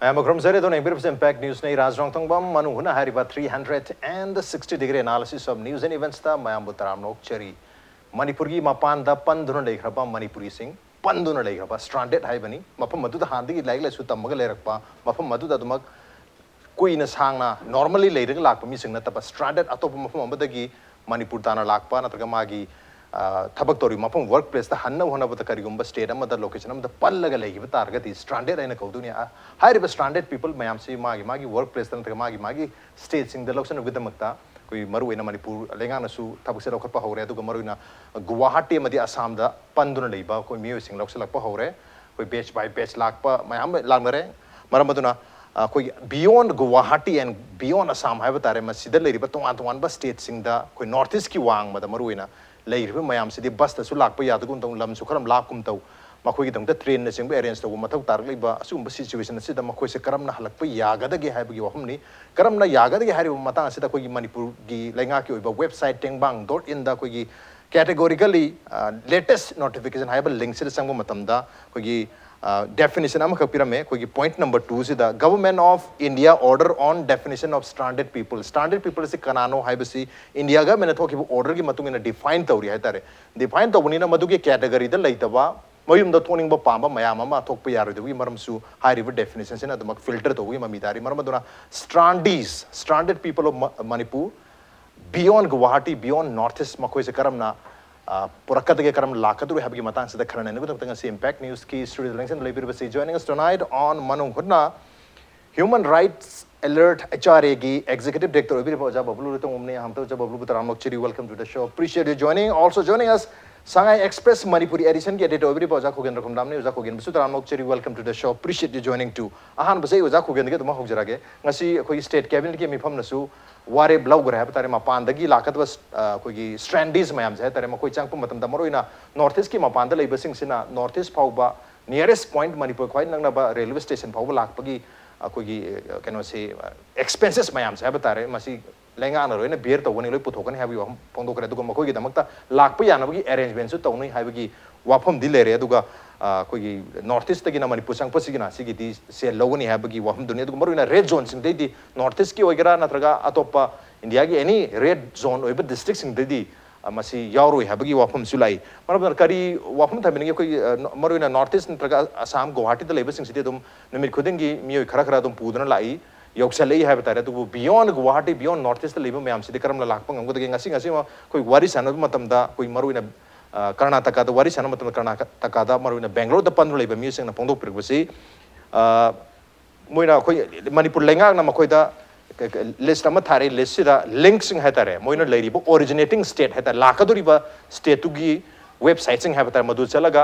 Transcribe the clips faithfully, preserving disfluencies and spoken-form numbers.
ꯃꯌꯥꯝꯕꯨ ꯈꯨꯔꯨꯝꯖꯔꯤ꯫ ꯑꯗꯨꯅ ꯌꯦꯡꯕꯤꯔꯤꯕꯁꯤ Impact Newsꯅꯤ꯫ ꯔꯥꯖ ꯔꯣꯡꯊꯣꯡꯕꯝ ꯃꯅꯨꯡ ꯍꯨꯠꯅ ꯍꯥꯏꯔꯤꯕ three hundred and sixty degree analysis of news and eventsꯇ ꯃꯌꯥꯝꯕꯨ ꯇꯔꯥꯝꯅ ꯑꯣꯛꯆꯔꯤ꯫ ꯃꯅꯤꯄꯨꯔꯒꯤ ꯃꯄꯥꯟꯗ ꯄꯟꯗꯨꯅ ꯂꯩꯈ꯭ꯔꯕ ꯃꯅꯤꯄꯨꯔꯤꯁꯤꯡ, ꯄꯟꯗꯨꯅ ꯂꯩꯈ꯭ꯔꯕ, stranded ꯍꯥꯏꯕꯅꯤ꯫ ꯃꯐꯝ ꯑꯗꯨꯗ ꯍꯥꯟꯅꯗꯒꯤ ꯂꯥꯏꯔꯤꯛ ꯂꯥꯏꯁꯨ ꯇꯝꯃꯒ ꯂꯩꯔꯛꯄ, ꯃꯐꯝ ꯑꯗꯨꯗ ꯑꯗꯨꯃꯛ ꯀꯨꯏꯅ ꯁꯥꯡꯅ normally ꯂꯩꯔꯒ ꯂꯥꯛꯄ ꯃꯤꯁꯤꯡ ꯅꯠꯇꯕ, stranded, ꯑꯇꯣꯞꯄ ꯃꯐꯝ ꯑꯃꯗꯒꯤ ꯃꯅꯤꯄꯨꯔ ꯇꯥꯟꯅ ꯂꯥꯛꯄ ꯅꯠꯇ꯭ꯔꯒ ꯃꯥꯒꯤ, ꯑ, ꯊꯕꯛ ꯇꯧꯔꯤꯕ ꯃꯐꯝ, work placeꯇ ꯍꯟꯅꯕ ꯍꯣꯠꯅꯕꯗ ꯀꯔꯤꯒꯨꯝꯕ state ꯑꯃꯗ, location ꯑꯃꯗ ꯄꯜꯂꯒ ꯂꯩꯈꯤꯕ ꯇꯥꯔꯒꯗꯤ stranded ꯍꯥꯏꯅ ꯀꯧꯗꯣꯏꯅꯤ꯫ ꯑ, ꯍꯥꯏꯔꯤꯕ stranded people ꯃꯌꯥꯝꯁꯤ ꯃꯥꯒꯤ ꯃꯥꯒꯤ work placeꯇ ꯅꯠꯇ꯭ꯔꯒ ꯃꯥꯒꯤ ꯃꯥꯒꯤ stateꯁꯤꯡꯗ ꯂꯧꯁꯤꯟꯅꯕꯒꯤꯗꯃꯛꯇ ꯑꯩꯈꯣꯏ ꯃꯔꯨꯑꯣꯏꯅ ꯃꯅꯤꯄꯨꯔ ꯂꯩꯉꯥꯛꯅꯁꯨ ꯊꯕꯛꯁꯦ ꯂꯧꯈꯠꯄ ꯍꯧꯔꯦ꯫ ꯑꯗꯨꯒ ꯃꯔꯨꯑꯣꯏꯅ ꯒꯨꯋꯥꯍꯥꯇꯤ ꯑꯃꯗꯤ ꯑꯁꯥꯝꯗ ꯄꯟꯗꯨꯅ ꯂꯩꯕ ꯑꯩꯈꯣꯏ ꯃꯤꯑꯣꯏꯁꯤꯡ ꯂꯧꯁꯤꯜꯂꯛꯄ ꯍꯧꯔꯦ꯫ ꯑꯩꯈꯣꯏ batch by batch ꯂꯥꯛꯄ ꯃꯌꯥꯝ ꯑꯃ ꯂꯥꯛꯅꯔꯦ꯫ ꯃꯔꯝ ꯑꯗꯨꯅ ꯑꯩꯈꯣꯏꯒꯤ beyond Guwahati and beyond Assam ꯍꯥꯏꯕ ꯇꯥꯔꯦ, ꯃꯁꯤꯗ ꯂꯩꯔꯤꯕ ꯇꯣꯉꯥꯟ ꯇꯣꯉꯥꯟꯕ stateꯁꯤꯡꯗ ꯑꯩꯈꯣꯏ North Eastꯀꯤ ꯋꯥꯡꯃꯗ ꯃꯔꯨꯑꯣꯏꯅ ꯂꯩꯔꯤꯕ ꯃꯌꯥꯝꯁꯤꯗꯤ busꯇꯁꯨ ꯂꯥꯛꯄ ꯌꯥꯗꯒꯨꯝ ꯇꯧ, ꯂꯝꯁꯨ ꯈꯔ ꯂꯥꯞꯀꯨꯝ ꯇꯧ, ꯃꯈꯣꯏꯒꯤꯗꯃꯛꯇ trainꯅꯆꯤꯡꯕ arrange ꯇꯧꯕ ꯃꯊꯧ ꯇꯥꯔꯛꯂꯤꯕ ꯑꯁꯤꯒꯨꯝꯕ situation ꯑꯁꯤꯗ ꯃꯈꯣꯏꯁꯦ ꯀꯔꯝꯅ ꯍꯜꯂꯛꯄ ꯌꯥꯒꯗꯒꯦ ꯍꯥꯏꯕꯒꯤ ꯋꯥꯐꯝꯅꯤ꯫ ꯀꯔꯝꯅ ꯌꯥꯒꯗꯒꯦ ꯍꯥꯏꯔꯤꯕ ꯃꯇꯥꯡ ꯑꯁꯤꯗ ꯑꯩꯈꯣꯏꯒꯤ ꯃꯅꯤꯄꯨꯔꯒꯤ ꯂꯩꯉꯥꯛꯀꯤ ꯑꯣꯏꯕ website ꯇꯦꯡꯕꯥꯡ dot inꯗ ꯑꯩꯈꯣꯏꯒꯤ categorically, ꯑ, latest notification ꯍꯥꯏꯕ linkꯁꯤꯗ ꯆꯪꯕ ꯃꯇꯝꯗ ꯑꯩꯈꯣꯏꯒꯤ, ꯑ, definition ꯑꯃꯈꯛ ꯄꯤꯔꯝꯃꯦ꯫ ꯑꯩꯈꯣꯏꯒꯤ point number twoꯁꯤꯗ Government of India order on definition of stranded people, stranded people ꯑꯁꯤ ꯀꯅꯥꯅꯣ ꯍꯥꯏꯕꯁꯤ India governmentꯅ ꯊꯣꯛꯈꯤꯕ orderꯒꯤ ꯃꯇꯨꯡ ꯏꯟꯅ define ꯇꯧꯔꯤ ꯍꯥꯏꯇꯥꯔꯦ꯫ Define ꯇꯧꯕꯅꯤꯅ ꯃꯗꯨꯒꯤ categoryꯗ ꯂꯩꯇꯕ, ꯃꯌꯨꯝꯗ ꯊꯣꯛꯅꯤꯡꯕ ꯄꯥꯝꯕ ꯃꯌꯥꯝ ꯑꯃ ꯊꯣꯛꯄ ꯌꯥꯔꯣꯏꯗꯕꯒꯤ ꯃꯔꯝꯁꯨ ꯍꯥꯏꯔꯤꯕ definitionꯁꯤꯅ ꯑꯗꯨꯃꯛ filter ꯇꯧꯕꯒꯤ ꯃꯃꯤ ꯇꯥꯔꯤ꯫ ꯃꯔꯝ ꯑꯗꯨꯅ strandees, stranded people of Ma-, Manipur, beyond Guwahati, beyond North East, ꯃꯈꯣꯏꯁꯦ ꯀꯔꯝꯅ, ꯑ, ꯄꯨꯔꯛꯀꯗꯒꯦ, ꯀꯔꯝꯅ ꯂꯥꯛꯀꯗꯧꯔꯤ ꯍꯥꯏꯕꯒꯤ ꯃꯇꯥꯡꯁꯤꯗ ꯈꯟꯅ ꯅꯩꯅꯕꯒꯤꯗꯃꯛꯇ ꯉꯁꯤ Impact Newsꯀꯤ studioꯗ ꯂꯦꯡꯁꯤꯟꯗꯨꯅ ꯂꯩꯕꯤꯔꯤꯕꯁꯤ, joining us tonight on ꯃꯅꯨꯡ ꯍꯨꯠꯅ Human Rights Alert H R Aꯒꯤ executive director ꯑꯣꯏꯕꯤꯔꯤꯕ ꯑꯣꯖꯥ ꯕꯕꯂꯨ ꯂꯣꯏꯇꯣꯡꯕꯝꯅꯤ꯫ ꯑꯍꯥꯟꯕꯗ ꯑꯣꯖꯥ ꯕꯕꯂꯨꯕꯨ ꯇꯔꯥꯝꯅ ꯑꯣꯛꯆꯔꯤ, welcome to the show, appreciate you joining. Also joining us, Sangai Express Manipuri editionꯒꯤ editor ꯑꯣꯏꯕꯤꯔꯤꯕ ꯑꯣꯖꯥ ꯈꯣꯒꯦꯟꯗ꯭ꯔ ꯈꯨꯝꯗꯥꯝꯅꯤ꯫ ꯑꯣꯖꯥ ꯈꯣꯒꯦꯟꯕꯁꯨ ꯇꯔꯥꯝꯅ ꯑꯣꯛꯆꯔꯤ, welcome to the show, appreciate you joining too. ꯑꯍꯥꯟꯕꯁꯦ ꯑꯩ ꯑꯣꯖꯥ ꯈꯣꯒꯦꯟꯗꯒꯤ ꯑꯗꯨꯃꯛ ꯍꯧꯖꯔꯒꯦ꯫ ꯉꯁꯤ ꯑꯩꯈꯣꯏꯒꯤ state cabinetꯀꯤ ꯃꯤꯐꯝꯅꯁꯨ ꯋꯥꯔꯦꯞ ꯂꯧꯈ꯭ꯔꯦ ꯍꯥꯏꯕ ꯇꯥꯔꯦ꯫ ꯃꯄꯥꯟꯗꯒꯤ ꯂꯥꯛꯀꯗꯕ, ꯑ, ꯑꯩꯈꯣꯏꯒꯤ strandees ꯃꯌꯥꯝꯁꯦ ꯍꯥꯏ ꯇꯥꯔꯦ, ꯃꯈꯣꯏ ꯆꯪꯉꯛꯄ ꯃꯇꯝꯗ ꯃꯔꯨꯑꯣꯏꯅ North Eastꯀꯤ ꯃꯄꯥꯟꯗ ꯂꯩꯕꯁꯤꯡꯁꯤꯅ North East ꯐꯥꯎꯕ nearest point ꯃꯅꯤꯄꯨꯔ ꯈ꯭ꯋꯥꯏ ꯅꯛꯅꯕ railway station ꯐꯥꯎꯕ ꯂꯥꯛꯄꯒꯤ ꯑꯩꯈꯣꯏꯒꯤ, ꯑ, ꯀꯩꯅꯣꯁꯤ, ꯑ, expenses ꯃꯌꯥꯝꯁꯦ ꯍꯥꯏꯕ ꯇꯥꯔꯦ, ꯃꯁꯤ ꯂꯩꯉꯥꯛꯅ ꯂꯣꯏꯅ bear ꯇꯧꯒꯅꯤ, ꯂꯣꯏ ꯄꯨꯊꯣꯛꯀꯅꯤ ꯍꯥꯏꯕꯒꯤ ꯋꯥꯐꯝ ꯐꯣꯡꯗꯣꯛꯈ꯭ꯔꯦ꯫ ꯑꯗꯨꯒ ꯃꯈꯣꯏꯒꯤꯗꯃꯛꯇ ꯂꯥꯛꯄ ꯌꯥꯅꯕꯒꯤ arrangementꯁꯨ ꯇꯧꯅꯤ ꯍꯥꯏꯕꯒꯤ ꯋꯥꯐꯝꯗꯤ ꯂꯩꯔꯦ꯫ ꯑꯗꯨꯒ, ꯑꯩꯈꯣꯏꯒꯤ ꯅꯣꯔꯠ ꯏꯁꯇꯒꯤꯅ ꯃꯅꯤꯄꯨꯔ ꯆꯪꯉꯛꯄꯁꯤꯒꯤꯅ ꯁꯤꯒꯤꯗꯤ ꯁꯦꯜ ꯂꯧꯒꯅꯤ ꯍꯥꯏꯕꯒꯤ ꯋꯥꯐꯝꯗꯨꯅꯤ꯫ ꯑꯗꯨꯒ ꯃꯔꯨꯑꯣꯏꯅ ꯔꯦꯗ ꯖꯣꯟꯁꯤꯡꯗꯩꯗꯤ, ꯅꯣꯔꯠ ꯏꯁꯀꯤ ꯑꯣꯏꯒꯦꯔꯥ ꯅꯠꯇ꯭ꯔꯒ ꯑꯇꯣꯞꯄ ꯏꯟꯗꯤꯌꯥꯒꯤ ꯑꯦꯅꯤ ꯔꯦꯗ ꯖꯣꯟ ꯑꯣꯏꯕ ꯗꯤꯁꯇ꯭ꯔꯤꯛꯁꯤꯡꯗꯗꯤ ꯃꯁꯤ ꯌꯥꯎꯔꯣꯏ ꯍꯥꯏꯕꯒꯤ ꯋꯥꯐꯝꯁꯨ ꯂꯥꯛꯏ꯫ ꯃꯔꯝ ꯑꯗꯨꯅ ꯀꯔꯤ ꯋꯥꯐꯝ ꯊꯝꯕꯤꯅꯤꯡꯉꯤ? ꯑꯩꯈꯣꯏꯒꯤ ꯃꯔꯨꯑꯣꯏꯅ ꯅꯣꯔꯠ ꯏꯁ ꯅꯠꯇ꯭ꯔꯒ ꯑꯁꯥꯝ, ꯒꯨꯋꯥꯍꯥꯇꯤꯗ ꯂꯩꯕꯁꯤꯡꯁꯤꯗꯤ ꯑꯗꯨꯝ ꯅꯨꯃꯤꯠ ꯈꯨꯗꯤꯡꯒꯤ ꯃꯤꯑꯣꯏ ꯈꯔ ꯈꯔ ꯑꯗꯨꯝ ꯄꯨꯗꯨꯅ ꯂꯥꯛꯏ, ꯌꯧꯁꯜꯂꯛꯏ ꯍꯥꯏꯕ ꯇꯥꯔꯦ꯫ ꯑꯗꯨꯕꯨ beyond Guwahati, beyond north east ꯂꯩꯕ ꯃꯌꯥꯝꯁꯤꯗꯤ ꯀꯔꯝꯅ ꯂꯥꯛꯄ ꯉꯝꯒꯗꯒꯦ? ꯉꯁꯤ ꯉꯁꯤꯃꯛ ꯑꯩꯈꯣꯏ ꯋꯥꯔꯤ ꯁꯥꯟꯅꯕ ꯃꯇꯝꯗ ꯑꯩꯈꯣꯏ ꯃꯔꯨꯑꯣꯏꯅ ꯀꯔꯅꯥꯇꯀꯥꯗ ꯋꯥꯔꯤ ꯁꯥꯟꯅꯕ ꯃꯇꯝꯗ, ꯀꯔꯅꯥꯇꯀꯥꯗ ꯃꯔꯨꯑꯣꯏꯅ ꯕꯦꯡꯒ꯭ꯂꯣꯔꯗ ꯄꯟꯗꯨꯅ ꯂꯩꯕ ꯃꯤꯑꯣꯏꯁꯤꯡꯅ ꯐꯣꯡꯗꯣꯛꯄꯤꯔꯛꯄꯁꯤ, ꯃꯣꯏꯅ ꯑꯩꯈꯣꯏ ꯃꯅꯤꯄꯨꯔ ꯂꯩꯉꯥꯛꯅ ꯃꯈꯣꯏꯗ ꯂꯤꯁ ꯑꯃ ꯊꯥꯔꯛꯏ꯫ ꯂꯤꯁꯁꯤꯗ ꯂꯤꯡꯛꯁꯤꯡ ꯍꯥꯏꯇꯥꯔꯦ, ꯃꯣꯏꯅ ꯂꯩꯔꯤꯕ ꯑꯣꯔꯤꯖꯤꯅꯦꯇꯤꯡ ꯁ꯭ꯇꯦꯠ ꯍꯥꯏꯇꯥꯔꯦ, ꯂꯥꯛꯀꯗꯧꯔꯤꯕ ꯁ꯭ꯇꯦꯠꯇꯨꯒꯤ ꯋꯦꯕꯁꯥꯏꯠꯁꯤꯡ ꯍꯥꯏꯕ ꯇꯥꯔꯦ, ꯃꯗꯨ ꯆꯠꯂꯒ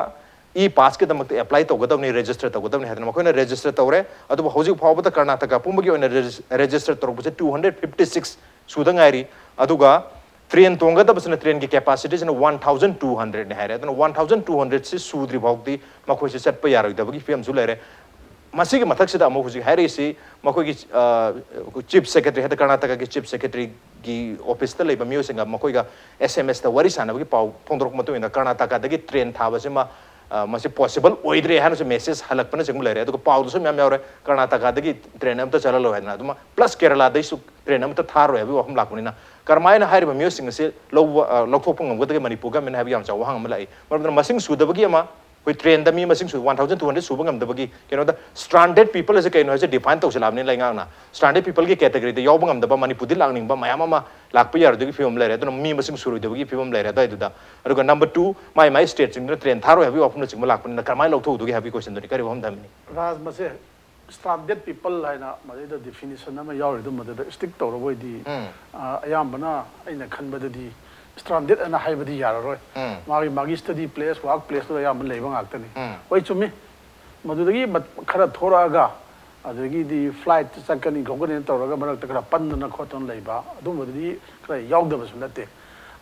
ꯏ ꯄꯥꯁꯀꯤꯗꯃꯛꯇ ꯑꯦꯄ꯭ꯂꯥꯏ ꯇꯧꯒꯗꯕꯅꯤ, ꯔꯦꯖꯤꯁꯇꯔ ꯇꯧꯒꯗꯕꯅꯤ ꯍꯥꯏꯗꯅ ꯃꯈꯣꯏꯅ ꯔꯦꯖꯤꯁꯇꯔ ꯇꯧꯔꯦ꯫ ꯑꯗꯨꯕꯨ ꯍꯧꯖꯤꯛ ꯐꯥꯎꯕꯗ ꯀꯔꯅꯥꯇꯀꯥ ꯄꯨꯝꯕꯒꯤ ꯑꯣꯏꯅ ꯔꯦꯖꯤꯁꯇꯔ ꯇꯧꯔꯛꯄꯁꯦ ꯇꯨ ꯍꯟꯗ꯭ꯔꯦꯠ ꯐꯤꯐꯇꯤ ꯁꯤꯛꯁ ꯁꯨꯗ ꯉꯥꯏꯔꯤ꯫ ꯑꯗꯨꯒ ꯇ꯭ꯔꯦꯟ ꯇꯣꯡꯒꯗꯕꯁꯤꯅ, ꯇ꯭ꯔꯦꯟꯒꯤ ꯀꯦꯄꯥꯁꯤꯇꯤꯁꯤꯅ ꯋꯥꯟ ꯊꯥꯎꯖꯟ ꯇꯨ ꯍꯟꯗ꯭ꯔꯦꯠꯅꯤ ꯍꯥꯏꯔꯦ꯫ ꯑꯗꯨꯅ ꯋꯥꯟ ꯊꯥꯎꯖꯟ ꯇꯨ ꯍꯟꯗ꯭ꯔꯦꯠꯁꯤ ꯁꯨꯗ꯭ꯔꯤ ꯐꯥꯎꯗꯤ ꯃꯈꯣꯏꯁꯦ ꯆꯠꯄ ꯌꯥꯔꯣꯏꯗꯕꯒꯤ ꯐꯤꯕꯝꯁꯨ ꯂꯩꯔꯦ꯫ ꯃꯁꯤꯒꯤ ꯃꯊꯛꯁꯤꯗ ꯑꯃꯨꯛ ꯍꯧꯖꯤꯛ ꯍꯥꯏꯔꯛꯏꯁꯤ, ꯃꯈꯣꯏꯒꯤ ꯆꯤꯐ ꯁꯦꯀ꯭ꯔꯦꯇꯔꯤ, ꯍꯥꯏꯗꯤ ꯀꯔꯅꯥꯇꯀꯥꯒꯤ ꯆꯤꯐ ꯁꯦꯀ꯭ꯔꯦꯇꯔꯤꯒꯤ ꯑꯣꯐꯤꯁꯇ ꯂꯩꯕ ꯃꯤꯑꯣꯏꯁꯤꯡꯒ ꯃꯈꯣꯏꯒ ꯑꯦꯁ ꯑꯦꯝ ꯑꯦꯁꯇ ꯋꯥꯔꯤ ꯁꯥꯟꯅꯕꯒꯤ ꯄꯥꯎ ꯐꯣꯡꯗꯣꯔꯛꯄ ꯃꯇꯨꯡ ꯏꯟꯅ ꯀꯔꯅꯥꯇꯀꯥꯗꯒꯤ ꯇ꯭ꯔꯦꯟ ꯊꯥꯕꯁꯤꯃ, ꯑ, ꯃꯁꯤ ꯄꯣꯁꯤꯕꯜ ꯑꯣꯏꯗ꯭ꯔꯦ ꯍꯥꯏꯅꯁꯨ ꯃꯦꯁꯦꯖ ꯍꯜꯂꯛꯄꯅꯆꯤꯡꯕ ꯂꯩꯔꯦ꯫ ꯑꯗꯨꯒ ꯄꯥꯎꯗꯁꯨ ꯃꯌꯥꯝ ꯌꯥꯎꯔꯦ, ꯀꯔꯅꯥꯇꯀꯥꯗꯒꯤ ꯇ꯭ꯔꯦꯟ ꯑꯃꯇ ꯆꯠꯍꯜꯂꯣꯏ ꯍꯥꯏꯗꯅ꯫ ꯑꯗꯨꯃ ꯄ꯭ꯂꯁ ꯀꯦꯔꯂꯥꯗꯩꯁꯨ ꯇ꯭ꯔꯦꯟ ꯑꯃꯇ ꯊꯥꯔꯣꯏ ꯍꯥꯏꯕꯒꯤ ꯋꯥꯐꯝ ꯂꯥꯛꯄꯅꯤꯅ, ꯀꯔꯝꯍꯥꯏꯅ ꯍꯥꯏꯔꯤꯕ ꯃꯤꯑꯣꯏꯁꯤꯡ ꯑꯁꯤ ꯂꯧꯕ, ꯑ, ꯂꯧꯊꯣꯛꯄ ꯉꯝꯒꯗꯒꯦ ꯃꯅꯤꯄꯨꯔ ꯒꯃꯦꯟ ꯍꯥꯏꯕꯒꯤ ꯌꯥꯝ ꯆꯥꯎꯕ ꯋꯥꯍꯪ ꯑꯃ ꯂꯥꯛꯏ꯫ ꯃꯔꯝ ꯑꯗꯨꯅ ꯃꯁꯤꯡ ꯁꯨꯗꯕꯒꯤ ꯑꯃ, ꯑꯩꯈꯣꯏ ꯇ꯭ꯔꯦꯟꯗ ꯃꯤ ꯃꯁꯤꯡ ꯁꯨ-, ꯋꯥꯟ ꯊꯥꯎꯖꯟ ꯇꯨ ꯍꯟꯗ꯭ꯔꯦꯠ ꯁꯨꯕ ꯉꯝꯗꯕꯒꯤ ꯀꯩꯅꯣꯗ, ꯁ꯭ꯇ꯭ꯔꯥꯟꯗꯦꯗ ꯄꯤꯄꯜ ꯑꯁꯦ ꯀꯩꯅꯣ ꯍꯥꯏꯁꯦ ꯗꯤꯐꯥꯏꯟ ꯇꯧꯁꯤꯜꯂꯛꯑꯕꯅꯤ ꯂꯩꯉꯥꯛꯅ꯫ ꯁ꯭ꯇ꯭ꯔꯥꯟꯗꯦꯗ ꯄꯤꯄꯜꯒꯤ ꯀꯦꯇꯦꯒꯣꯔꯤꯗ ꯌꯥꯎꯕ ꯉꯝꯗꯕ, ꯃꯅꯤꯄꯨꯔꯗꯤ ꯂꯥꯛꯅꯤꯡꯕ ꯃꯌꯥꯝ ꯑꯃ ꯂꯥꯛꯄ ꯌꯥꯔꯣꯏꯗꯣꯏꯒꯤ ꯐꯤꯕꯝ ꯂꯩꯔꯦ꯫ ꯑꯗꯨꯅ ꯃꯤ ꯃꯁꯤꯡ ꯁꯨꯔꯣꯏꯗꯕꯒꯤ ꯐꯤꯕꯝ ꯂꯩꯔꯦ ꯑꯗꯨꯋꯥꯏꯗꯨꯗ꯫ ꯑꯗꯨꯒ ꯅꯝꯕꯔ ꯇꯨ, ꯃꯥꯏ ꯃꯥꯏ ꯁ꯭ꯇꯦꯠꯁꯤꯡꯗꯨꯅ ꯇ꯭ꯔꯦꯟ ꯊꯥꯔꯣꯏ ꯍꯥꯏꯕꯒꯤ ꯋꯥꯐꯝꯅꯆꯤꯡꯕ ꯂꯥꯛꯄꯅꯤꯅ ꯀꯔꯝꯍꯥꯏꯅ ꯂꯧꯊꯣꯛꯎꯗꯣꯏꯒꯦ ꯍꯥꯏꯕꯒꯤ ꯀꯣꯏꯁꯟꯗꯨꯅꯤ꯫ ꯀꯔꯤ ꯋꯥꯐꯝ ꯊꯝꯃꯤꯅꯤ? ꯔꯥꯖ, ꯃꯁꯦ ꯁ꯭ꯇ꯭ꯔꯥꯟꯗꯦꯗ ꯄꯤꯄꯜ ꯍꯥꯏꯅ ꯃꯗꯩꯗ ꯗꯤꯐꯤꯅꯤꯁꯟ ꯑꯃ ꯌꯥꯎꯔꯤꯗꯨ, ꯃꯗꯨꯗ ꯁ꯭ꯇꯤꯛ ꯇꯧꯔꯕ ꯑꯣꯏꯗꯤ, ꯎꯝ꯫ ꯑ, ꯑꯌꯥꯝꯕꯅ ꯑꯩꯅ ꯈꯟꯕꯗꯗꯤ ꯁ꯭ꯇ꯭ꯔꯥꯟꯗꯦꯗ ꯍꯥꯏꯅ ꯍꯥꯏꯕꯗꯤ ꯌꯥꯔꯔꯣꯏ꯫ ꯎꯝ꯫ ꯃꯥꯒꯤ, ꯃꯥꯒꯤ ꯁ꯭ꯇꯗꯤ ꯄ꯭ꯂꯦꯁ, ꯋꯥꯔꯛ ꯄ꯭ꯂꯦꯁꯇꯨꯗ ꯑꯌꯥꯝꯕ ꯂꯩꯕ ꯉꯥꯛꯇꯅꯤ꯫ ꯎꯝ꯫ ꯍꯣꯏ, ꯆꯨꯝꯃꯤ꯫ ꯃꯗꯨꯗꯒꯤ ꯃꯠ-, ꯈꯔ ꯊꯣꯔꯛꯑꯒ, ꯑꯗꯒꯤꯗꯤ ꯐ꯭ꯂꯥꯏꯠ ꯆꯠꯀꯅꯤ ꯈꯣꯠꯀꯅꯤꯅ ꯇꯧꯔꯒ ꯃꯔꯛꯇ ꯈꯔ ꯄꯟꯗꯅ ꯈꯣꯠꯇꯅ ꯂꯩꯕ, ꯑꯗꯨꯝꯕꯗꯨꯗꯤ ꯈꯔ ꯌꯥꯎꯗꯕꯁꯨ ꯅꯠꯇꯦ꯫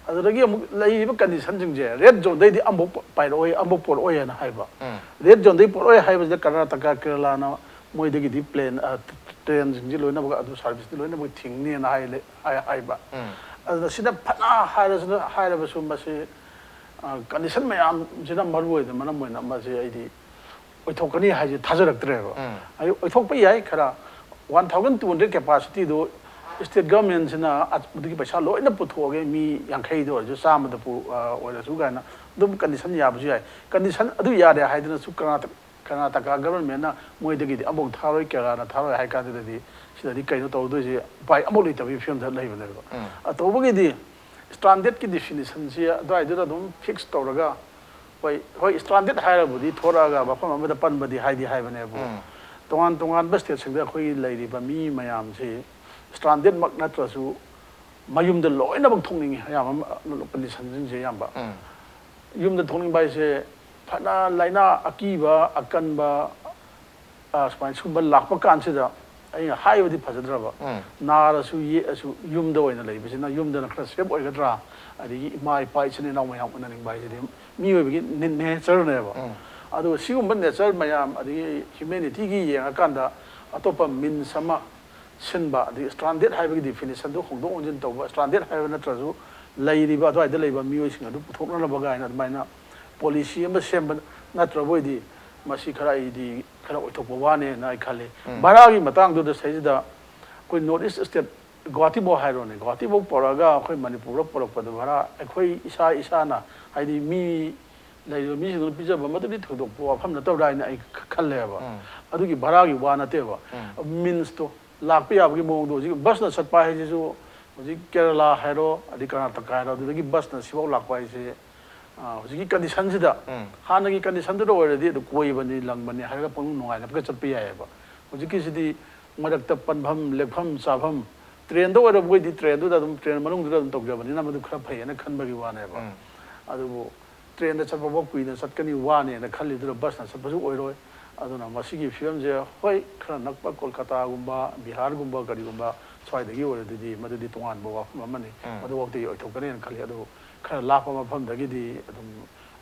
ꯑꯗꯨꯗꯒꯤ ꯑꯃꯨꯛ ꯂꯩꯔꯤꯕ ꯀꯟꯗꯤꯁꯟꯁꯤꯡꯁꯦ, ꯔꯦꯗ ꯖꯣꯟꯗꯩꯗꯤ ꯑꯃꯐꯥꯎ ꯄꯥꯏꯔꯛꯑꯣꯏ, ꯑꯃꯐꯥꯎ ꯄꯣꯔꯛꯑꯣꯏ ꯍꯥꯏꯅ ꯍꯥꯏꯕ꯫ ꯎꯝ꯫ ꯔꯦꯗ ꯖꯣꯟꯗꯩ ꯄꯣꯔꯛꯑꯣꯏ ꯍꯥꯏꯕꯁꯤꯗ ꯀꯔꯅꯥꯇꯀꯥ, ꯀꯦꯔꯂꯥꯅ ꯃꯣꯏꯗꯒꯤꯗꯤ ꯄ꯭ꯂꯦꯟ, ꯑ, ꯇ꯭ꯔꯦꯟꯁꯤꯡꯁꯦ ꯂꯣꯏꯅꯃꯛ, ꯑꯗꯨ ꯁꯥꯔꯚꯤꯁꯇꯤ ꯂꯣꯏꯅꯃꯛ ꯊꯤꯡꯅꯤꯅ ꯍꯥꯏ-, ꯍꯥꯏ-, ꯍꯥꯏꯕ꯫ ꯎꯝ꯫ ꯑꯗꯨꯅ ꯁꯤꯗ ꯐꯅ ꯍꯥꯏꯔꯁꯨ, ꯍꯥꯏꯔꯕꯁꯨ ꯃꯁꯤ ꯀꯟꯗꯤꯁꯟ ꯃꯌꯥꯝꯁꯤꯅ ꯃꯔꯨ ꯑꯣꯏꯅ, ꯃꯔꯝ ꯑꯣꯏꯅ ꯃꯁꯤ ꯑꯩꯗꯤ ꯑꯣꯏꯊꯣꯛꯀꯅꯤ ꯍꯥꯏꯁꯦ ꯊꯥꯖꯔꯛꯇ꯭ꯔꯦꯕ꯫ ꯎꯝ꯫ ꯑꯩ ꯑꯣꯏꯊꯣꯛꯄ ꯌꯥꯏ, ꯈꯔ ꯋꯥꯟ ꯊꯥꯎꯖꯟ ꯇꯨ ꯍꯟꯗ꯭ꯔꯦꯗ ꯀꯦꯄꯥꯁꯤꯇꯤꯗꯨ ꯁ꯭ꯇꯦꯠ ꯒꯚꯔꯟꯃꯦꯟꯁꯤꯅ ꯑꯗꯨꯒꯤ ꯄꯩꯁꯥ ꯂꯣꯏꯅ ꯄꯨꯊꯣꯛꯑꯒꯦ, ꯃꯤ ꯌꯥꯡꯈꯩꯗ ꯑꯣꯏꯔꯁꯨ, ꯆꯥꯝꯃꯗ ꯄꯨ-, ꯑ, ꯑꯣꯏꯔꯁꯨ ꯀꯥꯏꯅ ꯑꯗꯨꯝ ꯀꯟꯗꯤꯁꯟ ꯌꯥꯕꯁꯨ ꯌꯥꯏ꯫ ꯀꯟꯗꯤꯁꯟ ꯑꯗꯨ ꯌꯥꯔꯦ ꯍꯥꯏꯗꯨꯅꯁꯨ ꯀꯔꯅꯥꯇ-, ꯀꯔꯅꯥꯇꯀꯥ ꯒꯚꯔꯟꯃꯦꯟꯅ ꯃꯣꯏꯗꯒꯤꯗꯤ ꯑꯃꯐꯥꯎ ꯊꯥꯔꯣꯏ, ꯀꯦꯔꯂꯥꯅ ꯊꯥꯔꯣꯏ ꯍꯥꯏ ꯀꯥꯟꯗꯨꯗꯗꯤ ꯁꯤꯗꯗꯤ ꯀꯩꯅꯣ ꯇꯧꯗꯣꯏꯁꯦ? ꯎꯄꯥꯏ ꯑꯃꯐꯥꯎ ꯂꯩꯇꯕꯒꯤ ꯐꯤꯕꯝꯗ ꯂꯩꯕꯅꯦꯕ꯫ ꯎꯝ꯫ ꯑ, ꯇꯧꯕꯒꯤꯗꯤ ꯁ꯭ꯇ꯭ꯔꯥꯟꯗꯦꯗꯀꯤ ꯗꯤꯐꯤꯅꯤꯁꯟꯁꯤ ꯑꯗꯨꯋꯥꯏꯗꯨꯗ ꯑꯗꯨꯝ ꯐꯤꯛꯁ ꯇꯧꯔꯒ, ꯍꯣꯏ, ꯍꯣꯏ, ꯁ꯭ꯇ꯭ꯔꯥꯟꯗꯦꯗ ꯍꯥꯏꯔꯕꯨꯗꯤ ꯊꯣꯔꯛꯑꯒ ꯃꯐꯝ ꯑꯃꯗ ꯄꯟꯕꯗꯤ ꯍꯥꯏꯗꯤ ꯍꯥꯏꯕꯅꯦꯕꯨ, ꯎꯝ꯫ ꯇꯣꯉꯥꯟ ꯇꯣꯉꯥꯟꯕ ꯁ꯭ꯇꯦꯠꯁꯤꯡꯗ ꯑꯩꯈꯣꯏꯒꯤ ꯂꯩꯔꯤꯕ ꯃꯤ ꯃꯌꯥꯝꯁꯤ ꯁ꯭ꯇ꯭ꯔꯥꯟꯗꯦꯗꯃꯛ ꯅꯠꯇ꯭ꯔꯁꯨ ꯃꯌꯨꯝꯗ ꯂꯣꯏꯅꯃꯛ ꯊꯣꯛꯅꯤꯡꯉꯤ, ꯑꯌꯥꯝꯕ ꯀꯟꯗꯤꯁꯟꯁꯤꯡꯁꯦ ꯑꯌꯥꯝꯕ꯫ ꯎꯝ꯫ ꯌꯨꯝꯗ ꯊꯣꯛꯅꯤꯡꯕ ꯍꯥꯏꯁꯦ ꯐꯅ ꯂꯥꯏꯅꯥ ꯑꯀꯤꯕ, ꯑꯀꯟꯕ, ꯑ, ꯁꯨꯃꯥꯏꯅ ꯁꯨꯝꯕ ꯂꯥꯛꯄ ꯀꯥꯟꯁꯤꯗ ꯑꯩꯅ ꯍꯥꯏꯕꯗꯤ ꯐꯖꯗ꯭ꯔꯕ, ꯎꯝ꯫ ꯅꯥꯔꯁꯨ ꯌꯦꯛꯑꯁꯨ ꯌꯨꯝꯗ ꯑꯣꯏꯅ ꯂꯩꯕꯁꯤꯅ ꯌꯨꯝꯗꯅ ꯈꯔ ꯁꯦꯐ ꯑꯣꯏꯒꯗ꯭ꯔꯥ, ꯑꯗꯒꯤ ꯏꯃꯥ ꯏꯄꯥ ꯏꯆꯤꯟ ꯏꯅꯥꯎ ꯃꯌꯥꯝ ꯎꯅꯅꯤꯡꯕ ꯍꯥꯏꯁꯤꯗꯤ ꯃꯤꯑꯣꯏꯕꯒꯤ ꯅꯦꯆꯔꯅꯦꯕ꯫ ꯎꯝ꯫ ꯑꯗꯨꯒ ꯁꯤꯒꯨꯝꯕ ꯅꯦꯆꯔ ꯃꯌꯥꯝ, ꯑꯗꯒꯤ ꯍ꯭ꯌꯨꯃꯦꯅꯤꯇꯤꯒꯤ ꯌꯦꯡꯉꯀꯥꯟꯗ ꯑꯇꯣꯞꯄ ꯃꯤꯟꯁ ꯑꯃ ꯁꯤꯟꯕ, ꯑꯗꯒꯤ ꯁ꯭ꯇ꯭ꯔꯥꯟꯗꯦꯗ ꯍꯥꯏꯕꯒꯤ ꯗꯤꯐꯤꯅꯤꯁꯟꯗꯨ ꯍꯣꯡꯗꯣꯛ ꯍꯣꯡꯖꯤꯟ ꯇꯧꯕ, ꯁ꯭ꯇ꯭ꯔꯥꯟꯗꯦꯗ ꯍꯥꯏꯕ ꯅꯠꯇ꯭ꯔꯁꯨ ꯂꯩꯔꯤꯕ ꯑꯗꯨꯋꯥꯏꯗ ꯂꯩꯕ ꯃꯤꯑꯣꯏꯁꯤꯡ ꯑꯗꯨ ꯄꯨꯊꯣꯛꯅꯅꯕ ꯀꯥꯏꯅ ꯑꯗꯨꯃꯥꯏꯅ ꯄꯣꯂꯤꯁꯤ ꯑꯃ ꯁꯦꯝꯕ ꯅꯠꯇ꯭ꯔꯕ ꯑꯣꯏꯗꯤ ꯃꯁꯤ ꯈꯔ ꯑꯩꯗꯤ ꯈꯔ ꯑꯣꯏꯊꯣꯛꯄ ꯋꯥꯅꯦꯅ ꯑꯩ ꯈꯜꯂꯤ꯫ ꯎꯝ꯫ ꯚꯔꯥꯒꯤ ꯃꯇꯥꯡꯗꯨꯗ ꯁꯤꯗꯩꯁꯤꯗ ꯑꯩꯈꯣꯏ ꯅꯣꯔꯠ ꯏꯁ ꯁ꯭ꯇꯦꯠ ꯒꯨꯍꯥꯇꯤꯐꯥꯎ ꯍꯥꯏꯔꯣꯅꯦ, ꯒꯨꯍꯥꯇꯤꯐꯥꯎ ꯄꯨꯔꯛꯑꯒ ꯑꯩꯈꯣꯏ ꯃꯅꯤꯄꯨꯔꯗ ꯄꯨꯔꯛꯄꯗ ꯚꯔꯥ ꯑꯩꯈꯣꯏ ꯏꯁꯥ ꯏꯁꯥꯅ, ꯍꯥꯏꯗꯤ ꯃꯤ ꯂꯩꯔꯤꯕ ꯃꯤꯁꯤꯡꯗꯨꯅ ꯄꯤꯖꯕ ꯃꯗꯨꯗꯤ ꯊꯣꯏꯗꯣꯛꯄ ꯋꯥꯐꯝ ꯅꯠꯇꯕ꯭ꯔꯥ ꯍꯥꯏꯅ ꯑꯩ ꯈ-, ꯈꯜꯂꯦꯕ꯫ ꯎꯝ꯫ ꯑꯗꯨꯒꯤ ꯚꯔꯥꯒꯤ ꯋꯥ ꯅꯠꯇꯦꯕ꯫ ꯎꯝ꯫ ꯃꯤꯟꯁꯇꯣ ꯂꯥꯛꯄ ꯌꯥꯕꯒꯤ ꯃꯑꯣꯡꯗꯣ ꯍꯧꯖꯤꯛ ꯕꯁꯅ ꯆꯠꯄ ꯍꯥꯏꯁꯤꯁꯨ ꯍꯧꯖꯤꯛ ꯀꯦꯔꯂꯥ ꯍꯥꯏꯔꯣ, ꯑꯗꯩ ꯀꯔꯅꯥꯇꯀꯥ ꯍꯥꯏꯔꯣ, ꯑꯗꯨꯗꯒꯤ ꯕꯁꯅ ꯁꯤꯐꯥꯎ ꯂꯥꯛꯄ ꯍꯥꯏꯁꯦ, ꯑ, ꯍꯧꯖꯤꯛꯀꯤ ꯀꯟꯗꯤꯁꯟꯁꯤꯗ, ꯎꯝ꯫ ꯍꯥꯟꯅꯒꯤ ꯀꯟꯗꯤꯁꯟꯗꯨꯗ ꯑꯣꯏꯔꯗꯤ ꯑꯗꯨ ꯀꯣꯏꯕꯅꯤ, ꯂꯪꯕꯅꯤ ꯍꯥꯏꯔꯒ ꯄꯪꯅꯨꯡ ꯅꯨꯡꯉꯥꯏꯅ ꯆꯠꯄ ꯌꯥꯏꯑꯕ꯫ ꯍꯧꯖꯤꯛꯀꯤꯁꯤꯗꯤ ꯃꯔꯛꯇ ꯄꯟꯐꯝ, ꯂꯦꯛꯐꯝ, ꯆꯥꯐꯝ, ꯇ꯭ꯔꯦꯟꯗ ꯑꯣꯏꯔꯕꯈꯣꯏꯗꯤ ꯇ꯭ꯔꯦꯟꯗꯨꯗ ꯑꯗꯨꯝ, ꯇ꯭ꯔꯦꯟ ꯃꯅꯨꯡꯗꯨꯗ ꯑꯗꯨꯝ ꯇꯧꯖꯕꯅꯤꯅ ꯃꯗꯨ ꯈꯔ ꯐꯩꯌꯦꯅ ꯈꯟꯕꯒꯤ ꯋꯥꯅꯦꯕ꯫ ꯎꯝ꯫ ꯑꯗꯨꯕꯨ ꯇ꯭ꯔꯦꯟꯗ ꯆꯠꯄꯐꯥꯎ ꯀꯨꯏꯅ ꯆꯠꯀꯅꯤ, ꯋꯥꯅꯦꯅ ꯈꯜꯂꯤꯗꯨꯅ ꯕꯁꯅ ꯆꯠꯄꯁꯨ ꯑꯣꯏꯔꯣꯏ꯫ ꯑꯗꯨꯅ ꯃꯁꯤꯒꯤ ꯐꯤꯕꯝꯁꯦ, ꯍꯣꯏ, ꯈꯔ ꯅꯛꯄ ꯀꯣꯜꯀꯇꯥꯒꯨꯝꯕ, ꯕꯤꯍꯥꯔꯒꯨꯝꯕ, ꯀꯔꯤꯒꯨꯝꯕ ꯁ꯭ꯋꯥꯏꯗꯒꯤ ꯑꯣꯏꯔꯗꯨꯗꯤ ꯃꯗꯨꯗꯤ ꯇꯣꯉꯥꯟꯕ ꯋꯥꯐꯝ ꯑꯃꯅꯤ꯫ ꯎꯝ꯫ ꯃꯗꯨꯐꯥꯎꯗꯤ ꯑꯣꯏꯊꯣꯛꯀꯅꯤꯅ ꯈꯜꯂꯤ꯫ ꯑꯗꯨꯕꯨ ꯈꯔ ꯂꯥꯞꯄ ꯃꯐꯝꯗꯒꯤꯗꯤ ꯑꯗꯨꯝ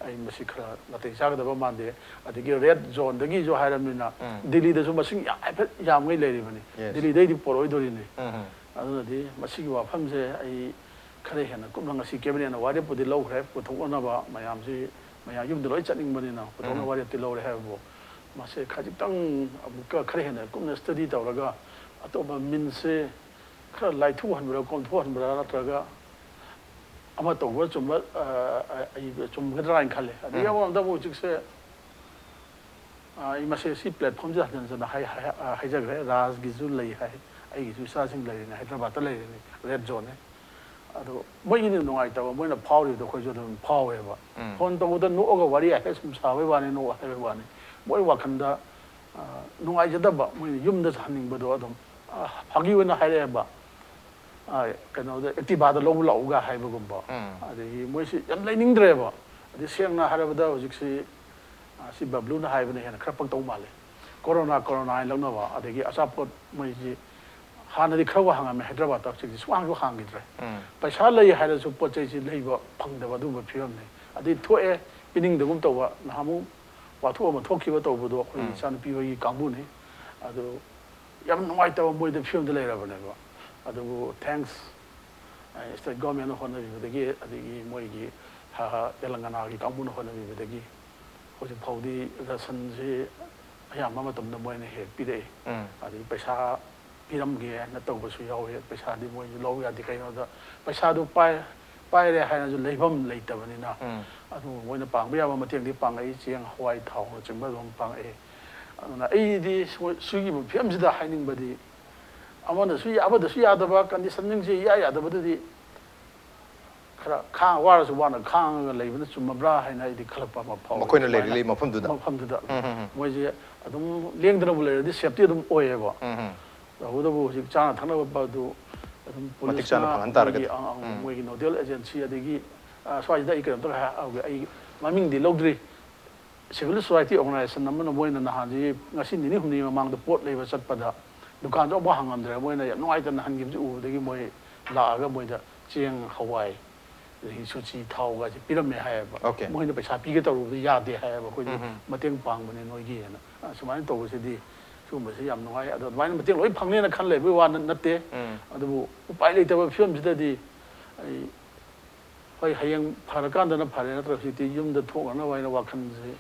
ꯑꯩ ꯃꯁꯤ ꯈꯔ ꯅꯥꯇꯩ ꯆꯥꯒꯗꯕ ꯃꯥꯟꯗꯦ꯫ ꯑꯗꯒꯤ ꯔꯦꯗ ꯖꯣꯟꯗꯒꯤꯁꯨ ꯍꯥꯏꯔꯕꯅꯤꯅ ꯎꯝ꯫ ꯗꯤꯜꯂꯤꯗꯁꯨ ꯃꯁꯤꯡ ꯌꯥꯝ, ꯍꯥꯏꯐꯦꯠ ꯌꯥꯝꯉꯩ ꯂꯩꯔꯤꯕꯅꯤ꯫ Yes꯫ ꯗꯤꯜꯂꯤꯗꯩꯗꯤ ꯄꯣꯔꯛꯑꯣꯏꯗꯣꯔꯤꯅꯤ꯫ ꯎꯝ, ꯎꯝ꯫ ꯑꯗꯨꯅꯗꯤ ꯃꯁꯤꯒꯤ ꯋꯥꯐꯝꯁꯦ ꯑꯩ ꯈꯔ ꯍꯦꯟꯅ ꯀꯨꯞꯅ, ꯉꯁꯤ ꯀꯦꯕꯤꯅꯦꯠꯅ ꯋꯥꯔꯦꯞꯄꯨꯗꯤ ꯂꯧꯈ꯭ꯔꯦ, ꯄꯨꯊꯣꯛꯅꯅꯕ ꯃꯌꯥꯝꯁꯤ, ꯃꯌꯥꯝ ꯌꯨꯝꯗ ꯂꯣꯏ ꯆꯠꯅꯤꯡꯕꯅꯤꯅ ꯄꯨꯊꯣꯛꯅꯕ ꯎꯝ꯫ ꯋꯥꯔꯦꯞꯇꯤ ꯂꯧꯔꯦ ꯍꯥꯏꯕꯕꯨ, ꯃꯁꯦ ꯈꯖꯤꯛꯇꯪ ꯑꯃꯨꯛꯀ ꯈꯔ ꯍꯦꯟꯅ ꯀꯨꯞꯅ ꯁ꯭ꯇꯗꯤ ꯇꯧꯔꯒ ꯑꯇꯣꯞꯄ ꯃꯤꯟꯁꯁꯦ ꯈꯔ ꯂꯥꯏꯊꯣꯛꯍꯟꯕ꯭ꯔꯥ, ꯀꯣꯝꯊꯣꯛꯍꯟꯕ꯭ꯔꯥ, ꯅꯠꯇ꯭ꯔꯒ ꯑꯃ ꯇꯧꯕ ꯆꯨꯝꯕ, ꯑ, ꯑ, ꯑꯩ ꯆꯨꯝꯒꯗ꯭ꯔꯥ ꯍꯥꯏꯅ ꯈꯜꯂꯦ꯫ ꯑꯗꯒꯤ ꯎꯝ꯫ ꯑꯃꯔꯣꯝꯗ ꯑꯃꯨꯛ ꯍꯧꯖꯤꯛꯁꯦ, ꯑ, ꯑꯩ ꯃꯁꯤ ꯁꯤ ꯄ꯭ꯂꯦꯠꯐꯣꯝꯁꯤꯗ ꯍꯟꯖꯤꯟ ꯍꯟꯖꯤꯟꯅ ꯍꯥꯏ-, ꯍꯥꯏ-, ꯑ, ꯍꯥꯏꯖꯈ꯭ꯔꯦ꯫ ꯔꯥꯖꯒꯤꯁꯨ ꯂꯩ ꯍꯥꯏ, ꯑꯩꯒꯤꯁꯨ ꯏꯆꯥꯁꯤꯡ ꯂꯩꯔꯤꯅꯦ, ꯍꯥꯏꯗ꯭ꯔꯕꯥꯠꯇ ꯂꯩꯔꯤꯅꯦ, ꯔꯦꯗ ꯖꯣꯟꯅꯦ꯫ ꯑꯗꯣ ꯃꯣꯏꯒꯤꯗꯤ ꯅꯨꯡꯉꯥꯏꯇꯕ, ꯃꯣꯏꯅ ꯐꯥꯎꯔꯤꯕꯗꯣ ꯑꯩꯈꯣꯏꯁꯨ ꯑꯗꯨꯝ ꯐꯥꯎꯋꯦꯕ꯫ ꯎꯝ꯫ ꯐꯣꯟ ꯇꯧꯕꯗ ꯅꯣꯛꯑꯒ ꯋꯥꯔꯤ ꯍꯥꯏꯐꯦꯠ ꯁꯨꯝ ꯁꯥꯕꯩ ꯋꯥꯅꯤ, ꯅꯣꯛ ꯍꯥꯏꯕꯩ ꯋꯥꯅꯤ꯫ ꯃꯣꯏ ꯋꯥꯈꯜꯗ, ꯑ, ꯅꯨꯡꯉꯥꯏꯖꯗꯕ, ꯃꯣꯏꯅ ꯌꯨꯝꯗ ꯍꯟꯅꯤꯡꯕꯗꯣ ꯑꯗꯨꯝ, ꯑ, ꯐꯥꯒꯤ ꯑꯣꯏꯅ ꯍꯥꯏꯔꯛꯑꯦꯕ꯫ ꯑ, ꯀꯩꯅꯣꯗ, ꯑꯦꯛꯇꯤꯚꯥꯗ ꯂꯧꯕ ꯂꯥꯛꯎꯒ ꯍꯥꯏꯕꯒꯨꯝꯕ꯫ ꯎꯝ꯫ ꯑꯗꯒꯤ ꯃꯣꯏꯁꯤ ꯌꯥꯝ ꯂꯩꯅꯤꯡꯗ꯭ꯔꯦꯕ꯫ ꯑꯗꯩ ꯁꯦꯡꯅ ꯍꯥꯏꯔꯕꯗ ꯍꯧꯖꯤꯛꯁꯤ, ꯑ, ꯁꯤ ꯕꯕ꯭ꯂꯨꯅ ꯍꯥꯏꯕꯅ ꯍꯦꯟꯅ ꯈꯔ ꯄꯛꯇꯧ ꯃꯥꯜꯂꯦ꯫ ꯀꯣꯔꯣꯅꯥ, ꯀꯣꯔꯣꯅꯥ ꯍꯥꯏꯅ ꯂꯛꯅꯕ, ꯑꯗꯒꯤ ꯑꯆꯥꯄꯣꯠ ꯃꯣꯏꯁꯤ ꯍꯥꯟꯅꯗꯤ ꯈꯔ ꯍꯥꯡꯉꯝꯃꯦ ꯍꯥꯏꯗ꯭ꯔꯕꯥꯠꯇ, ꯍꯧꯖꯤꯛꯇꯤ ꯁꯨꯡꯍꯥꯡꯁꯨ ꯍꯥꯡꯈꯤꯗ꯭ꯔꯦ꯫ ꯎꯝ꯫ ꯄꯩꯁꯥ ꯂꯩ ꯍꯥꯏꯔꯁꯨ ꯄꯣꯠ ꯆꯩꯁꯤ ꯂꯩꯕ ꯐꯪꯗꯕ ꯑꯗꯨꯒꯨꯝꯕ ꯐꯤꯕꯝꯅꯤ꯫ ꯑꯗꯩ ꯊꯣꯛꯑꯦ, ꯄꯤꯅꯤꯡꯗꯕꯒꯨꯝ ꯇꯧꯕ꯫ ꯅꯍꯥꯟꯃꯨꯛ ꯋꯥꯊꯣꯛ ꯑꯃ ꯊꯣꯛꯈꯤꯕ ꯇꯧꯕꯗꯣ ꯑꯩꯈꯣꯏꯒꯤ ꯎꯝ꯫ ꯏꯆꯥꯅꯨꯄꯤ ꯍꯣꯏꯒꯤ ꯀꯥꯡꯕꯨꯅꯤ꯫ ꯑꯗꯨ ꯌꯥꯝ ꯅꯨꯡꯉꯥꯏꯇꯕ ꯃꯣꯏꯗ ꯐꯤꯕꯝꯗ ꯂꯩꯔꯕꯅꯦꯕ꯫ ꯑꯗꯨꯕꯨ thanks, ꯑ, state government ꯅ ꯍꯣꯠꯅꯕꯤꯕꯗꯒꯤ, ꯑꯗꯒꯤ ꯃꯣꯏꯒꯤ, ꯑ, ꯇꯦꯂꯪꯒꯅꯥꯒꯤ ꯀꯥꯡꯕꯨꯅ ꯍꯣꯠꯅꯕꯤꯕꯗꯒꯤ ꯍꯧꯖꯤꯛ ꯐꯥꯎꯗꯤ ꯔꯦꯁꯟꯁꯤ ꯑꯌꯥꯝꯕ ꯃꯇꯝꯗ ꯃꯣꯏꯅ ꯍꯦꯛ ꯄꯤꯔꯛꯏ꯫ ꯎꯝ꯫ ꯑꯗꯒꯤ ꯄꯩꯁꯥ ꯄꯤꯔꯝꯒꯦꯅ ꯇꯧꯕꯁꯨ ꯌꯥꯎꯏ꯫ ꯄꯩꯁꯥꯗꯤ ꯃꯣꯏꯁꯨ ꯂꯧ ꯌꯥꯗꯦ꯫ ꯀꯩꯅꯣꯗ ꯄꯩꯁꯥꯗꯨ ꯄꯥꯏ-, ꯄꯥꯏꯔꯦ ꯍꯥꯏꯔꯁꯨ ꯂꯩꯐꯝ ꯂꯩꯇꯕꯅꯤꯅ꯫ ꯎꯝ꯫ ꯑꯗꯨ ꯃꯣꯏꯅ ꯄꯥꯡꯕ ꯌꯥꯕ ꯃꯇꯦꯡꯗꯤ ꯄꯥꯡꯉꯛꯏ, ꯆꯦꯡ, ꯍꯋꯥꯏ, ꯊꯥꯎꯅꯆꯤꯡꯕ ꯑꯗꯨꯝ ꯄꯥꯡꯉꯛꯏ꯫ ꯑꯗꯨꯅ ꯑꯩꯗꯤ ꯁꯣꯏ-, ꯁꯤꯒꯤ ꯐꯤꯕꯝꯁꯤꯗ ꯍꯥꯏꯅꯤꯡꯕꯗꯤ, ꯑꯃꯅꯁꯨ ꯌꯥ-, ꯑꯃꯗꯁꯨ ꯌꯥꯗꯕ, condition ꯁꯤꯡꯁꯦ ꯏꯌꯥ ꯌꯥꯗꯕꯗꯨꯗꯤ ꯈꯔ ꯈꯥꯡ-, ꯋꯥꯔꯁꯨ ꯋꯥꯅ ꯈꯥꯡꯉꯒ ꯂꯩꯕꯅ ꯆꯨꯝꯃꯕ꯭ꯔꯥ ꯍꯥꯏꯅ ꯑꯩꯗꯤ ꯈꯜꯂꯛꯄ ꯑꯃ ꯐꯥꯎꯋꯦ꯫ ꯃꯈꯣꯏꯅ ꯁꯨꯃꯥꯏꯅ ꯂꯩꯔꯤꯕ ꯃꯐꯝꯗꯨꯗ꯫ ꯃꯐꯝꯗꯨꯗ꯫ ꯎꯝ, ꯎꯝ, ꯎꯝ꯫ ꯃꯣꯏꯁꯦ ꯑꯗꯨꯝ ꯂꯦꯡꯗꯅꯕꯨ ꯂꯩꯔꯗꯤ safety ꯑꯗꯨꯝ ꯑꯣꯏꯌꯦꯕ꯫ ꯎꯝ, ꯎꯝ꯫ ꯇꯧꯕꯇꯕꯨ ꯍꯧꯖꯤꯛ ꯆꯥꯅ ꯊꯛꯅꯕ ꯑꯗꯨ ꯑꯗꯨꯝ ꯃꯇꯤꯛ ꯆꯥꯅ police ꯅ ꯐꯪꯍꯟ ꯇꯥꯔꯒꯗꯤ꯫ ꯃꯣꯏꯒꯤ, ꯑ, ꯑ, ꯎꯝ꯫ ꯃꯣꯏꯒꯤ nodal agency ꯑꯗꯒꯤ, ꯑ, ꯁ꯭ꯋꯥꯏꯁꯤꯗ ꯑꯩ ꯀꯩꯅꯣꯝꯇ ꯍꯥꯏꯍꯧꯒꯦ꯫ ꯑꯩ ꯃꯃꯤꯡꯗꯤ ꯂꯧꯗ꯭ꯔꯤ꯫ Civil society organization ꯑꯃꯅ ꯃꯣꯏꯅ ꯅꯍꯥꯟꯁꯤ ꯉꯁꯤ ꯅꯤꯅꯤ ꯍꯨꯝꯅꯤ ꯃꯃꯥꯡꯗ ꯄꯣꯠ ꯂꯩꯕ ꯆꯠꯄꯗ ꯗꯨꯀꯥꯟꯁꯨ ꯑꯃꯨꯛ ꯍꯥꯡꯉꯝꯗ꯭ꯔꯦ꯫ ꯃꯣꯏꯅ ꯌꯥꯝ ꯅꯨꯡꯉꯥꯏꯇꯅ ꯍꯟꯈꯤꯕꯁꯤ ꯎꯕꯗꯒꯤ ꯃꯣꯏ ꯂꯥꯛꯑꯒ ꯃꯣꯏꯗ ꯆꯦꯡ, ꯍꯋꯥꯏ, ꯑꯗꯒꯤ ꯁꯨꯆꯤ, ꯊꯥꯎꯒꯁꯦ ꯄꯤꯔꯝꯃꯦ ꯍꯥꯏꯌꯦꯕ꯫ Okay꯫ ꯃꯣꯏꯅ ꯄꯩꯁꯥ ꯄꯤꯒꯦ ꯇꯧꯔꯨꯕꯗ ꯌꯥꯗꯦ ꯍꯥꯏꯌꯦꯕ꯫ "ꯑꯩꯈꯣꯏꯗꯤ ꯎꯝ, ꯎꯝ꯫ ꯃꯇꯦꯡ ꯄꯥꯡꯕꯅꯦ ꯅꯣꯏꯒꯤꯅ"꯫ ꯑ, ꯁꯨꯃꯥꯏꯅ ꯇꯧꯕꯁꯤꯗꯤ, ꯁꯤꯒꯨꯝꯕꯁꯤ ꯌꯥꯝ ꯅꯨꯡꯉꯥꯏ꯫ ꯑꯗꯣ ꯑꯗꯨꯃꯥꯏꯅ ꯃꯇꯦꯡ ꯂꯣꯏ ꯐꯪꯅꯦꯅ ꯈꯟ ꯂꯩꯕꯒꯤ ꯋꯥ ꯅ-, ꯅꯠꯇꯦ꯫ ꯎꯝ꯫ ꯑꯗꯨꯕꯨ ꯎꯄꯥꯏ ꯂꯩꯇꯕ ꯐꯤꯕꯝꯁꯤꯗꯗꯤ ꯑꯩ ꯍꯣꯏ, ꯍꯌꯦꯡ ꯐꯔꯀꯥꯟꯗꯅ ꯐꯔꯦ, ꯅꯠꯇ꯭ꯔꯒ ꯍꯧꯖꯤꯛꯇꯤ ꯌꯨꯝꯗ ꯊꯣꯛꯅꯅꯕ ꯍꯥꯏꯅ ꯋꯥꯈꯜꯁꯦ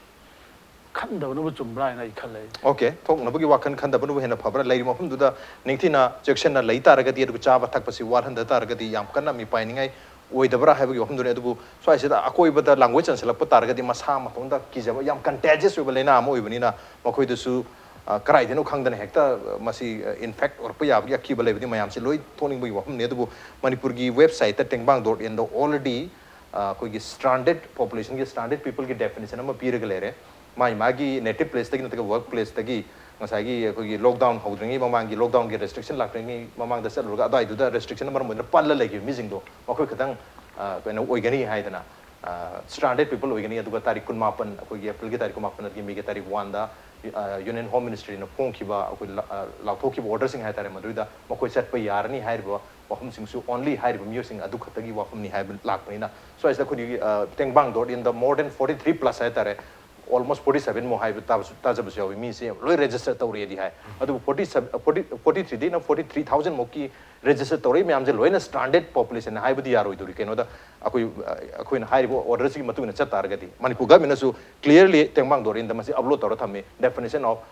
ꯈꯟꯗꯕꯅꯕꯨ ꯆꯨꯝꯕ꯭ꯔꯥ ꯍꯥꯏꯅ ꯑꯩ ꯈꯜꯂꯦ꯫ ꯑꯣꯀꯦ, ꯊꯣꯛꯅꯕꯒꯤ ꯋꯥꯈꯜ ꯈꯟꯗꯕꯅꯕꯨ ꯍꯦꯟꯅ ꯐꯕ꯭ꯔꯥ? ꯂꯩꯔꯤꯕ ꯃꯐꯝꯗꯨꯗ ꯅꯤꯡꯊꯤꯅ ꯆꯦꯛꯁꯤꯟꯅ ꯂꯩ ꯇꯥꯔꯒꯗꯤ, ꯑꯗꯨꯒ ꯆꯥꯕ ꯊꯛꯄꯁꯤ ꯋꯥꯠꯍꯟꯗ ꯇꯥꯔꯒꯗꯤ ꯌꯥꯝ ꯀꯟꯅ ꯃꯤꯄꯥꯏꯅꯤꯡꯉꯥꯏ ꯑꯣꯏꯗꯕ꯭ꯔꯥ ꯍꯥꯏꯕꯒꯤ ꯋꯥꯐꯝꯗꯨꯅꯤ꯫ ꯑꯗꯨꯕꯨ ꯁ꯭ꯋꯥꯏꯁꯤꯗ ꯑꯀꯣꯏꯕꯗ ꯂꯥꯡꯒꯣꯏ ꯆꯟꯁꯤꯜꯂꯛꯄ ꯇꯥꯔꯒꯗꯤ ꯃꯁꯥ ꯃꯇꯣꯝꯇ ꯀꯤꯖꯕ, ꯌꯥꯝ ꯀꯟꯇꯦꯖꯤꯌꯁ ꯑꯣꯏꯕ ꯂꯥꯏꯅꯥ ꯑꯃ ꯑꯣꯏꯕꯅꯤꯅ ꯃꯈꯣꯏꯗꯁꯨ ꯑ, ꯀꯗꯥꯏꯗꯅꯣ ꯈꯪꯗꯅ ꯍꯦꯛꯇ, ꯑ, ꯃꯁꯤ, ꯑ, ꯏꯟꯐꯦꯛ ꯑꯣꯏꯔꯛꯄ ꯌꯥꯕꯒꯤ ꯑꯀꯤꯕ ꯂꯩꯕꯗꯤ ꯃꯌꯥꯝꯁꯤ ꯂꯣꯏ ꯊꯣꯛꯅꯤꯡꯕꯒꯤ ꯋꯥꯐꯝꯅꯤ꯫ ꯑꯗꯨꯕꯨ ꯃꯅꯤꯄꯨꯔꯒꯤ ꯋꯦꯕꯁꯥꯏꯠꯇ ꯇꯦꯡꯕꯥꯡ ꯗꯣꯠ ꯏꯟꯗ ꯑꯣꯜꯔꯦꯗꯤ ꯑꯩꯈꯣꯏꯒꯤ ꯁ꯭ꯇ꯭ꯔꯥꯟꯗꯦꯗ ꯄꯣꯄꯨꯂꯦꯁꯟꯒꯤ ꯁ꯭ꯇ꯭ꯔꯥꯟꯗꯦꯗ ꯄꯤꯄꯜꯒꯤ ꯗꯦꯐꯤꯅꯤꯁꯟ ꯑꯃ ꯄꯤꯔꯒ ꯂꯩꯔꯦ꯫ ꯃꯥꯒꯤ ꯃꯥꯒꯤ ꯅꯦꯇꯤꯚ ꯄ꯭ꯂꯦꯁꯇꯒꯤ ꯅꯠꯇ꯭ꯔꯒ ꯋꯔꯛ ꯄ꯭ꯂꯦꯁꯇꯒꯤ ꯉꯁꯥꯏꯒꯤ ꯑꯩꯈꯣꯏꯒꯤ ꯂꯣꯛꯗꯥꯎꯟ ꯍꯧꯗ꯭ꯔꯤꯉꯩ ꯃꯃꯥꯡꯒꯤ, ꯂꯣꯛꯗꯥꯎꯟꯒꯤ ꯔꯦꯁꯇ꯭ꯔꯤꯛꯁꯟ ꯂꯥꯛꯇ꯭ꯔꯤꯉꯩ ꯃꯃꯥꯡꯗ ꯆꯠꯂꯨꯔꯒ ꯑꯗꯨꯋꯥꯏꯗꯨꯗ ꯔꯦꯁꯇ꯭ꯔꯤꯛꯁꯟ ꯃꯔꯝ ꯑꯣꯏꯗꯨꯅ ꯄꯜꯂ ꯂꯩꯈꯤꯕ ꯃꯤꯁꯤꯡꯗꯣ ꯃꯈꯣꯏ ꯈꯛꯇꯪ, ꯑ, ꯀꯩꯅꯣ ꯑꯣꯏꯒꯅꯤ ꯍꯥꯏꯗꯅ, ꯁ꯭ꯇ꯭ꯔꯥꯟꯗꯦꯗ ꯄꯤꯄꯜ ꯑꯣꯏꯒꯅꯤ꯫ ꯑꯗꯨꯒ ꯇꯥꯔꯤꯛ ꯀꯨꯟꯃꯥꯄꯟ, ꯑꯩꯈꯣꯏꯒꯤ ꯑꯦꯄ꯭ꯔꯤꯜꯒꯤ ꯇꯥꯔꯤꯛ ꯀꯨꯟꯃꯥꯄꯟ ꯑꯗꯒꯤ ꯃꯦꯒꯤ ꯇꯥꯔꯤꯛ ꯋꯥꯟꯗ, ꯑ, ꯌꯨꯅꯤꯌꯟ ꯍꯣꯝ ꯃꯤꯅꯤꯁꯇ꯭ꯔꯤꯅ ꯐꯣꯡꯈꯤꯕ ꯑꯩꯈꯣꯏ ꯂ-, ꯑ, ꯂꯥꯎꯊꯣꯛꯈꯤꯕ ꯑꯣꯔꯗꯔꯁꯤꯡ ꯍꯥꯏꯇꯥꯔꯦ, ꯃꯗꯨꯗ ꯃꯈꯣꯏ ꯆꯠꯄ ꯌꯥꯔꯅꯤ ꯍꯥꯏꯔꯤꯕ ꯋꯥꯐꯝꯁꯤꯡꯁꯨ ꯑꯣꯟꯂꯤ ꯍꯥꯏꯔꯤꯕ ꯃꯤꯑꯣꯏꯁꯤꯡ ꯑꯗꯨ ꯈꯛꯇꯒꯤ ꯋꯥꯐꯝꯅꯤ ꯍꯥꯏꯕ ꯂꯥꯛꯄꯅꯤꯅ, ꯁ꯭ꯋꯥꯏꯁꯤꯗ ꯑꯩꯈꯣꯏꯒꯤ, ꯑ, ꯇꯦꯡꯕꯥꯡ dot ꯏꯟꯗ more than forty three plus ꯍꯥꯏꯇꯥꯔꯦ, almost forty seven ꯃꯨꯛ ꯍꯥꯏꯕ ꯇꯥꯕꯁꯨ, ꯇꯥꯖꯕꯁꯨ ꯌꯥꯎꯏ꯫ ꯃꯤꯁꯦ ꯂꯣꯏ ꯔꯦꯖꯤꯁꯇꯔ ꯇꯧꯔꯦꯗꯤ ꯍꯥꯏ, ꯑꯗꯨꯕꯨ forty seven, forty, forty three ꯗꯩꯅ forty three thousand ꯃꯨꯛꯀꯤ ꯔꯦꯖꯤꯁꯇꯔ ꯇꯧꯔꯛꯏ ꯃꯌꯥꯝꯁꯦ ꯂꯣꯏꯅ ꯁ꯭ꯇ꯭ꯔꯥꯟꯗꯦꯗ ꯄꯣꯄꯨꯂꯦꯁꯟ ꯍꯥꯏꯕꯗꯤ ꯌꯥꯔꯣꯏꯗꯧꯔꯤ꯫ ꯀꯩꯅꯣꯗ ꯑꯩꯈꯣꯏ, ꯑ, ꯑꯩꯈꯣꯏꯅ ꯍꯥꯏꯔꯤꯕ ꯑꯣꯔꯗꯔꯁꯤꯒꯤ ꯃꯇꯨꯡ ꯏꯟꯅ ꯆꯠ ꯇꯥꯔꯒꯗꯤ ꯃꯅꯤꯄꯨꯔ ꯒꯚꯔꯟꯃꯦꯟꯅꯁꯨ ꯀ꯭ꯂꯤꯌꯔꯂꯤ ꯇꯦꯡꯕꯥꯡ ꯗꯣꯠ ꯏꯟꯗ ꯃꯁꯤ ꯑꯞꯂꯣꯗ ꯇꯧꯔ ꯊꯝꯃꯤ, ꯗꯦꯐꯤꯅꯤꯁꯟ ꯑꯣꯐ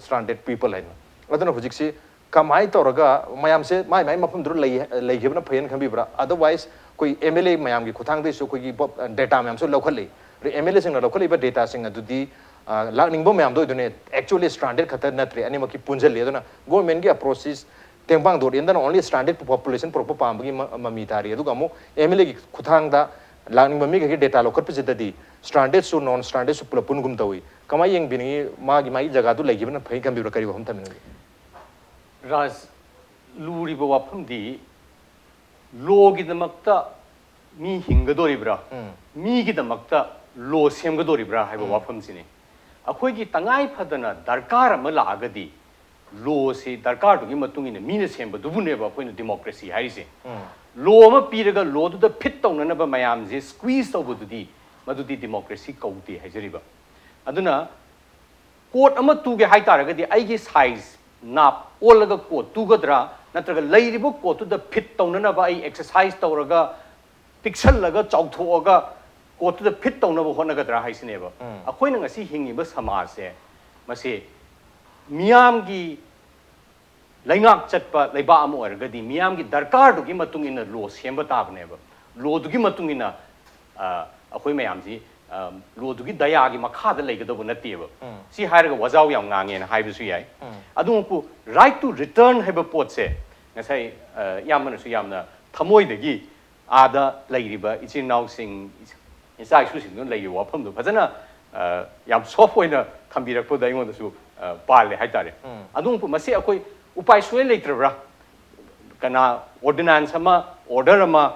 ꯁ꯭ꯇ꯭ꯔꯥꯟꯗꯦꯗ ꯄꯤꯄꯜ ꯍꯥꯏꯅ꯫ ꯑꯗꯨꯅ ꯍꯧꯖꯤꯛꯁꯤ ꯀꯃꯥꯏꯅ ꯇꯧꯔꯒ ꯃꯌꯥꯝꯁꯦ ꯃꯥꯏ ꯃꯥꯏ ꯃꯐꯝꯗꯨꯗ ꯂꯩ, ꯂꯩꯈꯤꯕꯅ ꯐꯩꯌꯦꯅ ꯈꯟꯕꯤꯕ꯭ꯔꯥ? ꯑꯗꯔꯋꯥꯏꯁ ꯑꯩꯈꯣꯏ ꯑꯦꯝ ꯑꯦꯜ ꯑꯦ ꯃꯌꯥꯝꯒꯤ ꯈꯨꯠꯊꯥꯡꯗꯒꯤꯁꯨ ꯑꯩꯈꯣꯏꯒꯤ ꯗꯦꯇꯥ ꯃꯌꯥꯝꯁꯨ ꯂꯧꯈꯠꯂꯤ꯫ ꯑꯗꯩ ꯑꯦꯝ ꯑꯦꯜ ꯑꯦꯁꯤꯡꯅ ꯂꯧꯈꯠꯂꯤꯕ ꯗꯦꯇꯥꯁꯤꯡ ꯑꯗꯨꯗꯤ, ꯑ, ꯂꯥꯛꯅꯤꯡꯕ ꯃꯌꯥꯝꯗꯣ ꯑꯣꯏꯗꯣꯏꯅꯦ꯫ ꯑꯦꯛꯆꯨꯋꯦꯂꯤ ꯁ꯭ꯇ꯭ꯔꯥꯟꯗꯦꯗ ꯈꯛꯇ ꯅꯠꯇ꯭ꯔꯦ, ꯑꯅꯤꯃꯛꯀꯤ ꯄꯨꯟꯁꯤꯜꯂꯤ꯫ ꯑꯗꯨꯅ ꯒꯣꯔꯃꯦꯟꯒꯤ ꯑꯦꯄ꯭ꯔꯣꯆꯁꯤ ꯇꯦꯡꯕꯥꯡ ꯗꯣꯠ ꯏꯟꯗꯅ ꯑꯣꯟꯂꯤ ꯁ꯭ꯇ꯭ꯔꯥꯟꯗꯦꯗ ꯄꯣꯄꯨꯂꯦꯁꯟ ꯄꯨꯔꯛꯄ ꯄꯥꯝꯕꯒꯤ ꯃ-, ꯃꯃꯤ ꯇꯥꯔꯤ꯫ ꯑꯗꯨꯒ ꯑꯃꯨꯛ ꯑꯦꯝ ꯑꯦꯜ ꯑꯦꯒꯤ ꯈꯨꯠꯊꯥꯡꯗ ꯂꯥꯛꯅꯤꯡꯕ ꯃꯤꯈꯩꯒꯤ ꯗꯦꯇꯥ ꯂꯧꯈꯠꯄꯁꯤꯗꯗꯤ ꯁ꯭ꯇ꯭ꯔꯥꯟꯗꯦꯗꯁꯨ ꯅꯣꯟ ꯁ꯭ꯇ꯭ꯔꯥꯟꯗꯦꯗꯁꯨ ꯄꯨꯂꯞ ꯄꯨꯟꯒꯨꯝ ꯇꯧꯏ꯫ ꯀꯃꯥꯏꯅ ꯌꯦꯡꯕꯤꯅꯤꯡꯉꯤ? ꯃꯥꯒꯤ, ꯃꯥꯒꯤ ꯖꯒꯥꯗꯨ ꯂꯩꯈꯤꯕꯅ ꯐꯩ ꯈꯟꯕꯤꯕ꯭ꯔꯥ? ꯀꯔꯤ ꯋꯥꯐꯝ ꯊꯝꯕꯤꯅꯤꯡꯉꯤ? ꯔꯥꯖ, ꯂꯨꯔꯤꯕ ꯋꯥꯐꯝꯗꯤ ꯂꯣꯒꯤꯗꯃꯛꯇ ꯃꯤ ꯍꯤꯡꯒꯗꯣꯔꯤꯕ꯭ꯔꯥ, ꯎꯝ꯫ ꯃꯤꯒꯤꯗꯃꯛꯇ ꯂꯣ ꯁꯦꯝꯒꯗꯣꯔꯤꯕ꯭ꯔꯥ ꯍꯥꯏꯕ ꯎꯝ꯫ ꯋꯥꯐꯝꯁꯤꯅꯤ꯫ ꯑꯩꯈꯣꯏꯒꯤ ꯇꯉꯥꯏ ꯐꯗꯅ ꯗꯔꯀꯥꯔ ꯑꯃ ꯂꯥꯛꯑꯒꯗꯤ ꯂꯣꯁꯤ ꯗꯔꯀꯥꯔꯗꯨꯒꯤ ꯃꯇꯨꯡ ꯏꯟꯅ ꯃꯤꯅ ꯁꯦꯝꯕꯗꯨꯕꯨꯅꯦꯕ ꯑꯩꯈꯣꯏꯅ ꯗꯤꯃꯣꯀ꯭ꯔꯦꯁꯤ ꯍꯥꯏꯔꯤꯁꯦ꯫ ꯎꯝ꯫ ꯂꯣ ꯑꯃ ꯄꯤꯔꯒ ꯂꯣꯗꯨꯗ ꯐꯤꯠ ꯇꯧꯅꯅꯕ ꯃꯌꯥꯝꯁꯦ ꯁ꯭ꯀ꯭ꯋꯤꯖ ꯇꯧꯕꯗꯨꯗꯤ ꯃꯗꯨꯗꯤ ꯗꯤꯃꯣꯀ꯭ꯔꯦꯁꯤ ꯀꯧꯗꯦ ꯍꯥꯏꯖꯔꯤꯕ꯫ ꯑꯗꯨꯅ ꯀꯣꯠ ꯑꯃ ꯇꯨꯒꯦ ꯍꯥꯏꯇꯥꯔꯒꯗꯤ ꯑꯩꯒꯤ ꯁꯥꯏꯖ ꯅꯥꯞ ꯑꯣꯜꯂꯒ ꯀꯣꯠ ꯇꯨꯒꯗ꯭ꯔꯥ, ꯅꯠꯇ꯭ꯔꯒ ꯂꯩꯔꯤꯕ ꯀꯣꯠꯇꯨꯗ ꯐꯤꯠ ꯇꯧꯅꯅꯕ ꯑꯩ ꯑꯦꯛꯁꯔꯁꯥꯏꯁ ꯇꯧꯔꯒ, ꯄꯤꯛꯁꯜꯂꯒ, ꯆꯥꯎꯊꯣꯛꯑꯒ ꯀꯣꯠꯇꯨꯗ ꯐꯤꯠ ꯇꯧꯅꯕ ꯍꯣꯠꯅꯒꯗ꯭ꯔꯥ ꯍꯥꯏꯁꯤꯅꯦꯕ꯫ ꯑꯩꯈꯣꯏꯅ ꯉꯁꯤ ꯍꯤꯡꯉꯤꯕ ꯁꯃꯥꯖꯁꯦ, ꯃꯁꯤ ꯃꯤꯌꯥꯝꯒꯤ ꯂꯩꯉꯥꯛ ꯆꯠꯄ ꯂꯩꯕꯥꯛ ꯑꯃ ꯑꯣꯏꯔꯒꯗꯤ ꯃꯤꯌꯥꯝꯒꯤ ꯗꯔꯀꯥꯔꯗꯨꯒꯤ ꯃꯇꯨꯡ ꯏꯟꯅ ꯂꯣ ꯁꯦꯝꯕ ꯇꯥꯕꯅꯦꯕ꯫ ꯂꯣꯗꯨꯒꯤ ꯃꯇꯨꯡ ꯏꯟꯅ, ꯑ, ꯑꯩꯈꯣꯏ ꯃꯌꯥꯝꯁꯤ, ꯑ, ꯂꯣꯗꯨꯒꯤ ꯗꯌꯥꯒꯤ ꯃꯈꯥꯗ ꯂꯩꯒꯗꯧꯕ ꯅꯠꯇꯦꯕ꯫ ꯁꯤ ꯍꯥꯏꯔꯒ ꯋꯥꯖꯥꯎ ꯌꯥꯝ ꯉꯥꯡꯉꯦꯅ ꯍꯥꯏꯕꯁꯨ ꯌꯥꯏ꯫ ꯑꯗꯨꯃꯛꯄꯨ right to return ꯍꯥꯏꯕ ꯄꯣꯠꯁꯦ ꯉꯁꯥꯏ, ꯑ, ꯏꯌꯥꯝꯕꯅꯁꯨ ꯌꯥꯝꯅ ꯊꯃꯣꯏꯗꯒꯤ ꯑꯥꯗ ꯂꯩꯔꯤꯕ ꯏꯆꯤꯟ ꯏꯅꯥꯎꯁꯤꯡ, ꯏꯆꯥ ꯏꯁꯨꯁꯤꯡꯗꯨꯅ ꯂꯩꯔꯤꯕ ꯋꯥꯐꯝꯗꯣ ꯐꯖꯅ, ꯑ, ꯌꯥꯝ ꯁꯣꯐ ꯑꯣꯏꯅ ꯊꯝꯕꯤꯔꯛꯄꯗ ꯑꯩꯉꯣꯟꯗꯁꯨ, ꯑ, ꯄꯥꯜꯂꯦ ꯍꯥꯏꯇꯥꯔꯦ꯫ ꯑꯗꯨꯕꯨ ꯃꯁꯤ ꯑꯩꯈꯣꯏ ꯎꯄꯥꯏ ꯁꯨꯡꯂꯩ ꯂꯩꯇ꯭ꯔꯕ꯭ꯔꯥ? ꯀꯅꯥ ꯑꯣꯔꯗꯤꯅꯥꯟꯁ ꯑꯃ, ꯑꯣꯔꯗꯔ ꯑꯃ,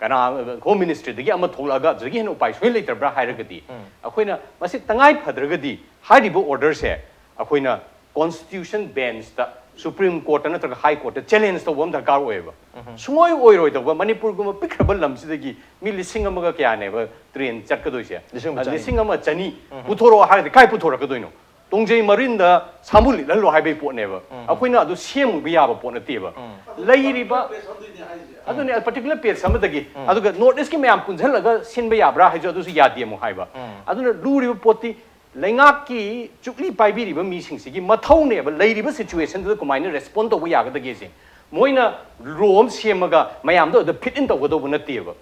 ꯀꯅꯥ ꯍꯣꯝ ꯃꯤꯅꯤꯁꯇ꯭ꯔꯤꯗꯒꯤ ꯑꯃ ꯊꯣꯛꯂꯛꯑꯒ ꯑꯗꯨꯗꯒꯤ ꯍꯦꯟꯅ ꯎꯄꯥꯏ ꯁꯨꯡꯂꯩ ꯂꯩꯇ꯭ꯔꯕ꯭ꯔꯥ ꯍꯥꯏꯔꯒꯗꯤ, ꯑꯩꯈꯣꯏꯅ ꯃꯁꯤ ꯇꯉꯥꯏ ꯐꯗ꯭ꯔꯒꯗꯤ ꯍꯥꯏꯔꯤꯕ ꯑꯣꯔꯗꯔꯁꯦ ꯑꯩꯈꯣꯏꯅ ꯀꯣꯟꯁꯇꯤꯇ꯭ꯌꯨꯁꯟ ꯕꯦꯟꯁꯇ, ꯁꯨꯄ꯭ꯔꯤꯝ ꯀꯣꯔꯠꯇ ꯅꯠꯇ꯭ꯔꯒ ꯍꯥꯏ ꯀꯣꯔꯠꯇ ꯆꯦꯂꯦꯟꯖ ꯇꯧꯕ ꯑꯃ ꯗꯔꯀꯥꯔ ꯑꯣꯏꯌꯦꯕ꯫ ꯁꯨꯡꯑꯣꯏ ꯑꯣꯏꯔꯣꯏꯗꯧꯕ, ꯃꯅꯤꯄꯨꯔꯒꯨꯝꯕ ꯄꯤꯛꯈ꯭ꯔꯕ ꯂꯝꯁꯤꯗꯒꯤ ꯃꯤ ꯂꯤꯁꯤꯡ ꯑꯃꯒ ꯀꯌꯥꯅꯦꯕ ꯇ꯭ꯔꯦꯟ ꯆꯠꯀꯗꯣꯏꯁꯦ? ꯂꯤꯁꯤꯡ ꯑꯃ ꯑ, ꯆꯅꯤ꯫ ꯂꯤꯁꯤꯡ ꯑꯃ ꯆꯅꯤ ꯄꯨꯊꯣꯔꯛꯑꯣ ꯍꯥꯏꯔꯗꯤ ꯀꯥꯏ ꯄꯨꯊꯣꯔꯛꯀꯗꯣꯏꯅꯣ? ꯇꯣꯡꯖꯩ ꯃꯔꯤꯟꯗ ꯁꯥꯃꯨ ꯂꯤꯠꯍꯜꯂꯣ ꯍꯥꯏꯕꯒꯤ ꯄꯣꯠꯅꯦꯕ꯫ ꯑꯩꯈꯣꯏꯅ ꯑꯗꯨ ꯁꯦꯝꯃꯨꯕ ꯌꯥꯕ ꯄꯣꯠ ꯅꯠꯇꯦꯕ꯫ ꯂꯩꯔꯤꯕ, ꯑꯗꯨꯅꯦ, ꯄꯥꯔꯇꯤꯀꯨꯂꯔ ꯄꯦꯖ ꯑꯃꯗꯒꯤ꯫ ꯑꯗꯨꯒ ꯅꯣꯔꯠ ꯏꯁꯀꯤ ꯃꯌꯥꯝ ꯄꯨꯟꯁꯤꯜꯂꯒ ꯁꯤꯟꯕ ꯌꯥꯕ꯭ꯔꯥ ꯍꯥꯏꯁꯨ ꯑꯗꯨꯁꯨ ꯌꯥꯗꯦ ꯑꯃꯨꯛ ꯍꯥꯏꯕ꯫ ꯑꯗꯨꯅ ꯂꯨꯔꯤꯕ ꯄꯣꯠꯇꯤ ꯂꯩꯉꯥꯛꯀꯤ ꯆꯨꯛꯂꯤ ꯄꯥꯏꯕꯤꯔꯤꯕ ꯃꯤꯁꯤꯡꯁꯤꯒꯤ ꯃꯊꯧꯅꯦꯕ, ꯂꯩꯔꯤꯕ ꯁꯤꯆꯨꯋꯦꯁꯟꯗꯨꯗ ꯀꯃꯥꯏꯅ ꯔꯦꯁꯄꯣꯟ ꯇꯧꯕ ꯌꯥꯒꯗꯒꯦꯁꯦ꯫ ꯃꯣꯏꯅ ꯂꯣ ꯑꯃ ꯁꯦꯝꯃꯒ ꯃꯌꯥꯝꯗꯣ ꯑꯗꯨꯗ ꯐꯤꯠ ꯏꯟ ꯇꯧꯒꯗꯧꯕ ꯅꯠꯇꯦꯕ꯫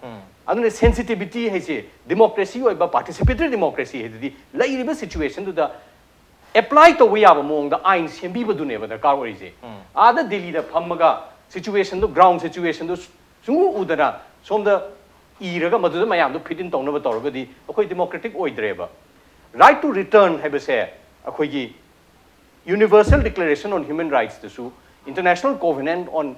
ꯑꯗꯨꯅ ꯁꯦꯟꯁꯤꯇꯤꯚꯤꯇꯤ ꯍꯥꯏꯁꯦ, ꯗꯤꯃꯣꯀ꯭ꯔꯦꯁꯤ ꯑꯣꯏꯕ, ꯄꯥꯔꯇꯤꯁꯤꯄꯦꯇꯔꯤ ꯗꯤꯃꯣꯀ꯭ꯔꯦꯁꯤ ꯍꯥꯏꯗꯨꯗꯤ ꯂꯩꯔꯤꯕ ꯁꯤꯆꯨꯋꯦꯁꯟꯗꯨꯗ ꯑꯦꯄ꯭ꯂꯥꯏ ꯇꯧꯕ ꯌꯥꯕ ꯃꯑꯣꯡꯗ ꯑꯥꯏꯟ ꯁꯦꯝꯕꯤꯕꯗꯨꯅꯦꯕ ꯗꯔꯀꯥꯔ ꯑꯣꯏꯔꯤꯁꯦ꯫ ꯑꯥꯗ ꯗꯤꯜꯂꯤꯗ ꯐꯝꯃꯒ ꯁꯤꯆꯨꯋꯦꯁꯟꯗꯣ, ꯒ꯭ꯔꯥꯎꯟ ꯁꯤꯆꯨꯋꯦꯁꯟꯗꯣ ꯁꯨꯡꯎ ꯎꯗꯅ ꯁꯣꯝꯗ ꯏꯔꯒ ꯃꯗꯨꯗ ꯃꯌꯥꯝꯗꯣ ꯐꯤꯠ ꯏꯟ ꯇꯧꯅꯕ ꯇꯧꯔꯒꯗꯤ ꯑꯩꯈꯣꯏ ꯗꯤꯃꯣꯀ꯭ꯔꯦꯇꯤꯛ ꯑꯣꯏꯗ꯭ꯔꯦꯕ꯫ Right to return ꯍꯥꯏꯕꯁꯦ ꯑꯩꯈꯣꯏꯒꯤ Universal Declaration on Human Rightsꯇꯁꯨ, International Covenant on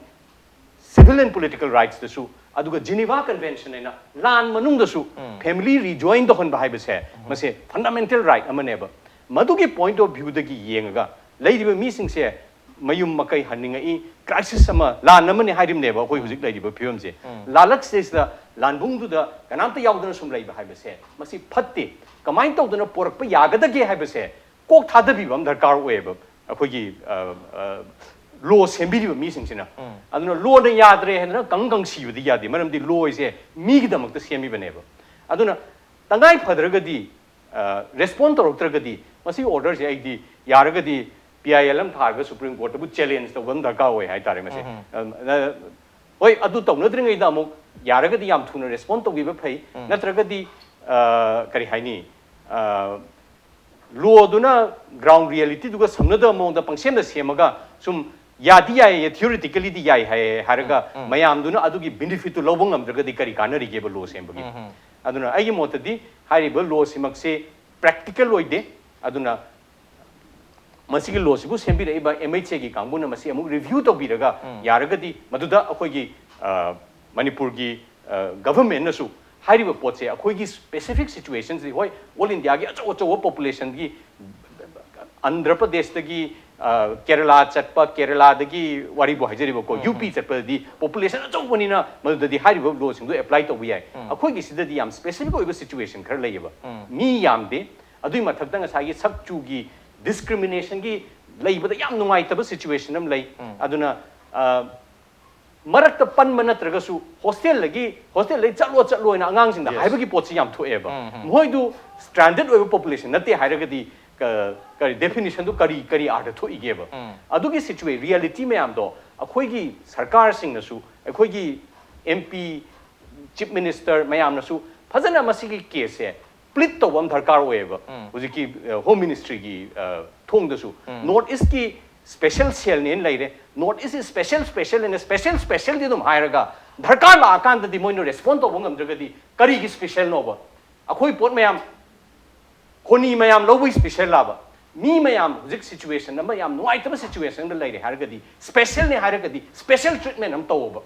Civil and Political Rightsꯇꯁꯨ, ꯑꯗꯨꯒ Geneva Convention ꯍꯥꯏꯅ ꯂꯥꯟ ꯃꯅꯨꯡꯗꯁꯨ ꯐꯦꯃꯤꯂꯤ ꯔꯤꯖꯣꯏꯟ ꯇꯧꯍꯟꯕ ꯍꯥꯏꯕꯁꯦ, ꯃꯁꯦ ꯐꯟꯗꯥꯃꯦꯟꯇꯦꯜ ꯔꯥꯏꯠ ꯑꯃꯅꯦꯕ꯫ ꯃꯗꯨꯒꯤ ꯄꯣꯏꯟꯠ ꯑꯣꯐ ꯚ꯭ꯌꯨꯗꯒꯤ ꯌꯦꯡꯉꯒ ꯂꯩꯔꯤꯕ ꯃꯤꯁꯤꯡꯁꯦ ꯃꯌꯨꯝ ꯃꯀꯩ ꯍꯟꯅꯤꯡꯉꯛꯏ, ꯀ꯭ꯔꯥꯏꯁꯤꯁ ꯑꯃ, ꯂꯥꯟ ꯑꯃꯅꯦ ꯍꯥꯏꯔꯤꯕꯅꯦꯕ ꯑꯩꯈꯣꯏ ꯍꯧꯖꯤꯛ ꯂꯩꯔꯤꯕ ꯐꯤꯕꯝꯁꯦ꯫ ꯂꯥꯜꯂꯛꯁꯤꯗꯩꯁꯤꯗ ꯂꯥꯟꯕꯨꯡꯗꯨꯗ ꯀꯅꯥꯝꯇ ꯌꯥꯎꯗꯅ ꯁꯨꯝ ꯂꯩꯕ ꯍꯥꯏꯕꯁꯦ ꯃꯁꯤ ꯐꯠꯇꯦ꯫ ꯀꯃꯥꯏꯅ ꯇꯧꯗꯅ ꯄꯣꯔꯛꯄ ꯌꯥꯒꯗꯒꯦ ꯍꯥꯏꯕꯁꯦ ꯀꯣꯛ ꯊꯥꯗꯕꯤꯕ ꯑꯃ ꯗꯔꯀꯥꯔ ꯑꯣꯏꯌꯦꯕ꯫ ꯑꯩꯈꯣꯏꯒꯤ, ꯑ, ꯑ, ꯂꯣ ꯁꯦꯝꯕꯤꯔꯤꯕ ꯃꯤꯁꯤꯡꯁꯤꯅ꯫ ꯑꯗꯨꯅ ꯂꯣꯅ ꯌꯥꯗ꯭ꯔꯦ ꯍꯥꯏꯗꯅ ꯀꯪ ꯀꯪ ꯁꯤꯕꯗꯤ ꯌꯥꯗꯦ, ꯃꯔꯝꯗꯤ ꯂꯣꯁꯦ ꯃꯤꯒꯤꯗꯃꯛꯇ ꯁꯦꯝꯃꯤꯕꯅꯦꯕ꯫ ꯑꯗꯨꯅ ꯇꯉꯥꯏ ꯐꯗ꯭ꯔꯒꯗꯤ ꯔꯦꯁꯄꯣꯟ ꯇꯧꯔꯛꯇ꯭ꯔꯒꯗꯤ ꯃꯁꯤꯒꯤ ꯑꯣꯔꯗꯔꯁꯦ ꯑꯩꯗꯤ ꯌꯥꯔꯒꯗꯤ ꯄꯤ ꯑꯥꯏ ꯑꯦꯜ ꯑꯃ ꯊꯥꯔꯒ ꯁꯨꯄ꯭ꯔꯤꯝ ꯀꯣꯔꯠꯇꯕꯨ ꯆꯦꯂꯦꯟꯖ ꯇꯧꯕ ꯑꯃ ꯗꯔꯀꯥꯔ ꯑꯣꯏ ꯍꯥꯏꯇꯥꯔꯦ ꯃꯁꯤ꯫ ꯍꯣꯏ, ꯑꯗꯨ ꯇꯧꯅꯗ꯭ꯔꯤꯉꯩꯗ ꯑꯃꯨꯛ ꯌꯥꯔꯒꯗꯤ ꯌꯥꯝ ꯊꯨꯅ ꯔꯦꯁꯄꯣꯟ ꯇꯧꯕꯤꯕ ꯐꯩ꯫ ꯅꯠꯇ꯭ꯔꯒꯗꯤ ꯀꯔꯤ ꯍꯥꯏꯅꯤ, ꯂꯣꯗꯨꯅ ꯒ꯭ꯔꯥꯎꯟ ꯔꯤꯌꯦꯂꯤꯇꯤꯗꯨꯒ ꯁꯝꯅꯗꯕ ꯃꯑꯣꯡꯗ ꯄꯪꯁꯦꯝꯗ ꯁꯦꯝꯃꯒ ꯁꯨꯝ ꯌꯥꯗꯤ ꯌꯥꯏꯌꯦ, ꯊꯤꯑꯣꯔꯤꯇꯤꯀꯦꯂꯤꯗꯤ ꯌꯥꯏ ꯍꯥꯏꯌꯦ ꯍꯥꯏꯔꯒ ꯃꯌꯥꯝꯗꯨꯅ ꯑꯗꯨꯒꯤ ꯕꯦꯅꯤꯐꯤꯠꯇꯨ ꯂꯧꯕ ꯉꯝꯗ꯭ꯔꯒꯗꯤ ꯀꯔꯤ ꯀꯥꯟꯅꯔꯤꯒꯦꯕ ꯂꯣ ꯁꯦꯝꯕꯒꯤ? ꯑꯗꯨꯅ ꯑꯩꯒꯤ ꯃꯣꯠꯇꯗꯤ ꯍꯥꯏꯔꯤꯕ ꯂꯣꯁꯤꯃꯛꯁꯦ ꯄ꯭ꯔꯦꯛꯇꯤꯀꯦꯜ ꯑꯣꯏꯗꯦ꯫ ꯑꯗꯨꯅ ꯃꯁꯤꯒꯤ ꯂꯣꯁꯤꯕꯨ ꯁꯦꯝꯕꯤꯔꯛꯏꯕ ꯑꯦꯝ ꯑꯩꯆ ꯑꯦꯒꯤ ꯀꯥꯡꯕꯨꯅ ꯃꯁꯤ ꯑꯃꯨꯛ ꯔꯤꯚ꯭ꯌꯨ ꯇꯧꯕꯤꯔꯒ ꯌꯥꯔꯒꯗꯤ ꯃꯗꯨꯗ ꯑꯩꯈꯣꯏꯒꯤ ꯃꯅꯤꯄꯨꯔꯒꯤ ꯒꯚꯔꯟꯃꯦꯟꯅꯁꯨ ꯍꯥꯏꯔꯤꯕ ꯄꯣꯠꯁꯦ ꯑꯩꯈꯣꯏꯒꯤ ꯁ꯭ꯄꯦꯁꯤꯐꯤꯛ ꯁꯤꯆꯨꯋꯦꯁꯟꯁꯤ, ꯍꯣꯏ, ꯑꯣꯜ ꯏꯟꯗꯤꯌꯥꯒꯤ ꯑꯆꯧ ꯑꯆꯧꯕ ꯄꯣꯄꯨꯂꯦꯁꯟꯒꯤ ꯑꯟꯙ꯭ꯔ ꯄ꯭ꯔꯗꯦꯁꯇꯒꯤ ꯀꯦꯔꯂꯥ ꯆꯠꯄ, ꯀꯦꯔꯂꯥꯗꯒꯤ ꯋꯥꯔꯤꯕꯨ ꯍꯥꯏꯖꯔꯤꯕꯀꯣ, ꯌꯨ ꯄꯤ ꯆꯠꯄꯗꯗꯤ ꯄꯣꯄꯨꯂꯦꯁꯟ ꯑꯆꯧꯕꯅꯤꯅ ꯃꯗꯨꯗꯗꯤ ꯍꯥꯏꯔꯤꯕ ꯂꯣꯁꯤꯡꯗꯣ ꯑꯦꯄ꯭ꯂꯥꯏ ꯇꯧꯕ ꯌꯥꯏ꯫ ꯑꯩꯈꯣꯏꯒꯤ ꯁꯤꯗꯗꯤ ꯌꯥꯝ ꯁ꯭ꯄꯦꯁꯤꯐꯤꯛ ꯑꯣꯏꯕ ꯁꯤꯆꯨꯋꯦꯁꯟ ꯈꯔ ꯂꯩꯌꯦꯕ꯫ ꯃꯤ ꯌꯥꯝꯗꯦ, ꯑꯗꯨꯏ ꯃꯊꯛꯇ ꯉꯁꯥꯏꯒꯤ ꯁꯛ ꯆꯨꯒꯤ ꯗꯤꯁꯀ꯭ꯔꯤꯃꯤꯅꯦꯁꯟꯒꯤ ꯂꯩꯕꯗ ꯌꯥꯝ ꯅꯨꯡꯉꯥꯏꯇꯕ ꯁꯤꯆꯨꯋꯦꯁꯟ ꯑꯃ ꯂꯩ꯫ ꯑꯗꯨꯅ ꯃꯔꯛꯇ ꯄꯟꯕ ꯅꯠꯇ꯭ꯔꯒꯁꯨ ꯍꯣꯁꯇꯦꯜꯗꯒꯤ, ꯍꯣꯁꯇꯦꯜꯗꯒꯤ ꯆꯠꯂꯣ ꯆꯠꯂꯣ ꯍꯥꯏꯅ ꯑꯉꯥꯡꯁꯤꯡꯗ ꯍꯥꯏꯕꯒꯤ ꯄꯣꯠꯁꯤ ꯌꯥꯝ ꯊꯣꯛꯑꯦꯕ꯫ ꯃꯈꯣꯏꯗꯨ ꯁ꯭ꯇ꯭ꯔꯦꯟꯗꯦꯗ ꯑꯣꯏꯕ ꯄꯣꯄꯨꯂꯦꯁꯟ ꯅꯠꯇꯦ ꯍꯥꯏꯔꯒꯗꯤ ꯀꯔꯤ ꯗꯦꯐꯤꯅꯤꯁꯟꯗꯨ, ꯀꯔꯤ ꯀꯔꯤ ꯑꯥꯔꯊ ꯊꯣꯛꯏꯒꯦꯕ? ꯑꯗꯨꯒꯤ ꯁꯤꯆꯨꯋꯦ ꯔꯤꯌꯦꯂꯤꯇꯤ ꯃꯌꯥꯝꯗꯣ ꯑꯩꯈꯣꯏꯒꯤ ꯁꯔꯀꯥꯔꯁꯤꯡꯅꯁꯨ, ꯑꯩꯈꯣꯏꯒꯤ ꯑꯦꯝ ꯄꯤ, ꯆꯤꯐ ꯃꯤꯅꯤꯁꯇꯔ ꯃꯌꯥꯝꯅꯁꯨ ꯐꯖꯅ ꯃꯁꯤꯒꯤ ꯀꯦꯁꯁꯦ ꯄ꯭ꯂꯤꯠ ꯇꯧꯕ ꯑꯃ ꯗꯔꯀꯥꯔ ꯑꯣꯏꯌꯦꯕ꯫ ꯍꯧꯖꯤꯛꯀꯤ ꯍꯣꯝ ꯃꯤꯅꯤꯁꯇ꯭ꯔꯤꯒꯤ ꯊꯣꯡꯗꯁꯨ ꯅꯣꯔꯠ ꯏꯁꯀꯤ ꯁ꯭ꯄꯦꯁꯦꯜ ꯁꯦꯜꯅꯦꯅ ꯂꯩꯔꯦ, ꯅꯣꯔꯠ ꯏꯁ ꯁ꯭ꯄꯦꯁꯦꯜ ꯁ꯭ꯄꯦꯁꯦꯜ ꯍꯥꯏꯅ ꯁ꯭ꯄꯦꯁꯦꯜ ꯁ꯭ꯄꯦꯁꯦꯜꯗꯤ ꯑꯗꯨꯝ ꯍꯥꯏꯔꯒ ꯗꯔꯀꯥꯔ ꯂꯥꯛꯑꯀꯥꯟꯗꯗꯤ ꯃꯣꯏꯅ ꯔꯦꯁꯄꯣꯟ ꯇꯧꯕ ꯉꯝꯗ꯭ꯔꯒꯗꯤ ꯀꯔꯤꯒꯤ ꯁ꯭ꯄꯦꯁꯦꯜꯅꯣꯕ? ꯑꯩꯈꯣꯏ ꯄꯣꯠ ꯃꯌꯥꯝ, ꯈꯣꯅꯤ ꯃꯌꯥꯝ ꯂꯧꯕꯒꯤ ꯁ꯭ꯄꯦꯁꯦꯜ ꯂꯥꯕ? ꯃꯤ ꯃꯌꯥꯝ ꯍꯧꯖꯤꯛ ꯁꯤꯆꯨꯋꯦꯁꯟ ꯑꯃ ꯌꯥꯝ ꯅꯨꯡꯉꯥꯏꯇꯕ ꯁꯤꯆꯨꯋꯦꯁꯟꯗ ꯂꯩꯔꯦ ꯍꯥꯏꯔꯒꯗꯤ, ꯁ꯭ꯄꯦꯁꯦꯜꯅꯦ ꯍꯥꯏꯔꯒꯗꯤ ꯁ꯭ꯄꯦꯁꯦꯜ ꯇ꯭ꯔꯤꯠꯃꯦꯟ ꯑꯃ ꯇꯧꯑꯣꯕ꯫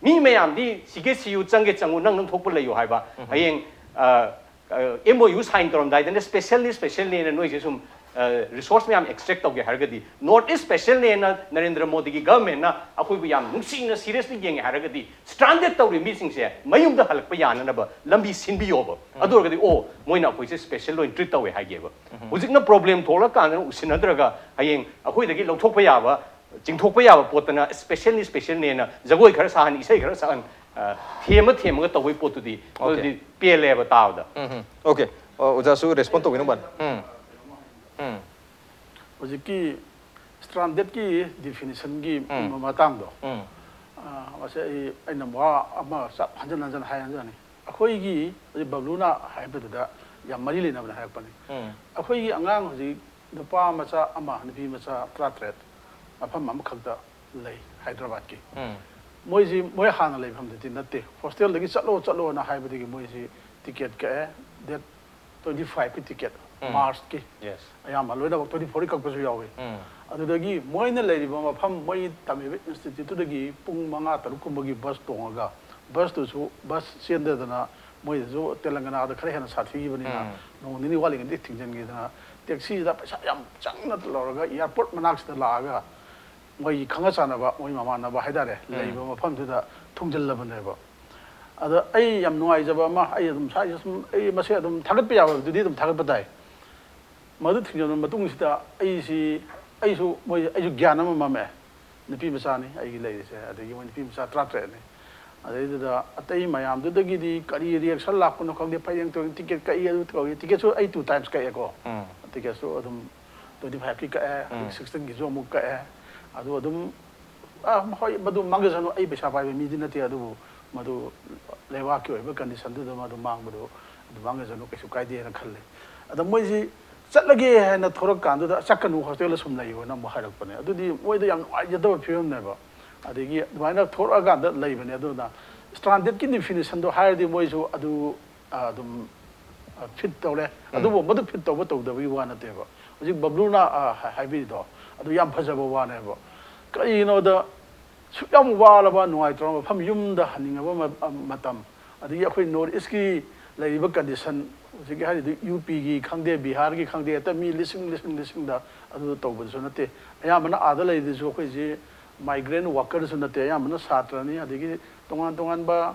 ꯃꯤ ꯃꯌꯥꯝꯗꯤ ꯁꯤꯒꯦ ꯁꯤꯌꯨ, ꯆꯪꯒꯦ ꯆꯪꯉꯨ, ꯅꯪ ꯅꯪ ꯊꯣꯛꯄ ꯂꯩꯌꯨ ꯍꯥꯏꯕ꯫ ꯍꯌꯦꯡ ꯑꯦꯝ ꯑꯣ ꯌꯨ ꯁꯥꯏꯟ ꯇꯧꯔꯝꯗꯥꯏꯗꯅ ꯁ꯭ꯄꯦꯁꯦꯜꯅꯤ ꯁ꯭ꯄꯦꯁꯦꯜꯅꯤꯅ ꯅꯣꯏꯁꯦ ꯁꯨꯝ ꯔꯤꯁꯣꯔꯁ ꯃꯌꯥꯝ ꯑꯦꯛꯁꯇ꯭ꯔꯦꯛ ꯇꯧꯒꯦ ꯍꯥꯏꯔꯒꯗꯤ, ꯅꯣꯔꯠ ꯏꯁ ꯁ꯭ꯄꯦꯁꯦꯜꯅꯦꯅ ꯅꯔꯦꯟꯗ꯭ꯔ ꯃꯣꯗꯤꯒꯤ ꯒꯚꯔꯟꯃꯦꯟꯠꯅ ꯑꯩꯈꯣꯏꯕꯨ ꯌꯥꯝ ꯅꯨꯡꯁꯤꯅ ꯁꯤꯔꯤꯌꯁꯂꯤ ꯌꯦꯡꯉꯦ ꯍꯥꯏꯔꯒꯗꯤ, ꯁ꯭ꯇ꯭ꯔꯥꯟꯗꯦꯗ ꯇꯧꯔꯤ ꯃꯤꯁꯤꯡꯁꯦ ꯃꯌꯨꯝꯗ ꯍꯜꯂꯛꯄ ꯌꯥꯅꯅꯕ ꯂꯝꯕꯤ ꯁꯤꯟꯕꯤꯌꯣꯕ꯫ ꯑꯗꯨ ꯑꯣꯏꯔꯒꯗꯤ, ꯑꯣ, ꯃꯣꯏꯅ ꯑꯩꯈꯣꯏꯁꯦ ꯁ꯭ꯄꯦꯁꯦꯜ ꯑꯣꯏꯅ ꯇ꯭ꯔꯤꯠ ꯇꯧꯋꯦ ꯍꯥꯏꯒꯦꯕ꯫ ꯍꯧꯖꯤꯛꯅ ꯄ꯭ꯔꯣꯕ꯭ꯂꯦꯝ ꯊꯣꯛꯂꯀꯥꯟꯗꯅ ꯎꯁꯤꯟꯅꯗ꯭ꯔꯒ, ꯍꯌꯦꯡ ꯑꯩꯈꯣꯏꯗꯒꯤ ꯂꯧꯊꯣꯛꯄ ꯌꯥꯕ, ꯆꯤꯡꯊꯣꯛꯄ ꯌꯥꯕ ꯄꯣꯠꯇꯅ ꯁ꯭ꯄꯦꯁꯦꯜꯅꯤ, ꯁ꯭ꯄꯦꯁꯦꯜꯅꯦꯅ ꯖꯒꯣꯏ ꯈꯔ ꯁꯥꯍꯟ, ꯏꯁꯩ ꯈꯔ ꯁꯛꯍꯟ, ꯑ, ꯊꯦꯝꯃ ꯊꯦꯝꯃꯒ ꯇꯧꯕꯒꯤ ꯄꯣꯠꯇꯨꯗꯤ, ꯑꯣꯀꯦ꯫ ꯑꯗꯨꯗꯤ ꯄꯦꯜꯂꯦꯕ ꯇꯥꯕꯗ꯫ ꯎꯝ, ꯎꯝ꯫ ꯑꯣꯀꯦ꯫ ꯑ, ꯑꯣꯖꯥꯁꯨ ꯔꯦꯁꯄꯣꯟ ꯇꯧꯕꯤꯅꯕ꯫ ꯎꯝ꯫ ꯎꯝ꯫ ꯍꯧꯖꯤꯛꯀꯤ ꯁ꯭ꯇ꯭ꯔꯥꯟꯗꯦꯗꯀꯤ ꯗꯤꯐꯤꯅꯤꯁꯟꯒꯤ ꯎꯝ꯫ ꯃꯇꯥꯡꯗꯣ, ꯎꯝ꯫ ꯑ, ꯃꯁꯤ ꯑꯩ, ꯑꯩꯅ ꯋꯥ ꯑꯃ ꯆꯞ ꯍꯟꯖꯟ ꯍꯟꯖꯟ ꯍꯥꯏ ꯍꯟꯖꯅꯤ꯫ ꯑꯩꯈꯣꯏꯒꯤ ꯍꯧꯖꯤꯛ ꯕꯕ꯭ꯂꯨꯅ ꯍꯥꯏꯕꯗꯨꯗ ꯌꯥꯝ ꯃꯔꯤ ꯂꯩꯅꯕꯅ ꯍꯥꯏꯔꯛꯄꯅꯤ꯫ ꯎꯝ꯫ ꯑꯩꯈꯣꯏꯒꯤ ꯑꯉꯥꯡ ꯍꯧꯖꯤꯛ ꯅꯨꯄꯥ ꯃꯆꯥ ꯑꯃ, ꯅꯨꯄꯤ ꯃꯆꯥ ꯇꯔꯥꯇꯔꯦꯠ ꯃꯐꯝ ꯑꯃꯈꯛꯇ ꯂꯩ ꯍꯥꯏꯗ꯭ꯔꯕꯥꯗꯀꯤ꯫ ꯎꯝ꯫ ꯃꯣꯏꯁꯤ, ꯃꯣꯏ ꯍꯥꯟꯅ ꯂꯩꯐꯝꯗꯨꯗꯤ ꯅꯠꯇꯦ, ꯍꯣꯁꯇꯦꯜꯗꯒꯤ ꯆꯠꯂꯣ ꯆꯠꯂꯣꯅ ꯍꯥꯏꯕꯗꯒꯤ ꯃꯣꯏꯁꯤ ꯇꯤꯀꯦꯠ ꯀꯛꯑꯦ, ꯗꯦꯠ ꯇ꯭ꯋꯦꯟꯇꯤ ꯐꯥꯏꯚꯀꯤ ꯇꯤꯀꯦꯠ, ꯎꯝ꯫ ꯃꯥꯔꯆꯀꯤ꯫ ꯌꯦꯁ꯫ ꯑꯌꯥꯝꯕ ꯂꯣꯏꯅꯃꯛ ꯇ꯭ꯋꯦꯟꯇꯤ ꯐꯣꯔꯒꯤ ꯀꯛꯄꯁꯨ ꯌꯥꯎꯏ꯫ ꯎꯝ꯫ ꯑꯗꯨꯗꯒꯤ ꯃꯣꯏꯅ ꯂꯩꯔꯤꯕ ꯃꯐꯝ, ꯃꯣꯏ ꯇꯝꯃꯤꯕ ꯏꯟꯁꯇꯤꯇ꯭ꯌꯨꯠꯇꯨꯗꯒꯤ ꯄꯨꯡ ꯃꯉꯥ ꯇꯔꯨꯛ ꯀꯨꯝꯕꯒꯤ ꯕꯁ ꯇꯣꯡꯉꯒ, ꯕꯁꯇꯨꯁꯨ, ꯕꯁ ꯆꯦꯟꯗꯗꯅ ꯃꯣꯏꯗꯁꯨ ꯇꯦꯂꯪꯒꯅꯥꯗ ꯈꯔ ꯍꯦꯟꯅ ꯁꯥꯊꯤꯈꯤꯕꯅꯤꯅ, ꯎꯝ꯫ ꯅꯣꯡ ꯅꯤꯅꯤ ꯋꯥꯠꯂꯤꯉꯩꯗ ꯊꯤꯡꯖꯤꯟꯈꯤꯗꯅ, ꯇꯦꯛꯁꯤꯗ ꯄꯩꯁꯥ ꯌꯥꯝ ꯆꯪꯅ ꯂꯧꯔꯒ ꯑꯦꯌꯥꯔꯄꯣꯔꯠ ꯃꯅꯥꯛꯁꯤꯗ ꯂꯥꯛꯑꯒ, ꯃꯣꯏꯒꯤ ꯈꯪꯅ ꯆꯥꯟꯅꯕ, ꯃꯣꯏ ꯃꯃꯥꯟꯅꯕ ꯍꯥꯏꯇꯥꯔꯦ, ꯎꯝ꯫ ꯂꯩꯕ ꯃꯐꯝꯗꯨꯗ ꯊꯨꯡꯖꯤꯜꯂꯕꯅꯦꯕ꯫ ꯑꯗ ꯑꯩ ꯌꯥꯝ ꯅꯨꯡꯉꯥꯏꯖꯕ ꯑꯃ, ꯑꯩ ꯑꯗꯨꯝ ꯁ꯭ꯋꯥꯏꯁꯦ ꯁꯨꯝ, ꯑꯩ ꯃꯁꯦ ꯑꯗꯨꯝ ꯊꯥꯒꯠꯄ ꯌꯥꯕꯗꯨꯗꯤ ꯑꯗꯨꯝ ꯊꯥꯒꯠꯄ ꯇꯥꯏ꯫ ꯃꯗꯨ ꯊꯤꯡꯖꯤꯜꯂꯕ ꯃꯇꯨꯡꯁꯤꯗ ꯑꯩꯁꯤ, ꯑꯩꯁꯨ, ꯃꯣꯏ, ꯑꯩꯁꯨ ꯒ꯭ꯌꯥꯟ ꯑꯃ ꯃꯝꯃꯛꯑꯦ꯫ ꯅꯨꯄꯤ ꯃꯆꯥꯅꯤ ꯑꯩꯒꯤ ꯂꯩꯔꯤꯁꯦ, ꯑꯗꯒꯤ ꯃꯣꯏ ꯅꯨꯄꯤ ꯃꯆꯥ ꯇꯔꯥꯇꯔꯦꯠꯅꯤ꯫ ꯑꯗꯩꯗꯨꯗ ꯑꯇꯩ ꯃꯌꯥꯝꯗꯨꯗꯒꯤꯗꯤ ꯀꯔꯤ ꯔꯤꯌꯦꯛꯁꯟ ꯂꯥꯛꯄꯅꯣ ꯈꯪꯗꯦ, ꯐꯌꯦꯡ ꯇꯨꯌꯦꯡ ꯇꯤꯀꯦꯠ ꯀꯛꯏ, ꯑꯗꯨ ꯇꯧꯏ, ꯇꯤꯀꯦꯠꯁꯨ ꯑꯩ ꯇꯨ ꯇꯥꯏꯝꯁ ꯀꯛꯑꯦꯀꯣ꯫ ꯎꯝ꯫ ꯇꯤꯀꯦꯠꯁꯨ ꯑꯗꯨꯝ ꯇ꯭ꯋꯦꯟꯇꯤ ꯐꯥꯏꯚꯀꯤ ꯀꯛꯑꯦ, ꯎꯝ꯫ ꯁꯤꯛꯁꯇꯤꯟꯒꯤꯁꯨ ꯑꯃꯨꯛ ꯀꯛꯑꯦ꯫ ꯑꯗꯨ ꯑꯗꯨꯝ, ꯑ, ꯍꯣꯏ, ꯃꯗꯨ ꯃꯥꯡꯖꯁꯅꯨ, ꯑꯩ ꯄꯩꯁꯥ ꯄꯥꯏꯕ ꯃꯤꯗꯤ ꯅꯠꯇꯦ, ꯑꯗꯨꯕꯨ ꯃꯗꯨ ꯂꯩꯕꯥꯛꯀꯤ ꯑꯣꯏꯕ ꯀꯟꯗꯤꯁꯟꯗꯨꯗ ꯃꯗꯨ ꯃꯥꯡꯕꯗꯨ ꯑꯗꯨ ꯃꯥꯡꯖꯁꯅꯨ, ꯀꯩꯁꯨ ꯀꯥꯏꯗꯦꯅ ꯈꯜꯂꯤ꯫ ꯑꯗ ꯃꯣꯏꯁꯤ ꯆꯠꯂꯒꯦ ꯍꯥꯏꯅ ꯊꯣꯔꯛꯀꯥꯟꯗꯨꯗ, "ꯆꯠꯀꯅꯨ, ꯍꯣꯁꯇꯦꯜꯗ ꯁꯨꯝ ꯂꯩꯌꯣꯅ" ꯑꯃꯨꯛ ꯍꯥꯏꯔꯛꯄꯅꯦ꯫ ꯑꯗꯨꯗꯤ ꯃꯣꯏꯗ ꯌꯥꯝ ꯅꯨꯡꯉꯥꯏꯖꯗꯕ ꯐꯤꯕꯝꯅꯦꯕ꯫ ꯑꯗꯒꯤ ꯑꯗꯨꯃꯥꯏꯅ ꯊꯣꯔꯛꯑꯀꯥꯟꯗ ꯂꯩꯕꯅꯦ꯫ ꯑꯗꯨꯅ ꯁ꯭ꯇ꯭ꯔꯥꯟꯗꯦꯗꯀꯤ ꯗꯤꯐꯤꯅꯤꯁꯟꯗꯣ ꯍꯥꯏꯔꯗꯤ ꯃꯣꯏꯁꯨ ꯑꯗꯨ, ꯑ, ꯑꯗꯨꯝ, ꯑ, ꯐꯤꯠ ꯇꯧꯔꯦ꯫ ꯎꯝ꯫ ꯑꯗꯨꯕꯨ ꯃꯗꯨ ꯐꯤꯠ ꯇꯧꯕ ꯇꯧꯗꯕꯒꯤ ꯋꯥ ꯅꯠꯇꯦꯕ꯫ ꯍꯧꯖꯤꯛ ꯕꯕ꯭ꯂꯨꯅ, ꯑ, ꯍꯥꯏ-, ꯍꯥꯏꯕꯤꯔꯤꯗꯣ ꯑꯗꯨ ꯌꯥꯝ ꯐꯖꯕ ꯋꯥꯅꯦꯕ꯫ ꯀꯔꯤꯒꯤꯅꯣꯗ, ꯁꯨꯛ ꯌꯥꯝ ꯋꯥꯔꯕ, ꯅꯨꯡꯉꯥꯏꯇ꯭ꯔꯕ ꯃꯐꯝ, ꯌꯨꯝꯗ ꯍꯟꯅꯤꯡꯉꯕ ꯃ-, ꯃꯇꯝ, ꯑꯗꯒꯤ ꯑꯩꯈꯣꯏ ꯅꯣꯔꯠ ꯏꯁꯀꯤ ꯂꯩꯔꯤꯕ condition, ꯍꯧꯖꯤꯛꯀꯤ ꯍꯥꯏꯔꯤꯗꯨ ꯌꯨ ꯄꯤꯒꯤ ꯈꯪꯗꯦ, ꯕꯤꯍꯥꯔꯒꯤ ꯈꯪꯗꯦ, ꯍꯦꯛꯇ ꯃꯤ ꯂꯤꯁꯤꯡ, ꯂꯤꯁꯤꯡ, ꯂꯤꯁꯤꯡꯗ ꯑꯗꯨ ꯇꯧꯕꯗꯨꯁꯨ ꯅꯠꯇꯦ꯫ ꯑꯌꯥꯝꯕꯅ ꯑꯥꯗ ꯂꯩꯔꯤꯗꯨꯁꯨ ꯑꯩꯈꯣꯏꯁꯤ migrant workerꯁꯨ ꯅꯠꯇꯦ, ꯑꯌꯥꯝꯕꯅ ꯁꯥꯇ꯭ꯔꯅꯤ, ꯑꯗꯒꯤ ꯇꯣꯉꯥꯟ ꯇꯣꯉꯥꯟꯕ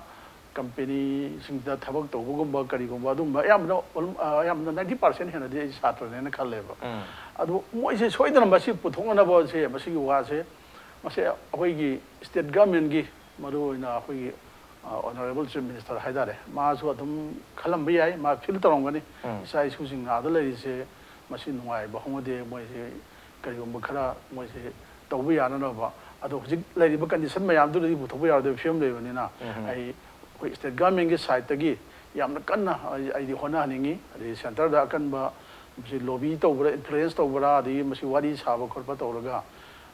companyꯁꯤꯡꯗ ꯊꯕꯛ ꯇꯧꯕꯒꯨꯝꯕ ꯀꯔꯤꯒꯨꯝꯕ ꯑꯗꯨꯝꯕ ꯑꯌꯥꯝꯕꯅ ꯑꯣꯜ-, ꯑ, ꯑꯌꯥꯝꯕꯅ ninety percent ꯍꯦꯟꯅꯗꯤ ꯑꯩ ꯁꯥꯇ꯭ꯔꯅꯦꯅ ꯈꯜꯂꯦꯕ꯫ ꯑꯗꯨ ꯃꯣꯏꯁꯦ ꯁꯣꯏꯗꯅ ꯃꯁꯤ ꯄꯨꯊꯣꯛꯅꯅꯕꯁꯦ, ꯃꯁꯤꯒꯤ ꯋꯥꯁꯦ, ꯃꯁꯤ ꯑꯩꯈꯣꯏꯒꯤ state governmentꯀꯤ, ꯃꯔꯨꯑꯣꯏꯅ ꯑꯩꯈꯣꯏꯒꯤ ꯑ, Honourable Chief Minister ꯍꯥꯏꯇꯥꯔꯦ, ꯃꯥꯁꯨ ꯑꯗꯨꯝ ꯈꯜꯂꯝꯕ ꯌꯥꯏ, ꯃꯥ feel ꯇꯧꯔꯝꯒꯅꯤ꯫ ꯎꯝ꯫ ꯏꯆꯥ ꯏꯁꯨꯁꯤꯡ ꯑꯥꯗ ꯂꯩꯔꯤꯁꯦ, ꯃꯁꯤ ꯅꯨꯡꯉꯥꯏꯕ ꯍꯧꯅꯗꯦ, ꯃꯣꯏꯁꯦ ꯀꯔꯤꯒꯨꯝꯕ ꯈꯔ ꯃꯣꯏꯁꯦ ꯇꯧꯕ ꯌꯥꯅꯅꯕ꯫ ꯑꯗꯣ ꯍꯧꯖꯤꯛ ꯂꯩꯔꯤꯕ condition ꯃꯌꯥꯝꯗꯨꯗꯗꯤ ꯄꯨꯊꯣꯛꯄ ꯌꯥꯔꯣꯏꯗꯕ ꯐꯤꯕꯝ ꯂꯩꯕꯅꯤꯅ, ꯎꯝ꯫ ꯑꯩ ꯑꯩꯈꯣꯏ state governmentꯀꯤ sideꯇꯒꯤ ꯌꯥꯝꯅ ꯀꯟꯅ ꯑꯩ, ꯑꯩꯗꯤ ꯍꯣꯠꯅꯍꯟꯅꯤꯡꯉꯤ꯫ ꯑꯗꯩ centreꯗ ꯑꯀꯟꯕ ꯃꯁꯤ lobby ꯇꯧꯕ꯭ꯔꯥ, influence ꯇꯧꯕ꯭ꯔꯥ, ꯑꯗꯒꯤ ꯃꯁꯤ ꯋꯥꯔꯤ ꯁꯥꯕ ꯈꯣꯠꯄ ꯇꯧꯔꯒ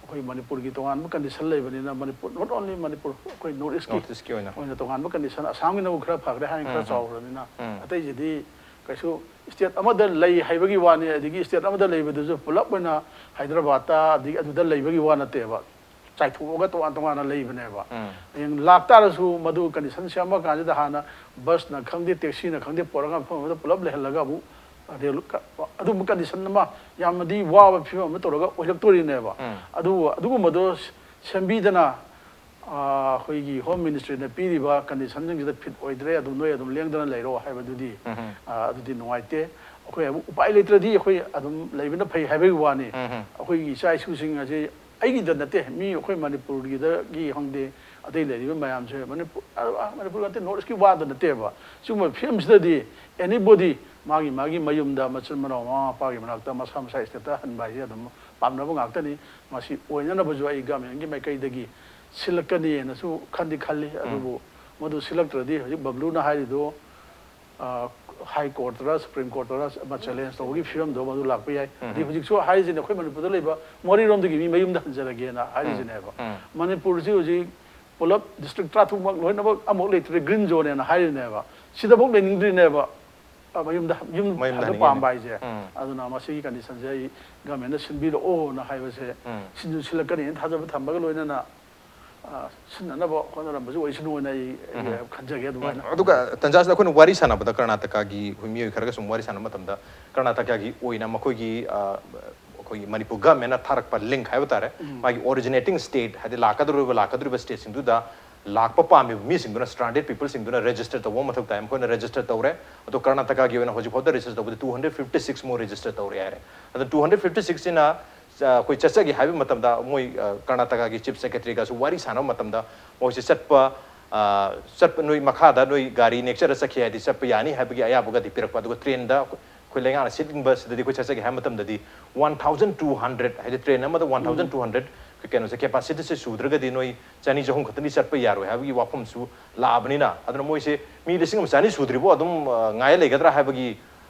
ꯑꯩꯈꯣꯏ ꯃꯅꯤꯄꯨꯔꯒꯤ ꯇꯣꯉꯥꯟꯕ condition ꯂꯩꯕꯅꯤꯅ, ꯃꯅꯤꯄꯨꯔ, not only ꯃꯅꯤꯄꯨꯔ, ꯑꯩꯈꯣꯏ North Eastꯀꯤ North Eastꯀꯤ ꯑꯣꯏꯅ꯫ ꯑꯣꯏꯅ ꯇꯣꯉꯥꯟꯕ condition, ꯑꯁꯥꯝꯒꯤꯅꯕꯨ ꯈꯔ ꯐꯈ꯭ꯔꯦ ꯍꯥꯏꯅ ꯈꯔ ꯎꯝ, ꯎꯝ꯫ ꯆꯥꯎꯈ꯭ꯔꯕꯅꯤꯅ, ꯎꯝ꯫ ꯑꯇꯩꯁꯤꯗꯤ ꯀꯩꯁꯨ state ꯑꯃꯗ ꯂꯩ ꯍꯥꯏꯕꯒꯤ ꯋꯥꯅꯤ, ꯑꯗꯒꯤ state ꯑꯃꯗ ꯂꯩꯕꯗꯨꯁꯨ ꯄꯨꯂꯞ ꯑꯣꯏꯅ ꯍꯥꯏꯗ꯭ꯔꯕꯥꯗꯇ, ꯑꯗꯒꯤ ꯑꯗꯨꯗ ꯂꯩꯕꯒꯤ ꯋꯥ ꯅꯠꯇꯦꯕ꯫ ꯆꯥꯏꯊꯣꯛꯑꯒ ꯇꯣꯉꯥꯟ ꯇꯣꯉꯥꯟꯅ ꯂꯩꯕꯅꯦꯕ꯫ ꯎꯝ꯫ ꯍꯌꯦꯡ ꯂꯥꯛꯇꯥꯔꯁꯨ ꯃꯗꯨ condition ꯁꯦꯝꯕ ꯀꯥꯟꯁꯤꯗ ꯍꯥꯟꯅ busꯅ ꯈꯪꯗꯦ, taxiꯅ ꯈꯪꯗꯦ, ꯄꯨꯔꯒ ꯃꯐꯝ ꯑꯃꯗ ꯄꯨꯂꯞ ꯂꯩꯍꯜꯂꯒ ꯑꯃꯨꯛ ꯑꯗꯨ-, ꯑꯗꯨꯝꯕ condition ꯑꯃ ꯌꯥꯝꯅꯗꯤ ꯋꯥꯕ ꯐꯤꯕꯝ ꯑꯃ ꯇꯧꯔꯒ ꯑꯣꯏꯔꯛꯇꯣꯔꯤꯅꯦꯕ꯫ ꯎꯝ꯫ ꯑꯗꯨ, ꯑꯗꯨꯒꯨꯝꯕꯗꯣ ꯁꯦꯝꯕꯤꯗꯅ, ꯑ, ꯑꯩꯈꯣꯏꯒꯤ Home Ministryꯅ ꯄꯤꯔꯤꯕ conditionꯁꯤꯡꯁꯤꯗ fit ꯑꯣꯏꯗ꯭ꯔꯦ, ꯑꯗꯨꯝ ꯅꯣꯏ ꯑꯗꯨꯝ ꯂꯦꯡꯗꯅ ꯂꯩꯔꯣ ꯍꯥꯏꯕꯗꯨꯗꯤ, ꯎꯝ꯫ ꯑ, ꯑꯗꯨꯗꯤ ꯅꯨꯡꯉꯥꯏꯇꯦ꯫ ꯑꯩꯈꯣꯏ ꯑꯃꯨꯛ ꯎꯄꯥꯏ ꯂꯩꯇ꯭ꯔꯗꯤ ꯑꯩꯈꯣꯏ ꯑꯗꯨꯝ ꯂꯩꯕꯅ ꯐꯩ ꯍꯥꯏꯕꯒꯤ ꯋꯥꯅꯤ꯫ ꯎꯝ꯫ ꯑꯩꯈꯣꯏꯒꯤ ꯏꯆꯥ ꯏꯁꯨꯁꯤꯡ ꯑꯁꯤ ꯑꯩꯒꯤꯗ ꯅꯠꯇꯦ, ꯃꯤ ꯑꯩꯈꯣꯏ ꯃꯅꯤꯄꯨꯔꯒꯤꯗꯒꯤ ꯈꯪꯗꯦ, ꯑꯇꯩ ꯂꯩꯔꯤꯕ ꯃꯌꯥꯝꯁꯦ ꯃꯅꯤꯄꯨꯔ, ꯑ, ꯑ, ꯃꯅꯤꯄꯨꯔ ꯅꯠꯇꯦ, North Eastꯀꯤ ꯋꯥꯗ ꯅꯠꯇꯦꯕ꯫ ꯁꯤꯒꯨꯝꯕ ꯐꯤꯕꯝꯁꯤꯗꯗꯤ anybody ꯃꯥꯒꯤ, ꯃꯥꯒꯤ ꯃꯌꯨꯝꯗ ꯃꯆꯤꯟ ꯃꯅꯥꯎ ꯃꯃꯥ ꯃꯄꯥꯒꯤ ꯃꯅꯥꯛꯇ ꯃꯁꯥ ꯃꯁꯥ stateꯇ ꯍꯟꯕ ꯍꯥꯏꯁꯦ ꯑꯗꯨꯝ ꯄꯥꯝꯅꯕ ꯉꯥꯛꯇꯅꯤ꯫ ꯃꯁꯤ ꯑꯣꯏꯅꯅꯕꯁꯨ ꯑꯩ governmentꯀꯤ ꯃꯥꯏꯀꯩꯗꯒꯤ ꯁꯤꯜꯂꯛꯀꯅꯤꯅꯁꯨ ꯈꯟꯗꯤ ꯈꯜꯂꯤ꯫ ꯎꯝ꯫ ꯑꯗꯨꯕꯨ ꯃꯗꯨ ꯁꯤꯜꯂꯛꯇ꯭ꯔꯗꯤ ꯍꯧꯖꯤꯛ ꯕꯕ꯭ꯂꯨꯅ ꯍꯥꯏꯔꯤꯗꯨ, ꯑ, High Courtꯇꯔ Supreme Courtꯇꯔ ꯑꯃ challenge ꯇꯧꯕꯒꯤ ꯐꯤꯕꯝꯗꯣ ꯃꯗꯨ ꯂꯥꯛꯄ ꯌꯥꯏ꯫ ꯎꯝ꯫ ꯑꯗꯩ ꯍꯧꯖꯤꯛꯁꯨ ꯍꯥꯏꯔꯤꯁꯤꯅꯦ, ꯑꯩꯈꯣꯏ ꯃꯅꯤꯄꯨꯔꯗ ꯂꯩꯕ ꯃꯣꯔꯦꯔꯣꯝꯗꯒꯤ ꯃꯤ ꯃꯌꯨꯝꯗ ꯍꯟꯖꯔꯒꯦꯅ ꯍꯥꯏꯔꯤꯁꯤꯅꯦꯕ꯫ ꯎꯝ꯫ ꯃꯅꯤꯄꯨꯔꯁꯤ ꯍꯧꯖꯤꯛ ꯄꯨꯂꯞ district ꯇꯔꯥꯇꯔꯨꯛꯃꯛ ꯂꯣꯏꯅꯃꯛ ꯑꯃꯐꯥꯎ ꯂꯩꯇ꯭ꯔꯦ, green zoneꯅ ꯍꯥꯏꯔꯤꯅꯦꯕ꯫ ꯁꯤꯗꯐꯥꯎ ꯂꯩꯅꯤꯡꯗ꯭ꯔꯤꯅꯦꯕ꯫ ꯑ, ꯃꯌꯨꯝꯗ, ꯌꯨꯝ ꯃꯌꯨꯝꯗ ꯍꯟꯕ ꯍꯟꯅꯤꯡꯉꯤꯅꯦ꯫ ꯄꯥꯝꯕ ꯍꯥꯏꯁꯦ꯫ ꯎꯝ꯫ ꯑꯗꯨꯅ ꯃꯁꯤꯒꯤ conditionꯁꯦ ꯑꯩ governmentꯅ ꯁꯤꯟꯕꯤꯔꯛꯑꯣꯅ ꯍꯥꯏꯕꯁꯦ ꯎꯝ꯫ ꯁꯤꯟꯁꯨ ꯁꯤꯜꯂꯛꯀꯅꯤꯅ ꯊꯥꯖꯕ ꯊꯝꯕꯒ ꯂꯣꯏꯅꯅ, ꯑ, ꯁꯤꯟꯅꯅꯕ ꯍꯣꯠꯅꯔꯝꯕꯁꯨ ꯑꯣꯏꯁꯅꯨꯅ ꯑꯩ, ꯑꯩ ꯎꯝ꯫ ꯈꯟꯖꯒꯦ ꯑꯗꯨꯃꯥꯏꯅ꯫ ꯑꯗꯨꯒ ꯇꯟꯖꯥꯁꯤꯗ ꯑꯩꯈꯣꯏꯅ ꯋꯥꯔꯤ ꯁꯥꯟꯅꯕꯗ ꯀꯔꯅꯥꯇꯀꯥꯒꯤ ꯑꯩꯈꯣꯏ ꯃꯤꯑꯣꯏ ꯈꯔꯒ ꯁꯨꯝ ꯋꯥꯔꯤ ꯁꯥꯟꯅꯕ ꯃꯇꯝꯗ ꯀꯔꯅꯥꯇꯀꯥꯒꯤ ꯑꯣꯏꯅ ꯃꯈꯣꯏꯒꯤ ꯑ, ꯑꯩꯈꯣꯏꯒꯤ ꯃꯅꯤꯄꯨꯔ ꯒꯚꯔꯟꯃꯦꯟꯅ ꯊꯥꯔꯛꯄ ꯂꯤꯡꯛ ꯍꯥꯏꯕ ꯇꯥꯔꯦ, ꯃꯥꯒꯤ ꯑꯣꯔꯤꯖꯤꯅꯦꯇꯤꯡ ꯁ꯭ꯇꯦꯠ, ꯍꯥꯏꯗꯤ ꯂꯥꯛꯀꯗꯧꯔꯤꯕ ꯂꯥꯛꯀꯗꯧꯔꯤꯕ ꯁ꯭ꯇꯦꯠꯁꯤꯡꯗꯨꯗ ꯂꯥꯛꯄ ꯄꯥꯝꯃꯤꯕ ꯃꯤꯁꯤꯡꯗꯨꯅ, ꯁ꯭ꯇ꯭ꯔꯥꯟꯗꯦꯗ ꯄꯤꯄꯜꯁꯤꯡꯗꯨꯅ ꯔꯦꯖꯤꯁꯇꯔ ꯇꯧꯕ ꯑꯃ ꯃꯊꯧ ꯇꯥꯏ꯫ ꯃꯈꯣꯏꯅ ꯔꯦꯖꯤꯁꯇꯔ ꯇꯧꯔꯦ꯫ ꯑꯗꯣ ꯀꯔꯅꯥꯇꯀꯥꯒꯤ ꯑꯣꯏꯅ ꯍꯧꯖꯤꯛ ꯐꯥꯎꯗ ꯔꯦꯖꯤꯁꯇꯔ ꯇꯧꯕꯗ ꯇꯨ ꯍꯟꯗ꯭ꯔꯦꯗ ꯐꯤꯐꯇꯤ ꯁꯤꯛꯁ ꯃꯨꯛ ꯔꯦꯖꯤꯁꯇꯔ ꯇꯧꯔꯦ ꯍꯥꯏꯔꯦ꯫ ꯑꯗꯣ ꯇꯨ ꯍꯟꯗ꯭ꯔꯦꯗ ꯐꯤꯐꯇꯤ ꯁꯤꯛꯁꯁꯤꯅ ꯑꯩꯈꯣꯏ ꯆꯠꯆꯒꯦ ꯍꯥꯏꯕ ꯃꯇꯝꯗ ꯃꯣꯏ ꯑ, ꯀꯔꯅꯥꯇꯀꯥꯒꯤ ꯆꯤꯐ ꯁꯦꯀ꯭ꯔꯦꯇꯔꯤꯒꯁꯨ ꯋꯥꯔꯤ ꯁꯥꯟꯅꯕ ꯃꯇꯝꯗ ꯃꯣꯏꯁꯦ ꯆꯠꯄ ꯑ, ꯆꯠꯄ ꯅꯣꯏ ꯃꯈꯥꯗ ꯅꯣꯏ ꯒꯥꯔꯤ ꯅꯦꯛꯆꯔ ꯆꯠꯈꯤ ꯍꯥꯏꯗꯤ ꯆꯠꯄ ꯌꯥꯅꯤ ꯍꯥꯏꯕꯒꯤ ꯑꯌꯥꯕꯒꯗꯤ ꯄꯤꯔꯛꯄ꯫ ꯑꯗꯨꯒ ꯇ꯭ꯔꯦꯟꯗ ꯑꯩꯈꯣꯏ ꯂꯩꯉꯥꯛꯅ ꯁꯤꯠꯅꯤꯡꯕ ꯁꯤꯗꯗꯤ ꯑꯩꯈꯣꯏ ꯆꯠꯆꯒꯦ ꯍꯥꯏꯕ ꯃꯇꯝꯗꯗꯤ ꯋꯥꯟ ꯊꯥꯎꯖꯟ ꯇꯨ ꯍꯟꯗ꯭ꯔꯦꯗ, ꯍꯥꯏꯗꯤ ꯇ꯭ꯔꯦꯟ ꯑꯃꯗ ꯋꯥꯟ ꯊꯥꯎꯖꯟ ꯇꯨ ꯍꯟꯗ꯭ꯔꯦꯗ ꯀꯩꯅꯣꯁꯦ, ꯀꯦꯄꯥꯁꯤꯇꯤꯁꯦ ꯁꯨꯗ꯭ꯔꯒꯗꯤ ꯅꯣꯏ ꯆꯅꯤ ꯆꯍꯨꯝ ꯈꯛꯇꯗꯤ ꯆꯠꯄ ꯌꯥꯔꯣꯏ ꯍꯥꯏꯕꯒꯤ ꯋꯥꯐꯝꯁꯨ ꯂꯥꯛꯑꯕꯅꯤꯅ, ꯑꯗꯨꯅ ꯃꯣꯏꯁꯦ ꯃꯤ ꯂꯤꯁꯤꯡ ꯑꯃ ꯆꯅꯤ ꯁꯨꯗ꯭ꯔꯤꯕꯣ ꯑꯗꯨꯝ ꯑ, ꯉꯥꯏ ꯂꯩꯒꯗ꯭ꯔꯥ ꯍꯥꯏꯕꯒꯤ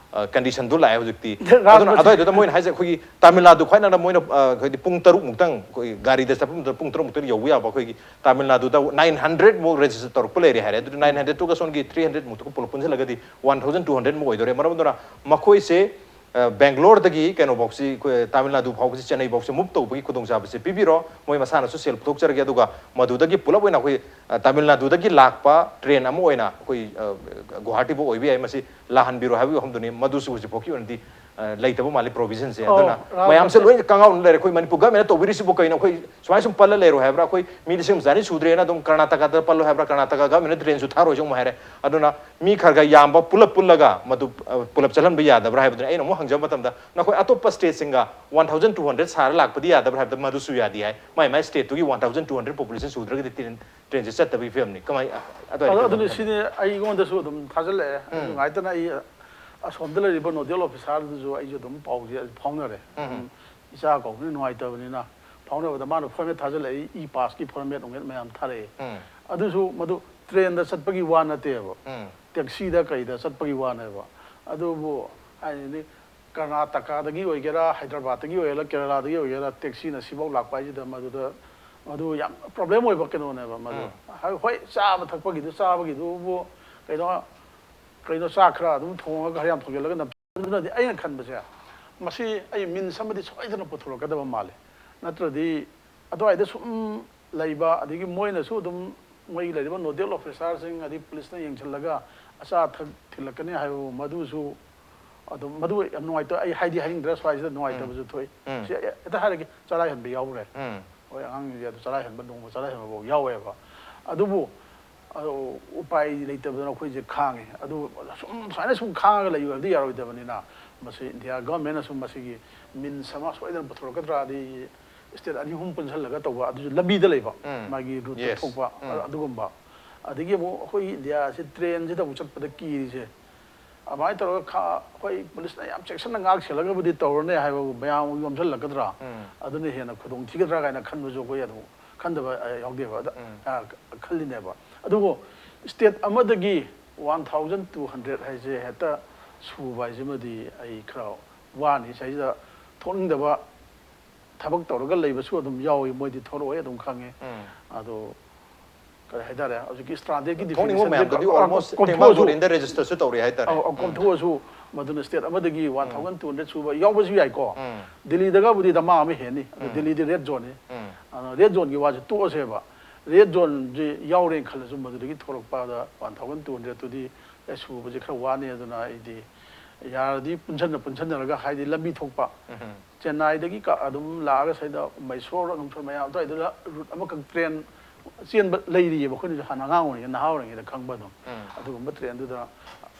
ꯀꯟꯗꯤꯁꯟꯗꯨ ꯂꯥꯛꯑꯦ ꯍꯧꯖꯤꯛꯇꯤ꯫ ꯔꯥꯁꯇ꯭ꯔꯄꯇꯤ꯫ ꯑꯗꯨꯅ ꯑꯗꯨꯋꯥꯏꯗꯨꯗ ꯃꯣꯏꯅ ꯍꯥꯏꯁꯦ ꯑꯩꯈꯣꯏꯒꯤ ꯇꯥꯃꯤꯜ ꯅꯥꯗꯨ ꯈ꯭ꯋꯥꯏ ꯅꯛꯅ ꯃꯣꯏꯅ ꯑ, ꯍꯥꯏꯗꯤ ꯄꯨꯡ ꯇꯔꯨꯛ ꯃꯨꯛꯇꯪ, ꯑꯩꯈꯣꯏ ꯒꯥꯔꯤꯗ ꯆꯠꯄ ꯃꯇꯝꯗ ꯄꯨꯡ ꯇꯔꯨꯛ ꯃꯨꯛꯇꯪ ꯌꯧꯕ ꯌꯥꯕ ꯑꯩꯈꯣꯏꯒꯤ ꯇꯥꯃꯤꯜ ꯅꯥꯗꯨꯗ ꯅꯥꯏꯟ ꯍꯟꯗ꯭ꯔꯦꯗ ꯃꯨꯛ ꯔꯦꯖꯤꯁꯇꯔ ꯇꯧꯔꯛꯄ ꯂꯩꯔꯦ ꯍꯥꯏꯔꯦ꯫ ꯑꯗꯨꯗꯤ ꯅꯥꯏꯟ ꯍꯟꯗ꯭ꯔꯦꯗ ꯇꯨꯒ ꯁꯣꯝꯒꯤ ꯊ꯭ꯔꯤ ꯍꯟꯗ꯭ꯔꯦꯗ ꯃꯨꯛꯇꯨꯒ ꯄꯨꯂꯞ ꯄꯨꯟꯁꯤꯜꯂꯒꯗꯤ ꯋꯥꯟ ꯊꯥꯎꯖꯟ ꯇꯨ ꯍꯟꯗ꯭ꯔꯦꯗ ꯃꯨꯛ ꯑꯣꯏꯗꯣꯔꯦ꯫ ꯃꯔꯝ ꯑꯗꯨꯅ ꯃꯈꯣꯏꯁꯦ ꯑ, ꯕꯦꯡꯒ꯭ꯂꯣꯔꯗꯒꯤ ꯀꯩꯅꯣꯐꯥꯎꯁꯤ, ꯑꯩꯈꯣꯏ ꯇꯥꯃꯤꯜ ꯅꯥꯗꯨ ꯐꯥꯎꯕꯁꯤ, ꯆꯦꯟꯅꯩ ꯐꯥꯎꯁꯤ ꯃꯨꯚ ꯇꯧꯕꯒꯤ ꯈꯨꯗꯣꯡꯆꯥꯕꯁꯤ ꯄꯤꯕꯤꯔꯣ꯫ ꯃꯣꯏ ꯃꯁꯥꯅꯁꯨ ꯁꯦꯜ ꯄꯨꯊꯣꯛꯆꯔꯒꯦ꯫ ꯑꯗꯨꯒ ꯃꯗꯨꯗꯒꯤ ꯄꯨꯂꯞ ꯑꯣꯏꯅ ꯑꯩꯈꯣꯏ ꯑ, ꯇꯥꯃꯤꯜ ꯅꯥꯗꯨꯗꯒꯤ ꯂꯥꯛꯄ ꯇ꯭ꯔꯦꯟ ꯑꯃ ꯑꯣꯏꯅ ꯑꯩꯈꯣꯏ ꯑ, ꯒꯨꯋꯥꯍꯥꯇꯤꯐꯥꯎ ꯑꯣꯏꯕ ꯌꯥꯏ꯫ ꯃꯁꯤ ꯂꯥꯛꯍꯟꯕꯤꯔꯣ ꯍꯥꯏꯕꯒꯤ ꯋꯥꯐꯝꯗꯨꯅꯤ꯫ ꯃꯗꯨꯁꯨ ꯍꯧꯖꯤꯛꯐꯥꯎꯒꯤ ꯑꯣꯏꯅꯗꯤ ꯑ, ꯂꯩꯇꯕ ꯃꯥꯜꯂꯤ ꯄ꯭ꯔꯣꯚꯤꯖꯟꯁꯦ꯫ ꯑꯣ, ꯑꯗꯨꯅ ꯔꯥꯝ ꯃꯌꯥꯝꯁꯦ ꯔꯥꯝ ꯂꯣꯏꯅ ꯀꯪꯉꯥꯎꯅ ꯂꯩꯔꯦ꯫ ꯑꯩꯈꯣꯏ ꯃꯅꯤꯄꯨꯔ ꯒꯚꯔꯟꯃꯦꯟꯅ ꯇꯧꯕꯤꯔꯤꯁꯤꯕꯨ ꯀꯩꯅꯣ? ꯑꯩꯈꯣꯏ ꯁꯨꯃꯥꯏꯅ ꯁꯨꯝ ꯄꯜꯂ ꯂꯩꯔꯣ ꯍꯥꯏꯕ꯭ꯔꯥ? ꯑꯩꯈꯣꯏ ꯃꯤ ꯂꯤꯁꯤꯡ ꯑꯃ ꯆꯅꯤ ꯁꯨꯗ꯭ꯔꯦꯅ ꯑꯗꯨꯝ ꯀꯔꯅꯥꯇꯀꯥꯗ ꯄꯜꯂꯣ ꯍꯥꯏꯕ꯭ꯔꯥ? ꯀꯔꯅꯥꯇꯀꯥ ꯒꯚꯔꯟꯃꯦꯟꯅ ꯇ꯭ꯔꯦꯟꯁꯨ ꯊꯥꯔꯣꯏꯁꯨ ꯑꯃꯨꯛ ꯍꯥꯏꯔꯦ꯫ ꯑꯗꯨꯅ ꯃꯤ ꯈꯔ ꯈꯔ ꯌꯥꯝꯕ ꯄꯨꯂꯞ ꯄꯨꯜꯂꯒ ꯃꯗꯨ ꯑ, ꯄꯨꯂꯞ ꯆꯠꯍꯟꯕ ꯌꯥꯗꯕ꯭ꯔꯥ ꯍꯥꯏꯕꯗꯨꯅꯤ ꯑꯩꯅ ꯑꯃꯨꯛ ꯍꯪꯖꯕ ꯃꯇꯝꯗ, ꯅꯈꯣꯏ ꯑꯇꯣꯞꯄ ꯁ꯭ꯇꯦꯠꯁꯤꯡꯒ ꯋꯥꯟ ꯊꯥꯎꯖꯟ ꯇꯨ ꯍꯟꯗ꯭ꯔꯦꯗ ꯁꯥꯔ ꯂꯥꯛꯄꯗꯤ ꯌꯥꯗꯕ꯭ꯔꯥ ꯍꯥꯏꯕꯗ, ꯃꯗꯨꯁꯨ ꯌꯥꯗꯦ ꯍꯥꯏ꯫ ꯃꯥꯏ ꯃꯥꯏ ꯁ꯭ꯇꯦꯠꯇꯨꯒꯤ one thousand two hundred population ꯁꯨꯗ꯭ꯔꯒꯗꯤ ꯇ꯭ꯔꯦꯟ, ꯇ꯭ꯔꯦꯟꯁꯦ ꯆꯠꯇꯕꯒꯤ ꯐꯤꯕꯝꯅꯤ꯫ ꯀꯃꯥꯏ, ꯑꯗꯨꯋꯥꯏꯗ ꯑꯗꯣ ꯀꯩꯅꯣ ꯑꯗꯨꯅꯤ, ꯍꯥꯏꯕꯤꯔꯝꯃꯤ? ꯁꯤꯅꯤ ꯑꯩꯉꯣꯟꯗꯁꯨ ꯑꯗꯨꯝ ꯊꯥꯖꯤꯜꯂꯛꯑꯦ꯫ ꯑꯗꯨ ꯉꯥꯏꯇꯅ ꯑꯩ ꯑꯁꯣꯝꯗ ꯂꯩꯔꯤꯕ ꯅꯣꯗꯦꯜ ꯑꯣꯐꯤꯁꯔꯗꯨꯁꯨ ꯑꯩꯁꯨ ꯑꯗꯨꯝ ꯄꯥꯎꯁꯦ ꯐꯥꯎꯅꯔꯦ꯫ ꯑꯗꯨꯝ ꯏꯆꯥ ꯀꯧꯕꯅꯤꯅ ꯅꯨꯡꯉꯥꯏꯇꯕꯅꯤꯅ ꯐꯥꯎꯅꯕꯗ ꯃꯥꯅ ꯐꯣꯔꯃꯦꯠ ꯊꯥꯖꯤꯜꯂꯛꯏ, ꯏ ꯄꯥꯁꯀꯤ ꯐꯣꯔꯃꯦꯠ ꯅꯨꯡꯃꯦꯠ ꯃꯌꯥꯝ ꯊꯥꯔꯛꯑꯦ꯫ ꯎꯝ꯫ ꯑꯗꯨꯁꯨ ꯃꯗꯨ ꯇ꯭ꯔꯦꯟꯗ ꯆꯠꯄꯒꯤ ꯋꯥ ꯅꯠꯇꯦꯕ, ꯎꯝ꯫ ꯇꯦꯛꯁꯤꯗ ꯀꯩꯗ ꯆꯠꯄꯒꯤ ꯋꯥꯅꯦꯕ꯫ ꯑꯗꯨꯕꯨ ꯍꯥꯏꯗꯤ ꯀꯔꯅꯥꯇꯀꯥꯗꯒꯤ ꯑꯣꯏꯒꯦꯔꯥ, ꯍꯥꯏꯗ꯭ꯔꯕꯥꯗꯇꯒꯤ ꯑꯣꯏꯒꯦꯔꯥ, ꯀꯦꯔꯂꯥꯗꯒꯤ ꯑꯣꯏꯒꯦꯔꯥ, ꯇꯦꯛꯁꯤꯅ ꯁꯤꯐꯥꯎ ꯂꯥꯛꯄ ꯍꯥꯏꯁꯤꯗ ꯃꯗꯨꯗ, ꯃꯗꯨ ꯌꯥꯝ ꯄ꯭ꯔꯣꯕ꯭ꯂꯦꯝ ꯑꯣꯏꯕ ꯀꯩꯅꯣꯅꯦꯕ ꯃꯗꯨ꯫ ꯍꯥꯏ-, ꯍꯣꯏ, ꯆꯥꯕ ꯊꯛꯄꯒꯤꯗꯨ, ꯆꯥꯕꯒꯤꯗꯨꯕꯨ ꯀꯩꯅꯣ, ꯀꯩꯅꯣ ꯆꯥꯛ ꯈꯔ ꯑꯗꯨꯝ ꯊꯣꯡꯉꯒ, ꯈꯔ ꯌꯥꯝ ꯊꯣꯡꯖꯤꯜꯂꯒ ꯅꯝ-, ꯑꯗꯨꯅꯗꯤ ꯑꯩꯅ ꯈꯟꯕꯁꯦ, ꯃꯁꯤ ꯑꯩ ꯃꯤꯟꯁ ꯑꯃꯗꯤ ꯁꯣꯏꯗꯅ ꯄꯨꯊꯣꯔꯛꯀꯗꯕ ꯃꯥꯜꯂꯤ꯫ ꯅꯠꯇ꯭ꯔꯗꯤ ꯑꯗꯨꯋꯥꯏꯗ ꯁꯨꯝ ꯂꯩꯕ, ꯑꯗꯒꯤ ꯃꯣꯏꯅꯁꯨ ꯑꯗꯨꯝ ꯃꯣꯏꯒꯤ ꯂꯩꯔꯤꯕ ꯅꯣꯗꯦꯜ ꯑꯣꯐꯤꯁꯥꯔꯁꯤꯡ, ꯑꯗꯩ ꯄꯨꯂꯤꯁꯅ ꯌꯦꯡꯁꯤꯜꯂꯒ ꯑꯆꯥ ꯑꯊꯛ ꯊꯤꯜꯂꯛꯀꯅꯤ ꯍꯥꯏꯕ, ꯃꯗꯨꯁꯨ ꯑꯗꯨꯝ, ꯃꯗꯨ ꯌꯥꯝ ꯅꯨꯡꯉꯥꯏꯇꯕ, ꯑꯩ ꯍꯥꯏꯗꯤ ꯍꯥꯏꯅꯤꯡꯗ꯭ꯔꯦ, ꯁ꯭ꯋꯥꯏꯁꯤꯗ ꯅꯨꯡꯉꯥꯏꯇꯕꯁꯨ ꯊꯣꯛꯏ꯫ ꯎꯝ꯫ ꯁꯤ ꯍꯦꯛꯇ ꯍꯥꯏꯔꯒꯦ, ꯆꯔꯥ ꯍꯦꯟꯕ ꯌꯥꯎꯈ꯭ꯔꯦ꯫ ꯎꯝ꯫ ꯍꯣꯏ, ꯑꯉꯥꯡꯁꯤꯡꯁꯦ ꯑꯗꯨ ꯆꯔꯥ ꯍꯦꯟꯕ, ꯅꯣꯡꯃ ꯆꯔꯥ ꯍꯦꯟꯕꯐꯥꯎ ꯌꯥꯎꯋꯦꯕ꯫ ꯑꯗꯨꯕꯨ ꯑꯗꯣ ꯎꯄꯥꯏ ꯂꯩꯇꯗꯅ ꯑꯩꯈꯣꯏꯁꯦ ꯈꯥꯡꯉꯦ꯫ ꯑꯗꯨ ꯁꯨꯝ ꯁꯨꯃꯥꯏꯅ ꯁꯨꯝ ꯈꯥꯡꯉꯒ ꯂꯩꯌꯨ ꯍꯥꯏꯕꯗꯤ ꯌꯥꯔꯣꯏꯗꯕꯅꯤꯅ, ꯃꯁꯤ ꯏꯟꯗꯤꯌꯥ ꯒꯚꯔꯟꯃꯦꯟꯅꯁꯨ ꯃꯁꯤꯒꯤ ꯃꯤꯟꯁ ꯑꯃ ꯁꯣꯏꯗꯅ ꯄꯨꯊꯣꯔꯛꯀꯗ꯭ꯔꯥ, ꯑꯗꯩ ꯁ꯭ꯇꯦꯠ ꯑꯅꯤ ꯑꯍꯨꯝ ꯄꯨꯟꯁꯤꯜꯂꯒ ꯇꯧꯕ, ꯑꯗꯨꯁꯨ ꯂꯝꯕꯤꯗ ꯂꯩꯕ, ꯎꯝ꯫ ꯃꯥꯒꯤ ꯔꯨꯠꯇ Yes. ꯊꯣꯛꯄ, ꯎꯝ꯫ ꯑꯗꯨꯒꯨꯝꯕ꯫ ꯑꯗꯒꯤ ꯑꯃꯨꯛ ꯑꯩꯈꯣꯏ ꯏꯟꯗꯤꯌꯥꯁꯦ ꯇ꯭ꯔꯦꯟꯁꯤꯗ ꯑꯃꯨꯛ ꯆꯠꯄꯗ ꯀꯤꯔꯤꯁꯦ, ꯑꯗꯨꯃꯥꯏꯅ ꯇꯧꯔꯒ ꯈꯥ-, ꯑꯩꯈꯣꯏ ꯄꯨꯂꯤꯁꯅ ꯌꯥꯝ ꯆꯦꯛꯁꯤꯟꯅ ꯉꯥꯛ ꯁꯦꯜꯂꯒꯕꯨꯗꯤ ꯇꯧꯔꯅꯤ ꯍꯥꯏꯕꯕꯨ, ꯃꯌꯥꯝ ꯑꯃꯨꯛ ꯌꯣꯝꯁꯤꯜꯂꯛꯀꯗ꯭ꯔꯥ, ꯎꯝ꯫ ꯑꯗꯨꯅ ꯍꯦꯟꯅ ꯈꯨꯗꯣꯡ ꯊꯤꯒꯗ꯭ꯔꯥ ꯀꯥꯏꯅ ꯈꯟꯕꯁꯨ ꯑꯩꯈꯣꯏ ꯑꯗꯨꯝ ꯈꯟꯗꯕ, ꯑ, ꯌꯥꯎꯗꯦꯕ꯫ ꯑꯗ, ꯎꯝ꯫ ꯑ, ꯈꯜꯂꯤꯅꯦꯕ꯫ ꯑꯗꯨꯕꯨ ꯁ꯭ꯇꯦꯠ ꯑꯃꯗꯒꯤ one thousand two hundred ꯍꯥꯏꯁꯦ ꯍꯦꯛꯇ ꯁꯨꯕ ꯍꯥꯏꯁꯤꯃꯗꯤ ꯑꯩ ꯈꯔ ꯋꯥꯅꯤ꯫ ꯁꯤꯗꯩꯁꯤꯗ ꯊꯣꯛꯅꯤꯡꯗꯕ ꯊꯕꯛ ꯇꯧꯔꯒ ꯂꯩꯕꯁꯨ ꯑꯗꯨꯝ ꯌꯥꯎꯏ, ꯃꯣꯏꯗꯤ ꯊꯣꯔꯛꯑꯣꯏ ꯑꯗꯨꯝ ꯈꯪꯉꯦ꯫ ꯎꯝ꯫ ꯑꯗꯣ ꯀꯔꯤ ꯍꯥꯏꯇꯥꯔꯦ, ꯍꯧꯖꯤꯛꯀꯤ ꯁ꯭ꯇꯥꯟꯗꯔꯗꯀꯤ ꯊꯣꯛꯅꯤꯡꯕ ꯗꯤꯐꯤꯅꯤꯁꯟꯁꯦ ꯃꯌꯥꯝꯗꯨꯗꯤ ꯀ-, almost ꯀ-, ꯇꯦꯡꯕꯥꯡ ꯀꯣꯝꯊꯣꯛꯑꯁꯨ, ꯖꯣꯔꯤꯟꯗ ꯔꯦꯖꯤꯁꯇꯔꯁꯨ ꯇꯧꯔꯦ ꯍꯥꯏꯇꯥꯔꯦ꯫ ꯑꯧ, ꯑꯧ, ꯎꯝ꯫ ꯀꯣꯝꯊꯣꯛꯑꯁꯨ ꯃꯗꯨꯅ ꯁ꯭ꯇꯦꯠ ꯑꯃꯗꯒꯤ ꯎꯝ꯫ One thousand two hundred ꯁꯨꯕ ꯌꯥꯎꯕꯁꯨ ꯌꯥꯏꯀꯣ꯫ ꯎꯝ꯫ ꯗꯤꯜꯂꯤꯗꯒꯕꯨꯗꯤ ꯗꯃꯥ ꯑꯃ ꯍꯦꯟꯅꯤ, ꯑꯗꯨ ꯎꯝ꯫ ꯗꯤꯜꯂꯤꯗꯤ ꯔꯦꯗ ꯖꯣꯟꯅꯤ꯫ ꯎꯝ꯫ ꯑꯗꯣ ꯔꯦꯗ ꯖꯣꯟꯒꯤ ꯋꯥꯁꯦ ꯇꯣꯛꯑꯁꯦꯕ꯫ ꯔꯦꯗ ꯖꯣꯟꯁꯦ ꯌꯥꯎꯔꯦꯅ ꯈꯜꯂꯁꯨ, ꯃꯗꯨꯗꯒꯤ ꯊꯣꯛꯂꯛꯄꯗ one thousand two hundredꯇꯨꯗꯤ ꯑꯦ, ꯁꯨꯕꯁꯦ ꯈꯔ ꯋꯥꯅꯤ꯫ ꯑꯗꯨꯅ ꯑꯩꯗꯤ ꯌꯥꯔꯗꯤ ꯄꯨꯟꯁꯟꯅ ꯄꯨꯟꯁꯟꯅꯔꯒ, ꯍꯥꯏꯗꯤ ꯂꯝꯕꯤ ꯊꯣꯛꯄ, ꯎꯝ꯫ ꯆꯦꯟꯅꯥꯏꯗꯒꯤ ꯀ-, ꯑꯗꯨꯝ ꯂꯥꯛꯑꯒ ꯁꯤꯗ ꯃꯩꯁꯣꯔ, ꯑꯗꯨꯝ ꯃꯌꯥꯝ ꯑꯗꯨꯋꯥꯏꯗꯨꯗ ꯔꯨꯠ ꯑꯃꯈꯛ ꯇ꯭ꯔꯦꯟ ꯆꯦꯟꯕ ꯂꯩꯔꯤꯑꯕ, ꯑꯩꯈꯣꯏꯅꯁꯨ ꯍꯥꯟꯅ ꯑꯉꯥꯡ ꯑꯣꯏꯔꯤꯉꯩ, ꯅꯍꯥ ꯑꯣꯏꯔꯤꯉꯩꯗ ꯈꯪꯕ ꯑꯗꯨꯝ꯫ ꯎꯝ꯫ ꯑꯗꯨꯒꯨꯝꯕ ꯇ꯭ꯔꯦꯟꯗꯨꯗ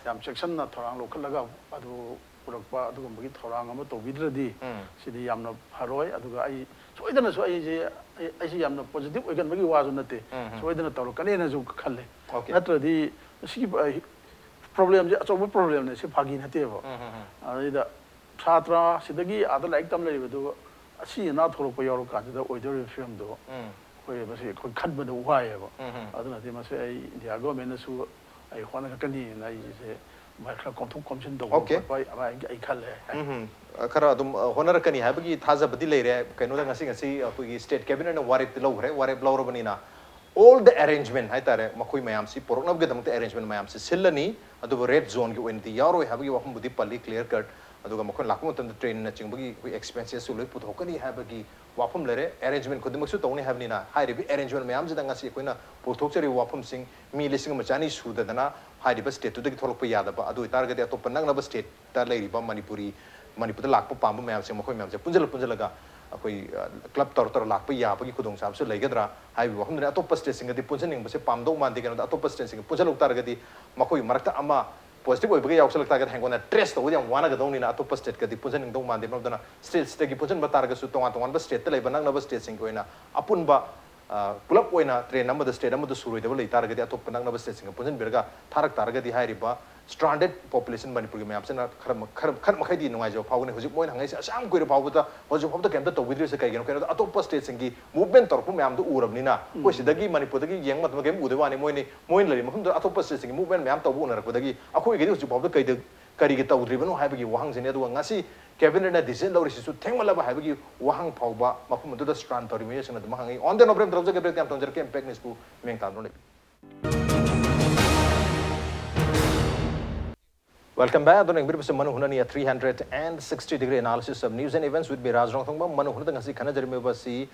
ꯌꯥꯝ ꯆꯦꯛꯁꯤꯟꯅ ꯊꯧꯔꯥꯡ ꯂꯧꯈꯠꯂꯒ ꯑꯗꯨ ꯄꯨꯔꯛꯄ, ꯑꯗꯨꯒꯨꯝꯕꯒꯤ ꯊꯧꯔꯥꯡ ꯑꯃ ꯇꯧꯕꯤꯗ꯭ꯔꯗꯤ ꯎꯝ꯫ ꯁꯤꯗꯤ ꯌꯥꯝꯅ ꯐꯔꯣꯏ꯫ ꯑꯗꯨꯒ ꯑꯩ ꯁꯣꯏꯗꯅꯁꯨ, ꯑꯩꯁꯦ, ꯑꯩ, ꯑꯩꯁꯦ ꯌꯥꯝꯅ ꯄꯣꯖꯤꯇꯤꯚ ꯑꯣꯏꯒꯟꯕꯒꯤ ꯋꯥꯁꯨ ꯅꯠꯇꯦ, ꯎꯝ, ꯎꯝ꯫ ꯁꯣꯏꯗꯅ ꯇꯧꯔꯛꯀꯅꯦꯅꯁꯨ ꯈꯜꯂꯦ꯫ ꯑꯣꯀꯦ꯫ ꯅꯠꯇ꯭ꯔꯗꯤ ꯁꯤꯒꯤ, ꯑ, ꯄ꯭ꯔꯣꯕ꯭ꯂꯦꯝꯁꯦ ꯑꯆꯧꯕ ꯄ꯭ꯔꯣꯕ꯭ꯂꯦꯝꯅꯦ, ꯁꯤ ꯐꯥꯒꯤ ꯅꯠꯇꯦꯕ꯫ ꯎꯝ, ꯎꯝ, ꯎꯝ꯫ ꯑꯗꯩꯗ ꯁꯥꯇ꯭ꯔ ꯁꯤꯗꯒꯤ ꯑꯥꯗ ꯂꯥꯏꯔꯤꯛ ꯇꯝ ꯂꯩꯕꯗꯨ ꯑꯁꯤ ꯑꯅꯥ ꯊꯣꯛꯂꯛꯄ ꯌꯥꯎꯔꯀꯥꯟꯁꯤꯗ ꯑꯣꯏꯗꯧꯔꯤꯕ ꯐꯤꯕꯝꯗꯣ ꯎꯝ꯫ ꯑꯩꯈꯣꯏ ꯃꯁꯤ ꯑꯩꯈꯣꯏ ꯈꯟꯕꯗ ꯋꯥꯏꯌꯦꯕ꯫ ꯎꯝ, ꯎꯝ꯫ ꯑꯗꯨꯅꯗꯤ ꯃꯁꯤ ꯑꯩ ꯏꯟꯗꯤꯌꯥ ꯒꯣꯔꯃꯦꯟꯅꯁꯨ ꯑꯩ ꯍꯣꯠꯅꯒꯅꯤꯅ ꯑꯩꯁꯦ ꯃꯥꯏ ꯈꯔ ꯀꯣꯝꯊꯣꯛ ꯀꯣꯝꯁꯤꯟ ꯇꯧꯕ ꯑꯣꯀꯦ꯫ ꯈꯣꯠꯄ ꯑꯩ, ꯑꯩ, ꯑꯩ ꯈꯜꯂꯦ꯫ ꯎꯝ, ꯎꯝ꯫ ꯑ, ꯈꯔ ꯑꯗꯨꯝ, ꯑ, ꯍꯣꯠꯅꯔꯛꯀꯅꯤ ꯍꯥꯏꯕꯒꯤ ꯊꯥꯖꯕꯗꯤ ꯂꯩꯔꯦ꯫ ꯀꯩꯅꯣꯗ ꯉꯁꯤ, ꯉꯁꯤ ꯑꯩꯈꯣꯏꯒꯤ ꯁ꯭ꯇꯦꯠ ꯀꯦꯕꯤꯅꯦꯠꯅ ꯋꯥꯔꯦꯞꯇꯤ ꯂꯧꯈ꯭ꯔꯦ꯫ ꯋꯥꯔꯦꯞ ꯂꯧꯔꯕꯅꯤꯅ all the arrangement ꯍꯥꯏꯇꯥꯔꯦ, ꯃꯈꯣꯏ ꯃꯌꯥꯝꯁꯤ ꯄꯨꯔꯛꯅꯕꯒꯤꯗꯃꯛꯇ ꯑꯦꯔꯦꯟꯖꯃꯦꯟ ꯃꯌꯥꯝꯁꯤ ꯁꯤꯜꯂꯅꯤ꯫ ꯑꯗꯨꯕꯨ ꯔꯦꯗ ꯖꯣꯟꯒꯤ ꯑꯣꯏꯅꯗꯤ ꯌꯥꯎꯔꯣꯏ ꯍꯥꯏꯕꯒꯤ ꯋꯥꯐꯝꯕꯨꯗꯤ ꯄꯜꯂꯤ, ꯀ꯭ꯂꯤꯌꯔ ꯀꯠ꯫ ꯑꯗꯨꯒ ꯃꯈꯣꯏꯅ ꯂꯥꯛꯄ ꯃꯇꯝꯗ ꯇ꯭ꯔꯦꯟꯅꯆꯤꯡꯕꯒꯤ ꯑꯩꯈꯣꯏ ꯑꯦꯛꯁꯄꯦꯟꯁꯦꯁꯁꯨ ꯂꯣꯏ ꯄꯨꯊꯣꯛꯀꯅꯤ ꯍꯥꯏꯕꯒꯤ ꯋꯥꯐꯝ ꯂꯩꯔꯦ꯫ ꯑꯦꯔꯦꯟꯖꯃꯦꯟ ꯈꯨꯗꯤꯡꯃꯛꯁꯨ ꯇꯧꯅꯤ ꯍꯥꯏꯕꯅꯤꯅ, ꯍꯥꯏꯔꯤꯕ ꯑꯦꯔꯦꯟꯖꯃꯦꯟ ꯃꯌꯥꯝꯁꯤꯗ ꯉꯁꯤ ꯑꯩꯈꯣꯏꯅ ꯄꯨꯊꯣꯛꯆꯔꯤꯕ ꯋꯥꯐꯝꯁꯤꯡ, ꯃꯤ ꯂꯤꯁꯤꯡ ꯑꯃ ꯆꯅꯤ ꯁꯨꯗꯗꯅ ꯍꯥꯏꯔꯤꯕ ꯁ꯭ꯇꯦꯠꯇꯨꯗꯒꯤ ꯊꯣꯛꯂꯛꯄ ꯌꯥꯗꯕ, ꯑꯗꯨ ꯑꯣꯏꯇꯥꯔꯒꯗꯤ ꯑꯇꯣꯞꯄ ꯅꯛꯅꯕ ꯁ꯭ꯇꯦꯠꯇ ꯂꯩꯔꯤꯕ ꯃꯅꯤꯄꯨꯔꯤ, ꯃꯅꯤꯄꯨꯔꯗ ꯂꯥꯛꯄ ꯄꯥꯝꯕ ꯃꯌꯥꯝꯁꯦ, ꯃꯈꯣꯏ ꯃꯌꯥꯝꯁꯦ ꯄꯨꯟꯁꯤꯜꯂ ꯄꯨꯟꯁꯤꯜꯂꯒ ꯑꯩꯈꯣꯏ, ꯑ, ꯀ꯭ꯂꯕ ꯇꯧꯔ ꯇꯧꯔ ꯂꯥꯛꯄ ꯌꯥꯕꯒꯤ ꯈꯨꯗꯣꯡꯆꯥꯕꯁꯨ ꯂꯩꯒꯗ꯭ꯔꯥ ꯍꯥꯏꯕꯒꯤ ꯋꯥꯐꯝꯗꯨꯅꯤ꯫ ꯑꯇꯣꯞꯄ ꯁ꯭ꯇꯦꯠꯁꯤꯡꯒꯗꯤ ꯄꯨꯟꯁꯤꯟꯅꯤꯡꯕꯁꯦ ꯄꯥꯝꯗꯧ ꯃꯥꯟꯗꯦ꯫ ꯀꯩꯅꯣꯗ ꯑꯇꯣꯞꯄ ꯁ꯭ꯇꯦꯠꯁꯤꯡꯒ ꯄꯨꯟꯁꯤꯜꯂꯨ ꯇꯥꯔꯒꯗꯤ ꯃꯈꯣꯏꯒꯤ ꯃꯔꯛꯇ ꯑꯃ ꯄꯣꯖꯤꯇꯤꯚ ꯑꯣꯏꯕꯒ ꯌꯥꯎꯁꯜꯂꯛ ꯇꯥꯔꯒꯗꯤ ꯍꯌꯦꯡ ꯀꯣꯟꯅ ꯇ꯭ꯔꯦꯁ ꯇꯧꯕꯗꯤ ꯌꯥꯝ ꯋꯥꯅꯒꯗꯧꯅꯤꯅ ꯑꯇꯣꯞꯄ ꯁ꯭ꯇꯦꯠꯀꯗꯤ ꯄꯨꯟꯁꯤꯟꯅꯤꯡꯗꯧ ꯃꯥꯟꯗꯦ꯫ ꯃꯔꯝ ꯑꯗꯨꯅ ꯁ꯭ꯇꯦꯠꯁꯤꯗꯒꯤ ꯄꯨꯟꯁꯤꯟꯕ ꯇꯥꯔꯒꯁꯨ ꯇꯣꯉꯥꯟ ꯇꯣꯉꯥꯟꯕ ꯁ꯭ꯇꯦꯠꯇ ꯂꯩꯕ ꯅꯛꯅꯕ ꯁ꯭ꯇꯦꯠꯁꯤꯡꯒꯤ ꯑꯣꯏꯅ ꯑꯄꯨꯟꯕ, ꯑ, ꯄꯨꯂꯞ ꯑꯣꯏꯅ ꯇ꯭ꯔꯦꯟ ꯑꯃꯗ ꯁ꯭ꯇꯦꯠ ꯑꯃꯗ ꯁꯨꯔꯣꯏꯗꯕ ꯂꯩ ꯇꯥꯔꯒꯗꯤ ꯑꯇꯣꯞꯄ ꯅꯛꯅꯕ ꯁ꯭ꯇꯦꯠꯁꯤꯡꯒ ꯄꯨꯟꯁꯤꯟꯕꯤꯔꯒ ꯊꯥꯔꯛ ꯇꯥꯔꯒꯗꯤ ꯍꯥꯏꯔꯤꯕ ꯁ꯭ꯇ꯭ꯔꯥꯟꯗꯦꯗ ꯄꯣꯄꯨꯂꯦꯁꯟ ꯃꯅꯤꯄꯨꯔꯒꯤ ꯃꯌꯥꯝꯁꯤꯅ ꯈꯔ ꯃ-, ꯈꯔ, ꯈꯔ ꯃꯈꯩꯗꯤ ꯅꯨꯡꯉꯥꯏꯖꯕ ꯐꯥꯎꯒꯅꯤ꯫ ꯍꯧꯖꯤꯛ ꯃꯣꯏꯅ ꯍꯪꯉꯛꯏꯁꯦ ꯑꯁꯨꯛ ꯌꯥꯝ ꯀꯨꯏꯔ ꯐꯥꯎꯕꯗ ꯍꯧꯖꯤꯛ ꯐꯥꯎꯕꯗ ꯀꯩꯝꯇ ꯇꯧꯕꯤꯗ꯭ꯔꯤꯁꯦ ꯀꯩꯒꯤꯅꯣ? ꯀꯩꯅꯣꯗ ꯑꯇꯣꯞꯄ ꯁ꯭ꯇꯦꯠꯁꯤꯡꯒꯤ ꯃꯨꯚꯃꯦꯟ ꯇꯧꯔꯛꯄ ꯃꯌꯥꯝꯗꯣ ꯎꯔꯕꯅꯤꯅ, ꯑꯩꯈꯣꯏ ꯁꯤꯗꯒꯤ ꯃꯅꯤꯄꯨꯔꯗꯒꯤ ꯌꯦꯡꯕ ꯃꯇꯝꯗ ꯀꯩꯝ ꯎꯗꯕ ꯋꯥꯅꯤ꯫ ꯃꯣꯏꯅ, ꯃꯣꯏꯅ ꯂꯩꯔꯤꯕ ꯃꯐꯝꯗꯨꯗ ꯑꯇꯣꯞꯄ ꯁ꯭ꯇꯦꯠꯁꯤꯡꯒꯤ ꯃꯨꯚꯃꯦꯟ ꯃꯌꯥꯝ ꯇꯧꯕ ꯎꯅꯔꯛꯄꯗꯒꯤ ꯑꯩꯈꯣꯏꯒꯤꯗꯤ ꯍꯧꯖꯤꯛ ꯐꯥꯎꯕꯗ ꯀꯩꯗ, ꯀꯔꯤꯒꯤ ꯇꯧꯗ꯭ꯔꯤꯕꯅꯣ ꯍꯥꯏꯕꯒꯤ ꯋꯥꯍꯪꯁꯤꯅꯤ꯫ ꯑꯗꯨꯒ ꯉꯁꯤ ꯀꯦꯕꯤꯅꯦꯠꯅ ꯗꯤꯁꯤꯖꯟ ꯂꯧꯔꯤꯁꯤꯁꯨ ꯊꯦꯡꯃꯜꯂꯕ ꯍꯥꯏꯕꯒꯤ ꯋꯥꯍꯪ ꯐꯥꯎꯕ ꯃꯐꯝ ꯑꯗꯨꯗ ꯁ꯭ꯇ꯭ꯔꯥꯟ ꯇꯧꯔꯤꯕ ꯃꯤꯑꯣꯏꯁꯤꯡꯅ ꯑꯗꯨꯝ ꯍꯪꯉꯤ꯫ ꯑꯣꯟ ꯗꯦ ꯅꯣꯕ꯭ꯔꯦꯝ ꯇꯧꯖꯒꯦ, ꯕ꯭ꯔꯦꯛ ꯌꯥꯝ ꯇꯧꯖꯔꯛꯀꯦ, ꯏꯝꯄꯦꯛ ꯅ꯭ꯌꯨꯁꯄꯨ ꯃꯤꯡ ꯇꯥꯗꯨꯅ ꯂꯩꯕꯤꯌꯨ꯫ Welcome back. ꯑꯗꯨꯅ ꯌꯦꯡꯕꯤꯔꯤꯕꯁꯤ ꯃꯅꯨ ꯍꯨꯅꯅꯤ, a three hundred and sixty degree analysis of news and events with me, ꯔꯥꯖ ꯔꯣꯡꯊꯣꯡꯕ꯫ ꯃꯅꯨ ꯍꯨꯅꯗ ꯉꯁꯤ ꯈꯟꯅꯖꯔꯝꯃꯤꯕ ꯑꯁꯤ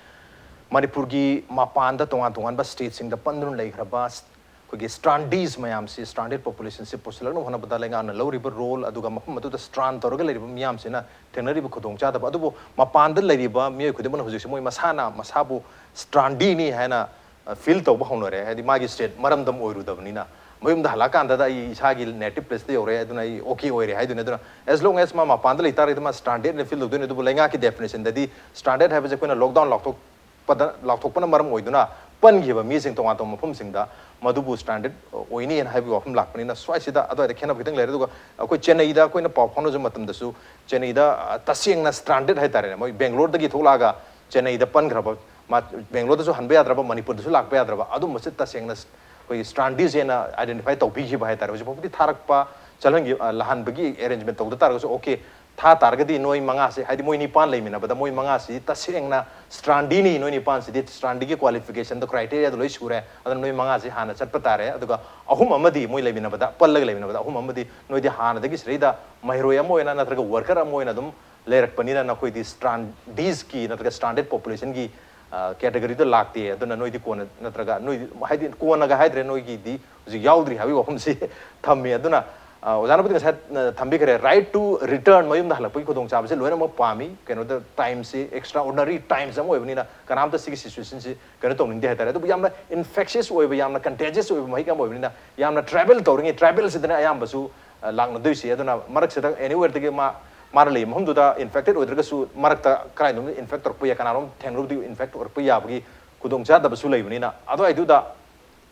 ꯃꯅꯤꯄꯨꯔꯒꯤ ꯃꯄꯥꯟꯗ ꯇꯣꯉꯥꯟ ꯇꯣꯉꯥꯟꯕ ꯁ꯭ꯇꯦꯠꯁꯤꯡꯗ ꯄꯟꯗꯨꯅ ꯂꯩꯈ꯭ꯔꯕ ꯑꯩꯈꯣꯏꯒꯤ ꯁ꯭ꯇ꯭ꯔꯥꯟꯗꯤꯁ ꯃꯌꯥꯝꯁꯤ, ꯁ꯭ꯇ꯭ꯔꯥꯟꯗꯦꯗ ꯄꯣꯄꯨꯂꯦꯁꯟꯁꯤ ꯄꯨꯁꯤꯜꯂꯛꯅꯕ ꯍꯣꯠꯅꯕꯗ ꯂꯩꯉꯥꯛꯅ ꯂꯧꯔꯤꯕ ꯔꯣꯜ, ꯑꯗꯨꯒ ꯃꯐꯝ ꯑꯗꯨꯗ ꯁ꯭ꯇ꯭ꯔꯥꯟ ꯇꯧꯔꯒ ꯂꯩꯔꯤꯕ ꯃꯤꯌꯥꯝꯁꯤꯅ ꯊꯦꯡꯅꯔꯤꯕ ꯈꯨꯗꯣꯡꯆꯥꯗꯕ꯫ ꯑꯗꯨꯕꯨ ꯃꯄꯥꯟꯗ ꯂꯩꯔꯤꯕ ꯃꯤꯑꯣꯏ ꯈꯨꯗꯤꯡꯃꯛꯅ ꯍꯧꯖꯤꯛꯁꯤ ꯃꯣꯏ ꯃꯁꯥꯅ ꯃꯁꯥꯕꯨ ꯁ꯭ꯇ꯭ꯔꯥꯟꯗꯤꯅꯤ ꯍꯥꯏꯅ, ꯑ, ꯐꯤꯜ ꯇꯧꯕ ꯍꯧꯅꯔꯦ꯫ ꯍꯥꯏꯗꯤ ꯃꯥꯒꯤ ꯁ꯭ꯇꯦꯠ ꯃꯔꯝꯗꯝ ꯑꯣꯏꯔꯨꯗꯕꯅꯤꯅ꯫ ꯃꯌꯨꯝꯗ ꯍꯜꯂꯛꯑꯀꯥꯟꯗꯗ ꯑꯩ ꯏꯁꯥꯒꯤ ꯅꯦꯇꯤꯚ ꯄ꯭ꯂꯦꯁꯇ ꯌꯧꯔꯦ, ꯑꯗꯨꯅ ꯑꯩ ꯑꯣꯀꯦ ꯑꯣꯏꯔꯦ ꯍꯥꯏꯗꯣꯏꯅꯦ꯫ ꯑꯗꯨꯅ as long as ꯃꯥ ꯃꯄꯥꯟꯗ ꯂꯩꯇꯥꯔꯒꯗꯤ ꯃꯥ ꯁ꯭ꯇ꯭ꯔꯥꯟꯗꯦꯗꯅ ꯐꯤꯜ ꯇꯧꯗꯣꯏꯅꯦ꯫ ꯑꯗꯨꯕꯨ ꯂꯩꯉꯥꯛꯀꯤ ꯗꯦꯐꯤꯅꯦꯁꯟꯗꯗꯤ ꯁ꯭ꯇ꯭ꯔꯥꯟꯗꯦꯗ ꯍꯥꯏꯕꯁꯦ ꯑꯩꯈꯣꯏꯅ ꯂꯣꯛꯗꯥꯎꯟ ꯂꯥꯎꯊꯣꯛꯄꯗ, ꯂꯥꯎꯊꯣꯛꯄꯅ ꯃꯔꯝ ꯑꯣꯏꯗꯨꯅ ꯄꯟꯈꯤꯕ ꯃꯤꯁꯤꯡ ꯇꯣꯉꯥꯟ ꯇꯣꯉꯥꯟꯕ ꯃꯐꯝꯁꯤꯡꯗ ꯃꯗꯨꯕꯨ ꯁ꯭ꯇ꯭ꯔꯥꯟꯗꯦꯗ ꯑꯣꯏꯅꯤ ꯍꯥꯏꯕꯒꯤ ꯋꯥꯐꯝ ꯂꯥꯛꯄꯅꯤꯅ ꯁ꯭ꯋꯥꯏꯁꯤꯗ ꯑꯗꯨꯋꯥꯏꯗ ꯈꯦꯠꯅꯕ ꯈꯤꯇꯪ ꯂꯩꯔꯦ꯫ ꯑꯗꯨꯒ ꯑꯩꯈꯣꯏ ꯆꯦꯟꯅꯩꯗ ꯑꯩꯈꯣꯏꯅ ꯄꯥꯎ ꯐꯥꯎꯅꯖꯕ ꯃꯇꯝꯗꯁꯨ ꯆꯦꯟꯅꯩꯗ, ꯑ, ꯇꯁꯦꯡꯅ ꯁ꯭ꯇ꯭ꯔꯥꯟꯗꯦꯗ ꯍꯥꯏꯇꯥꯔꯦꯅꯦ, ꯃꯣꯏ ꯕꯦꯡꯒ꯭ꯂꯣꯔꯗꯒꯤ ꯊꯣꯛꯂꯛꯑꯒ ꯆꯦꯟꯅꯩꯗ ꯄꯟꯈ꯭ꯔꯕ, ꯃꯥ ꯕꯦꯡꯒ꯭ꯂꯣꯔꯗꯁꯨ ꯍꯟꯕ ꯌꯥꯗ꯭ꯔꯕ, ꯃꯅꯤꯄꯨꯔꯗꯁꯨ ꯂꯥꯛꯄ ꯌꯥꯗ꯭ꯔꯕ, ꯑꯗꯨꯝꯕꯁꯦ ꯇꯁꯦꯡꯅ ꯑꯩꯈꯣꯏꯒꯤ ꯁ꯭ꯇ꯭ꯔꯥꯟꯗꯤꯁ ꯍꯥꯏꯅ ꯑꯥꯏꯗꯦꯟꯇꯤꯐꯥꯏ ꯇꯧꯕꯤꯈꯤꯕ ꯍꯥꯏꯇꯥꯔꯦ꯫ ꯍꯧꯖꯤꯛ ꯐꯥꯎꯕꯗꯤ ꯊꯥꯔꯛꯄ, ꯆꯠꯍꯟꯈꯤ-, ꯑ, ꯂꯥꯛꯍꯟꯕꯒꯤ ꯑꯦꯔꯦꯟꯖꯃꯦꯟ ꯇꯧꯗ ꯇꯥꯔꯒꯁꯨ, ꯑꯣꯀꯦ, ꯊꯥ ꯇꯥꯔꯒꯗꯤ ꯅꯣꯏ ꯃꯉꯥꯁꯤ, ꯍꯥꯏꯗꯤ ꯃꯣꯏ ꯅꯤꯄꯥꯟ ꯂꯩꯃꯤꯟꯅꯕꯗ ꯃꯣꯏ ꯃꯉꯥꯁꯤ ꯇꯁꯦꯡꯅ strandee ꯅꯤ, ꯅꯣꯏ ꯅꯤꯄꯥꯟꯁꯤꯗꯤ strandee ꯒꯤ qualification ꯗꯣ, criteria ꯗꯣ ꯂꯣꯏ ꯁꯨꯔꯦ, ꯑꯗꯨꯅ ꯅꯣꯏ ꯃꯉꯥꯁꯤ ꯍꯥꯟꯅ ꯆꯠꯄ ꯇꯥꯔꯦ꯫ ꯑꯗꯨꯒ ꯑꯍꯨꯝ ꯑꯃꯗꯤ ꯃꯣꯏ ꯂꯩꯃꯤꯟꯅꯕꯗ, ꯄꯜꯂꯒ ꯂꯩꯃꯤꯟꯅꯕꯗ ꯑꯍꯨꯝ ꯑꯃꯗꯤ ꯅꯣꯏꯗꯤ ꯍꯥꯟꯅꯗꯒꯤ ꯁꯤꯗꯩꯗ ꯃꯍꯩꯔꯣꯏ ꯑꯃ ꯑꯣꯏꯅ ꯅꯠꯇ꯭ꯔꯒ worker ꯑꯃ ꯑꯣꯏꯅ ꯑꯗꯨꯝ ꯂꯩꯔꯛꯄꯅꯤꯅ ꯅꯈꯣꯏꯗꯤ strandees ꯀꯤ ꯅꯠꯇ꯭ꯔꯒ stranded population ꯒꯤ category ꯗ ꯂꯥꯛꯇꯦ꯫ ꯑꯗꯨꯅ ꯅꯣꯏꯗꯤ ꯀꯣꯟꯅ, ꯅꯠꯇ꯭ꯔꯒ ꯅꯣꯏ, ꯍꯥꯏꯗꯤ ꯀꯣꯟꯅꯒ ꯍꯥꯏꯗ꯭ꯔꯦ, ꯅꯣꯏꯒꯤꯗꯤ ꯍꯧꯖꯤꯛ ꯌꯥꯎꯗ꯭ꯔꯤ ꯍꯥꯏꯕꯒꯤ ꯋꯥꯐꯝꯁꯤ ꯊꯝꯃꯤ꯫ ꯑꯗꯨꯅ ꯑ, ꯑꯣꯖꯥꯅꯕꯨꯗꯤ ꯉꯁꯥꯏ, ꯑ, ꯊꯝꯕꯤꯈ꯭ꯔꯦ, right to return, ꯃꯌꯨꯝꯗ ꯍꯜꯂꯛꯄꯒꯤ ꯈꯨꯗꯣꯡꯆꯥꯕꯁꯦ ꯂꯣꯏꯅꯃꯛ ꯄꯥꯝꯃꯤ꯫ ꯀꯩꯅꯣꯗ, time ꯁꯤ extraordinary times ꯑꯃ ꯑꯣꯏꯕꯅꯤꯅ ꯀꯅꯥꯝꯇ ꯁꯤꯒꯤ situation ꯁꯤ ꯀꯩꯅꯣ ꯇꯧꯅꯤꯡꯗꯦ ꯍꯥꯏꯇꯥꯔꯦ꯫ ꯑꯗꯨꯕꯨ ꯌꯥꯝꯅ infectious ꯑꯣꯏꯕ, ꯌꯥꯝꯅ contagious ꯑꯣꯏꯕ ꯃꯍꯤꯛ ꯑꯃ ꯑꯣꯏꯕꯅꯤꯅ ꯌꯥꯝꯅ travel ꯇꯧꯔꯤꯉꯩ, travel ꯁꯤꯗꯅ ꯑꯌꯥꯝꯕꯁꯨ, ꯑ, ꯂꯥꯛꯅꯗꯣꯏꯁꯦ꯫ ꯑꯗꯨꯅ ꯃꯔꯛꯁꯤꯗ anywhere ꯗꯒꯤ ꯃꯥ, ꯃꯥꯅ ꯂꯩꯕ ꯃꯐꯝꯗꯨꯗ infected ꯑꯣꯏꯗ꯭ꯔꯒꯁꯨ ꯃꯔꯛꯇ ꯀꯗꯥꯏꯗꯅꯣꯝꯗ infect ꯇꯧꯔꯛꯄ ꯌꯥꯏ, ꯀꯅꯥꯅꯣꯝ ꯊꯦꯡꯅꯔꯨꯕꯗꯒꯤ infect ꯑꯣꯏꯔꯛꯄ ꯌꯥꯕꯒꯤ ꯈꯨꯗꯣꯡꯆꯥꯗꯕꯁꯨ ꯂꯩꯕꯅꯤꯅ ꯑꯗꯨꯋꯥꯏꯗꯨꯗ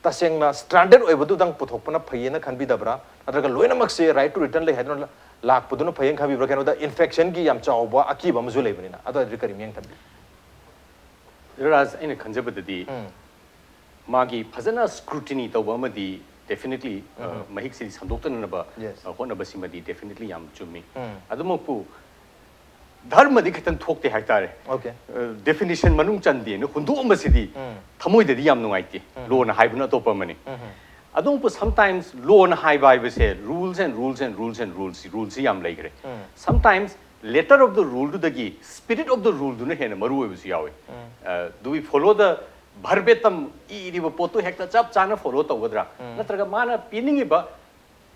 ꯇꯁꯦꯡꯅ stranded ꯑꯣꯏꯕꯗꯨꯗꯪ ꯄꯨꯊꯣꯛꯄꯅ ꯐꯩꯌꯦꯅ ꯈꯟꯕꯤꯗꯕ꯭ꯔꯥ? ꯅꯠꯇ꯭ꯔꯒ ꯂꯣꯏꯅꯃꯛꯁꯦ right to return ꯂꯩ ꯍꯥꯏꯗꯨꯅ ꯂꯥꯛꯄꯗꯨꯅ ꯐꯩꯌꯦꯅ ꯈꯟꯕꯤꯕ꯭ꯔꯥ? ꯀꯩꯅꯣꯗ infection ꯒꯤ ꯌꯥꯝ ꯆꯥꯎꯕ ꯑꯀꯤꯕ ꯑꯃꯁꯨ ꯂꯩꯕꯅꯤꯅ ꯑꯗꯨꯋꯥꯏꯗꯨꯗꯤ ꯀꯔꯤ ꯃꯤꯠꯌꯦꯡ ꯊꯝꯕꯤ? ꯔꯥꯖ, ꯑꯩꯅ ꯈꯟꯖꯕꯗꯗꯤ ꯎꯝ꯫ ꯃꯥꯒꯤ ꯐꯖꯅ scrutiny ꯇꯧꯕ ꯑꯃꯗꯤ definitely, ꯑ, ꯃꯍꯤꯛꯁꯤ ꯁꯟꯗꯣꯛꯇꯅꯅꯕ, Yes. ꯑ, ꯍꯣꯠꯅꯕꯁꯤꯃꯗꯤ definitely ꯌꯥꯝ ꯆꯨꯝꯃꯤ꯫ ꯎꯝ꯫ ꯑꯗꯨꯃꯛꯄꯨ ꯙꯔꯃꯗꯤ ꯈꯤꯇꯪ ꯊꯣꯛꯇꯦ ꯍꯥꯏꯇꯥꯔꯦ꯫ Okay. ꯑ, definition ꯃꯅꯨꯡ ꯆꯟꯗꯦꯅ ꯍꯨꯟꯗꯣꯛꯑꯝꯕꯁꯤꯗꯤ ꯎꯝ꯫ ꯊꯃꯣꯏꯗꯗꯤ ꯌꯥꯝ ꯅꯨꯡꯉꯥꯏꯇꯦ꯫ Law ꯅ ꯍꯥꯏꯕꯅ ꯑꯇꯣꯞꯄ ꯑꯃꯅꯤ꯫ ꯎꯝ꯫ ꯑꯗꯨꯕꯨ sometimes law ꯅ ꯍꯥꯏꯕ ꯍꯥꯏꯕꯁꯦ rules and rules and rules and rules, rules ꯁꯤ ꯌꯥꯝ ꯂꯩꯈ꯭ꯔꯦ꯫ ꯎꯝ꯫ Sometimes letter of the rule ꯗꯨꯗꯒꯤ spirit of the rule ꯗꯨꯅ ꯍꯦꯟꯅ ꯃꯔꯨ ꯑꯣꯏꯕꯁꯨ ꯌꯥꯎꯏ꯫ ꯑ, do we follow the verbatim, ꯏꯔꯤꯕ ꯄꯣꯠꯇꯨ ꯍꯦꯛꯇ ꯆꯞ ꯆꯥꯅ follow ꯇꯧꯒꯗ꯭ꯔꯥ? ꯅꯠꯇ꯭ꯔꯒ ꯃꯥꯅ ꯄꯤꯅꯤꯡꯉꯤꯕ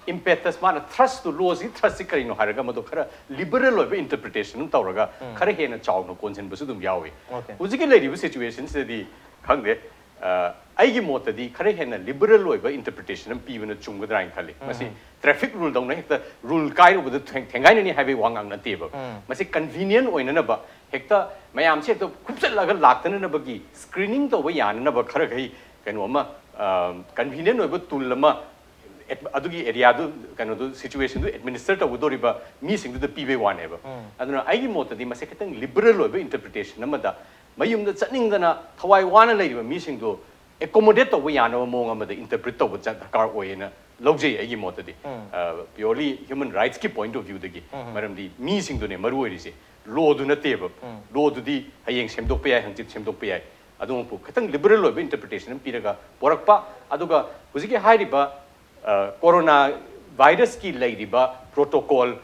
impetus, ꯃꯥꯅ thrust ꯇꯨ, law ꯁꯤ thrust ꯁꯤ ꯀꯔꯤꯅꯣ ꯍꯥꯏꯔꯒ ꯃꯗꯨ ꯈꯔ liberal ꯑꯣꯏꯕ interpretation ꯑꯃ ꯇꯧꯔꯒ ꯈꯔ ꯍꯦꯟꯅ ꯆꯥꯎꯅ ꯀꯣꯟꯁꯤꯟꯕꯁꯨ ꯑꯗꯨꯝ ꯌꯥꯎꯏ꯫ Okay. ꯍꯧꯖꯤꯛꯀꯤ ꯂꯩꯔꯤꯕ situation ꯁꯤꯗꯗꯤ ꯈꯪꯗꯦ, ꯑ, ꯑꯩꯒꯤ ꯃꯣꯠꯇꯗꯤ ꯈꯔ ꯍꯦꯟꯅ liberal ꯑꯣꯏꯕ interpretation ꯑꯃ ꯄꯤꯕꯅ ꯆꯨꯝꯒꯗ꯭ꯔꯥ ꯍꯥꯏꯅ ꯈꯜꯂꯤ꯫ ꯃꯁꯤ traffic rule ꯗꯧꯅ ꯍꯦꯛꯇ rule ꯀꯥꯏꯔꯨꯕꯗ ꯊꯦꯡ-, ꯊꯦꯡꯒꯥꯏꯅꯅꯤ ꯍꯥꯏꯕꯒꯤ ꯋꯥ ꯉꯥꯡ ꯅꯠꯇꯦꯕ꯫ ꯃꯁꯤ convenient ꯑꯣꯏꯅꯅꯕ, ꯍꯦꯛꯇ ꯃꯌꯥꯝꯁꯦ ꯍꯦꯛꯇ ꯈꯨꯞꯆꯜꯂꯒ ꯂꯥꯛꯇꯅꯅꯕꯒꯤ screening ꯇꯧꯕ ꯌꯥꯅꯅꯕ ꯈꯔꯈꯩ ꯀꯩꯅꯣ ꯑꯃ, ꯑ, convenient ꯑꯣꯏꯕ tool ꯑꯃ, ad-, ꯑꯗꯨꯒꯤ area ꯗꯨ, ꯀꯩꯅꯣꯗꯨ, situation ꯗꯨ administer ꯇꯧꯒꯗꯧꯔꯤꯕ ꯃꯤꯁꯤꯡꯗꯨꯗ ꯄꯤꯕꯩ ꯋꯥꯅꯦꯕ꯫ ꯑꯗꯨꯅ ꯑꯩꯒꯤ ꯃꯣꯠꯇꯗꯤ ꯃꯁꯤ ꯈꯤꯇꯪ liberal ꯑꯣꯏꯕ interpretation ꯑꯃꯗ, ꯃꯌꯨꯝꯗ ꯆꯠꯅꯤꯡꯗꯅ ꯊꯋꯥꯏ ꯋꯥꯅ ꯂꯩꯔꯤꯕ ꯃꯤꯁꯤꯡꯗꯨ accommodate ꯇꯧꯕ ꯌꯥꯅꯕ ꯃꯑꯣꯡ ꯑꯃꯗ interpret ꯇꯧꯕ ꯆꯠ-, ꯗꯔꯀꯥꯔ ꯑꯣꯏꯌꯦꯅ ꯂꯧꯖꯩ ꯑꯩꯒꯤ ꯃꯣꯠꯇꯗꯤ꯫ Purely human rights ꯀꯤ point of view ꯗꯒꯤ꯫ ꯃꯔꯝꯗꯤ ꯃꯤꯁꯤꯡꯗꯨꯅꯦ ꯃꯔꯨ ꯑꯣꯏꯔꯤꯁꯦ, law ꯗꯨ ꯅꯠꯇꯦꯕ꯫ Law ꯗꯨꯗꯤ ꯍꯌꯦꯡ ꯁꯦꯝꯗꯣꯛꯄ ꯌꯥꯏ, ꯍꯪꯆꯤꯠ ꯁꯦꯝꯗꯣꯛꯄ ꯌꯥꯏ, ꯑꯗꯨꯃꯛꯄꯨ ꯈꯤꯇꯪ liberal ꯑꯣꯏꯕ interpretation ꯑꯃ ꯄꯤꯔꯒ ꯄꯣꯔꯛꯄ꯫ ꯑꯗꯨꯒ ꯍꯧꯖꯤꯛꯀꯤ ꯍꯥꯏꯔꯤꯕ ꯀꯣꯔꯣꯅꯥ ꯚꯥꯏꯔꯁꯀꯤ ꯂꯩꯔꯤꯕ protocol,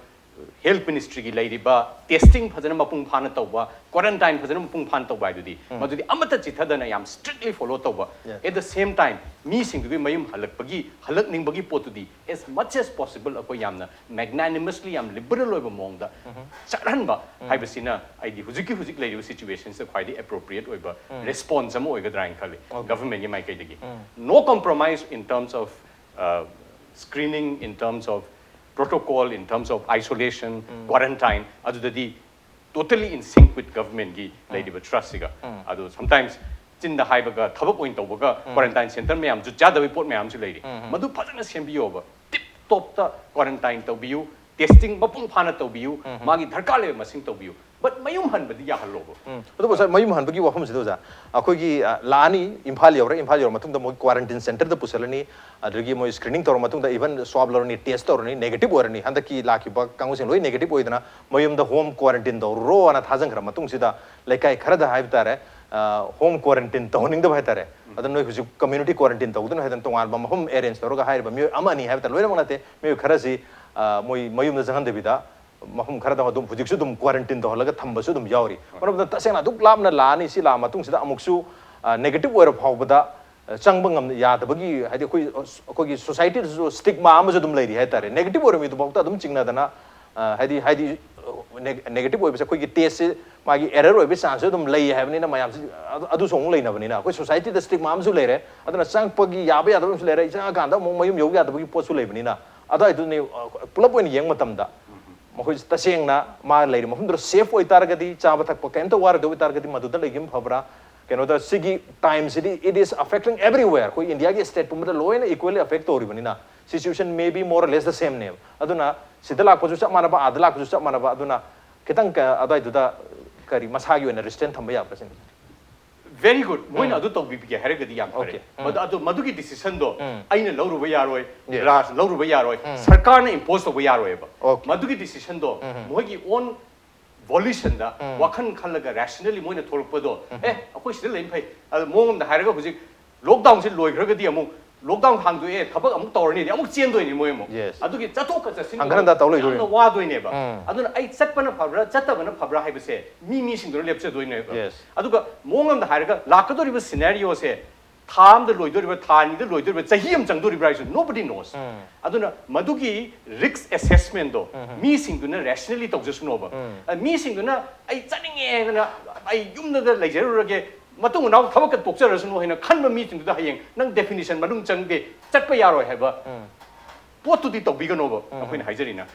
health ministry ꯒꯤ ꯂꯩꯔꯤꯕ testing ꯐꯖꯅ ꯃꯄꯨꯡ ꯐꯥꯅ ꯇꯧꯕ, quarantine ꯐꯖꯅ ꯃꯄꯨꯡ ꯐꯥꯅ ꯇꯧꯕ ꯍꯥꯏꯗꯨꯗꯤ ꯃꯗꯨꯗꯤ ꯑꯃꯠꯇ ꯆꯤꯊꯗꯅ ꯌꯥꯝ strictly follow ꯇꯧꯕ꯫ At the same time, ꯃꯤꯁꯤꯡꯗꯨꯒꯤ ꯃꯌꯨꯝ ꯍꯜꯂꯛꯄꯒꯤ, ꯍꯜꯂꯛꯅꯤꯡꯕꯒꯤ ꯄꯣꯠꯇꯨꯗꯤ as much as possible ꯑꯩꯈꯣꯏ ꯌꯥꯝꯅ magnanimously, ꯌꯥꯝ liberal ꯑꯣꯏꯕ ꯃꯑꯣꯡꯗ ꯆꯠꯍꯟꯕ ꯍꯥꯏꯕꯁꯤꯅ ꯑꯩꯗꯤ ꯍꯧꯖꯤꯛꯀꯤ ꯍꯧꯖꯤꯛ ꯂꯩꯔꯤꯕ situation ꯁꯤꯗ ꯈ꯭ꯋꯥꯏꯗꯒꯤ appropriate ꯑꯣꯏꯕ response ꯑꯃ ꯑꯣꯏꯒꯗ꯭ꯔꯥ ꯍꯥꯏꯅ ꯈꯜꯂꯤ government ꯀꯤ ꯃꯥꯏꯀꯩꯗꯒꯤ꯫ No compromise in terms of screening, in terms of protocol, in terms of isolation, quarantine, ꯑꯗꯨꯗꯗꯤ totally in sync with government ꯀꯤ ꯂꯩꯔꯤꯕ trust ꯁꯤꯒ꯫ ꯑꯗꯣ sometimes ꯆꯤꯟꯗ ꯍꯥꯏꯕꯒ ꯊꯕꯛ ꯑꯣꯏꯅ ꯇꯧꯕꯒ quarantine centre ꯃꯌꯥꯝꯁꯨ ꯆꯥꯗꯕꯒꯤ ꯄꯣꯠ ꯃꯌꯥꯝꯁꯨ ꯂꯩꯔꯤ꯫ ꯃꯗꯨ ꯐꯖꯅ ꯁꯦꯝꯕꯤꯌꯣꯕ꯫ Tip top ꯇ quarantine ꯇꯧꯕꯤꯌꯨ, testing ꯃꯄꯨꯡ ꯐꯥꯅ ꯇꯧꯕꯤꯌꯨ, ꯃꯥꯒꯤ ꯗꯔꯀꯥꯔ ꯂꯩꯕ ꯃꯁꯤꯡ ꯇꯧꯕꯤꯌꯨ, but ꯃꯌꯨꯝ ꯍꯟꯕꯗꯤ ꯌꯥꯍꯜꯂꯣꯕ꯫ ꯑꯗꯨꯕꯨ ꯁꯥꯔ, ꯃꯌꯨꯝ ꯍꯟꯕꯒꯤ ꯋꯥꯐꯝꯁꯤꯗ ꯑꯣꯖꯥ, ꯑꯩꯈꯣꯏꯒꯤ ꯂꯥꯛꯑꯅꯤ, ꯏꯝꯐꯥꯜ ꯌꯧꯔꯦ, ꯏꯝꯐꯥꯜ ꯌꯧꯔ ꯃꯇꯨꯡꯗ ꯃꯣꯏ quarantine centre ꯗ ꯄꯨꯁꯜꯂꯅꯤ, ꯑꯗꯨꯗꯒꯤ ꯃꯣꯏ screening ꯇꯧꯔ ꯃꯇꯨꯡꯗ even swab ꯂꯧꯔꯅꯤ, test ꯇꯧꯔꯅꯤ, negative ꯑꯣꯏꯔꯅꯤ, ꯍꯟꯗꯛꯀꯤ ꯂꯥꯛꯈꯤꯕ ꯀꯥꯡꯕꯨꯁꯤꯡ ꯂꯣꯏ negative ꯑꯣꯏꯗꯅ ꯃꯌꯨꯝꯗ home quarantine ꯇꯧꯔꯨꯔꯣꯅ ꯊꯥꯖꯤꯟꯈ꯭ꯔ ꯃꯇꯨꯡꯁꯤꯗ ꯂꯩꯀꯥꯏ ꯈꯔꯗ ꯍꯥꯏꯕ ꯇꯥꯔꯦ, home quarantine ꯇꯧꯍꯟꯅꯤꯡꯗꯕ ꯍꯥꯏ ꯇꯥꯔꯦ꯫ ꯑꯗꯨꯅ ꯅꯣꯏ ꯍꯧꯖꯤꯛ community quarantine ꯇꯧꯗꯅ ꯍꯥꯏꯗꯅ ꯇꯣꯉꯥꯟꯕ ꯃꯐꯝ arrange ꯇꯧꯔꯒ ꯍꯥꯏꯔꯤꯕ ꯃꯤꯑꯣꯏ ꯑꯃ ꯑꯅꯤ ꯍꯥꯏꯕ ꯇꯥꯔꯦ, ꯂꯣꯏꯅꯃꯛ ꯅꯠꯇꯦ, ꯃꯤꯑꯣꯏ ꯈꯔꯁꯤ ꯃꯣꯏ ꯃꯌꯨꯝꯗ ꯆꯪꯍꯟꯗꯕꯤꯗ ꯃꯐꯝ ꯈꯔꯗ ꯑꯗꯨꯝ ꯍꯧꯖꯤꯛꯁꯨ ꯑꯗꯨꯝ quarantine ꯇꯧꯍꯜꯂꯒ ꯊꯝꯕꯁꯨ ꯑꯗꯨꯝ ꯌꯥꯎꯔꯤ꯫ ꯃꯔꯝ ꯑꯗꯨꯅ ꯇꯁꯦꯡꯅ ꯑꯗꯨꯛ ꯂꯥꯞꯅ ꯂꯥꯛꯑꯅꯤ, ꯁꯤ ꯂꯥꯛꯑ ꯃꯇꯨꯡꯁꯤꯗ ꯑꯃꯨꯛꯁꯨ negative ꯑꯣꯏꯔ ꯐꯥꯎꯕꯗ ꯆꯪꯕ ꯉꯝ ꯌꯥꯗꯕꯒꯤ, ꯍꯥꯏꯗꯤ ꯑꯩꯈꯣꯏ ꯑꯩꯈꯣꯏꯒꯤ society ꯗꯁꯨ stigma ꯑꯃꯁꯨ ꯑꯗꯨꯝ ꯂꯩꯔꯤ ꯍꯥꯏ ꯇꯥꯔꯦ꯫ Negative ꯑꯣꯏꯔꯝꯃꯤꯗꯨꯐꯥꯎꯗ ꯑꯗꯨꯝ ꯆꯤꯡꯅꯗꯅ, ꯍꯥꯏꯗꯤ ꯍꯥꯏꯗꯤ negative ꯑꯣꯏꯕꯁꯦ ꯑꯩꯈꯣꯏꯒꯤ test ꯁꯦ ꯃꯥꯒꯤ error ꯑꯣꯏꯕꯒꯤ chance ꯁꯨ ꯑꯗꯨꯝ ꯂꯩ ꯍꯥꯏꯕꯅꯤꯅ ꯃꯌꯥꯝꯁꯤ ꯑꯗꯨꯁꯨ ꯑꯃꯨꯛ ꯂꯩꯅꯕꯅꯤꯅ ꯑꯩꯈꯣꯏ society ꯗ stigma ꯑꯃꯁꯨ ꯂꯩꯔꯦ꯫ ꯑꯗꯨꯅ ꯆꯪꯉꯛꯄꯒꯤ ꯌꯥꯕ ꯌꯥꯗꯕ ꯑꯃꯁꯨ ꯂꯩꯔꯦ꯫ ꯆꯪꯉꯀꯥꯟꯗ ꯑꯃꯨꯛ ꯃꯌꯨꯝ ꯌꯧ ꯌꯥꯗꯕꯒꯤ ꯄꯣꯠꯁꯨ ꯂꯩꯕꯅꯤꯅ, ꯑꯗꯨꯋꯥꯏꯗꯨꯅꯤ ꯄꯨꯂꯞ ꯑꯣꯏꯅ ꯌꯦꯡꯕ ꯃꯇꯝꯗ ꯃꯈꯣꯏ ꯇꯁꯦꯡꯅ ꯃꯥ ꯂꯩꯔꯤꯕ ꯃꯐꯝꯗꯨꯗ safe ꯑꯣꯏꯇꯥꯔꯒꯗꯤ, ꯆꯥꯕ ꯊꯛꯄ ꯀꯩꯝꯇ ꯋꯥꯔꯣꯏꯗꯕ ꯑꯣꯏꯇꯥꯔꯒꯗꯤ ꯃꯗꯨꯗ ꯂꯩꯈꯤꯕ ꯐꯕ꯭ꯔꯥ? ꯀꯩꯅꯣꯗ ꯁꯤꯒꯤ time CD it is affecting everywhere꯫ ꯑꯩꯈꯣꯏ ꯏꯟꯗꯤꯌꯥꯒꯤ state ꯄꯨꯝꯕꯗ ꯂꯣꯏꯅ equally affect ꯇꯧꯔꯤꯕꯅꯤꯅ situation may be more or less the same ꯅꯦꯕ꯫ ꯑꯗꯨꯅ ꯁꯤꯗ ꯂꯥꯛꯄꯁꯨ ꯆꯞ ꯃꯥꯟꯅꯕ, ꯑꯥꯗ ꯂꯥꯛꯄꯁꯨ ꯆꯞ ꯃꯥꯟꯅꯕ꯫ ꯑꯗꯨꯅ ꯈꯤꯇꯪ ꯑꯗꯨꯋꯥꯏꯗꯨꯗ ꯀꯔꯤ ꯃꯁꯥꯒꯤ ꯑꯣꯏꯅ restraint ꯊꯝꯕ ꯌꯥꯕ꯭ꯔꯥ ꯁꯤꯅꯤ꯫ Very good. ꯃꯣꯏꯅ ꯑꯗꯨ ꯇꯧꯕꯤꯕꯤꯒꯦ ꯍꯥꯏꯔꯒꯗꯤ ꯌꯥꯝ ꯐꯔꯦ꯫ Okay. ꯎꯝ. ꯃꯗꯨ ꯑꯗꯨ ꯃꯗꯨꯒꯤ decision ꯗꯣ ꯎꯝ. ꯑꯩꯅ ꯂꯧꯔꯨꯕ ꯌꯥꯔꯣꯏ, Yes. ꯔꯥꯖ ꯂꯧꯔꯨꯕ ꯌꯥꯔꯣꯏ, ꯁꯔꯀꯥꯔꯅ impose ꯇꯧꯕ ꯌꯥꯔꯣꯏꯕ꯫ Okay. ꯃꯗꯨꯒꯤ decision ꯗꯣ ꯃꯣꯏꯒꯤ own volition ꯗ ꯋꯥꯈꯜ ꯈꯜꯂꯒ rationally ꯃꯣꯏꯅ ꯊꯣꯛꯂꯛꯄꯗꯣ, ꯑꯦ, ꯑꯩꯈꯣꯏ ꯁꯤꯗ ꯂꯩꯕ ꯐꯩ꯫ ꯑꯗ ꯃꯑꯣꯡ ꯑꯃꯗ ꯍꯥꯏꯔꯒ ꯍꯧꯖꯤꯛ lockdown ꯁꯦ ꯂꯣꯏꯈ꯭ꯔꯒꯗꯤ ꯑꯃꯨꯛ lockdown ꯍꯥꯡꯗꯣꯛꯑꯦ, ꯊꯕꯛ ꯑꯃꯨꯛ ꯇꯧꯔꯅꯤꯗꯤ ꯑꯃꯨꯛ ꯆꯦꯟꯗꯣꯏꯅꯤ ꯃꯣꯏ ꯑꯃꯨꯛ꯫ Yes. ꯑꯗꯨꯒꯤ ꯆꯠꯊꯣꯛꯀ ꯆꯠꯁꯤꯟ ꯍꯟꯒꯠ ꯍꯟꯗ ꯇꯧ ꯂꯩꯗꯣꯏꯅꯤ꯫ ꯌꯥꯝꯅ ꯋꯥꯗꯣꯏꯅꯦꯕ꯫ ꯎꯝ. ꯑꯗꯨꯅ ꯑꯩ ꯆꯠꯄꯅ ꯐꯕ꯭ꯔꯥ ꯆꯠꯇꯕꯅ ꯐꯕ꯭ꯔꯥ ꯍꯥꯏꯕꯁꯦ ꯃꯤ ꯃꯤꯁꯤꯡꯗꯨꯅ ꯂꯦꯞꯆꯗꯣꯏꯅꯦꯕ꯫ Yes. ꯑꯗꯨꯒ ꯃꯑꯣꯡ ꯑꯃꯗ ꯍꯥꯏꯔꯒ ꯂꯥꯛꯀꯗꯧꯔꯤꯕ scenario ꯁꯦ ꯊꯥ ꯑꯃꯗ ꯂꯣꯏꯗꯣꯔꯤꯕ꯭ꯔꯥ, ꯊꯥ ꯑꯅꯤꯗ ꯂꯣꯏꯗꯣꯔꯤꯕ꯭ꯔꯥ, ꯆꯍꯤ ꯑꯃ ꯆꯪꯗꯣꯔꯤꯕ꯭ꯔꯥ ꯍꯥꯏꯁꯨ nobody knows꯫ ꯑꯗꯨꯅ ꯃꯗꯨꯒꯤ risk assessment ꯗꯣ ꯃꯤꯁꯤꯡꯗꯨꯅ rationally ꯇꯧꯖꯁꯅꯣꯕ꯫ ꯑ, ꯃꯤꯁꯤꯡꯗꯨꯅ "ꯑꯩ ꯆꯠꯅꯤꯡꯉꯦ" ꯍꯥꯏꯗꯅ "ꯑꯩ ꯌꯨꯝꯗꯗ ꯂꯩꯖꯔꯨꯔꯒꯦ, ꯃꯇꯨꯡ ꯃꯅꯥꯎ ꯊꯕꯛꯀ ꯇꯣꯛꯆꯔꯁꯅꯨ" ꯍꯥꯏꯅ ꯈꯟꯕ ꯃꯤꯁꯤꯡꯗꯨꯗ ꯍꯌꯦꯡ ꯅꯪ definition ꯃꯅꯨꯡ ꯆꯪꯗꯦ, ꯆꯠꯄ ꯌꯥꯔꯣꯏ ꯍꯥꯏꯕ ꯄꯣꯠꯇꯨꯗꯤ ꯇꯧꯕꯤꯒꯅꯣꯕ꯫ ꯑꯩꯈꯣꯏꯅ ꯍꯥꯏꯖꯔꯤꯅ,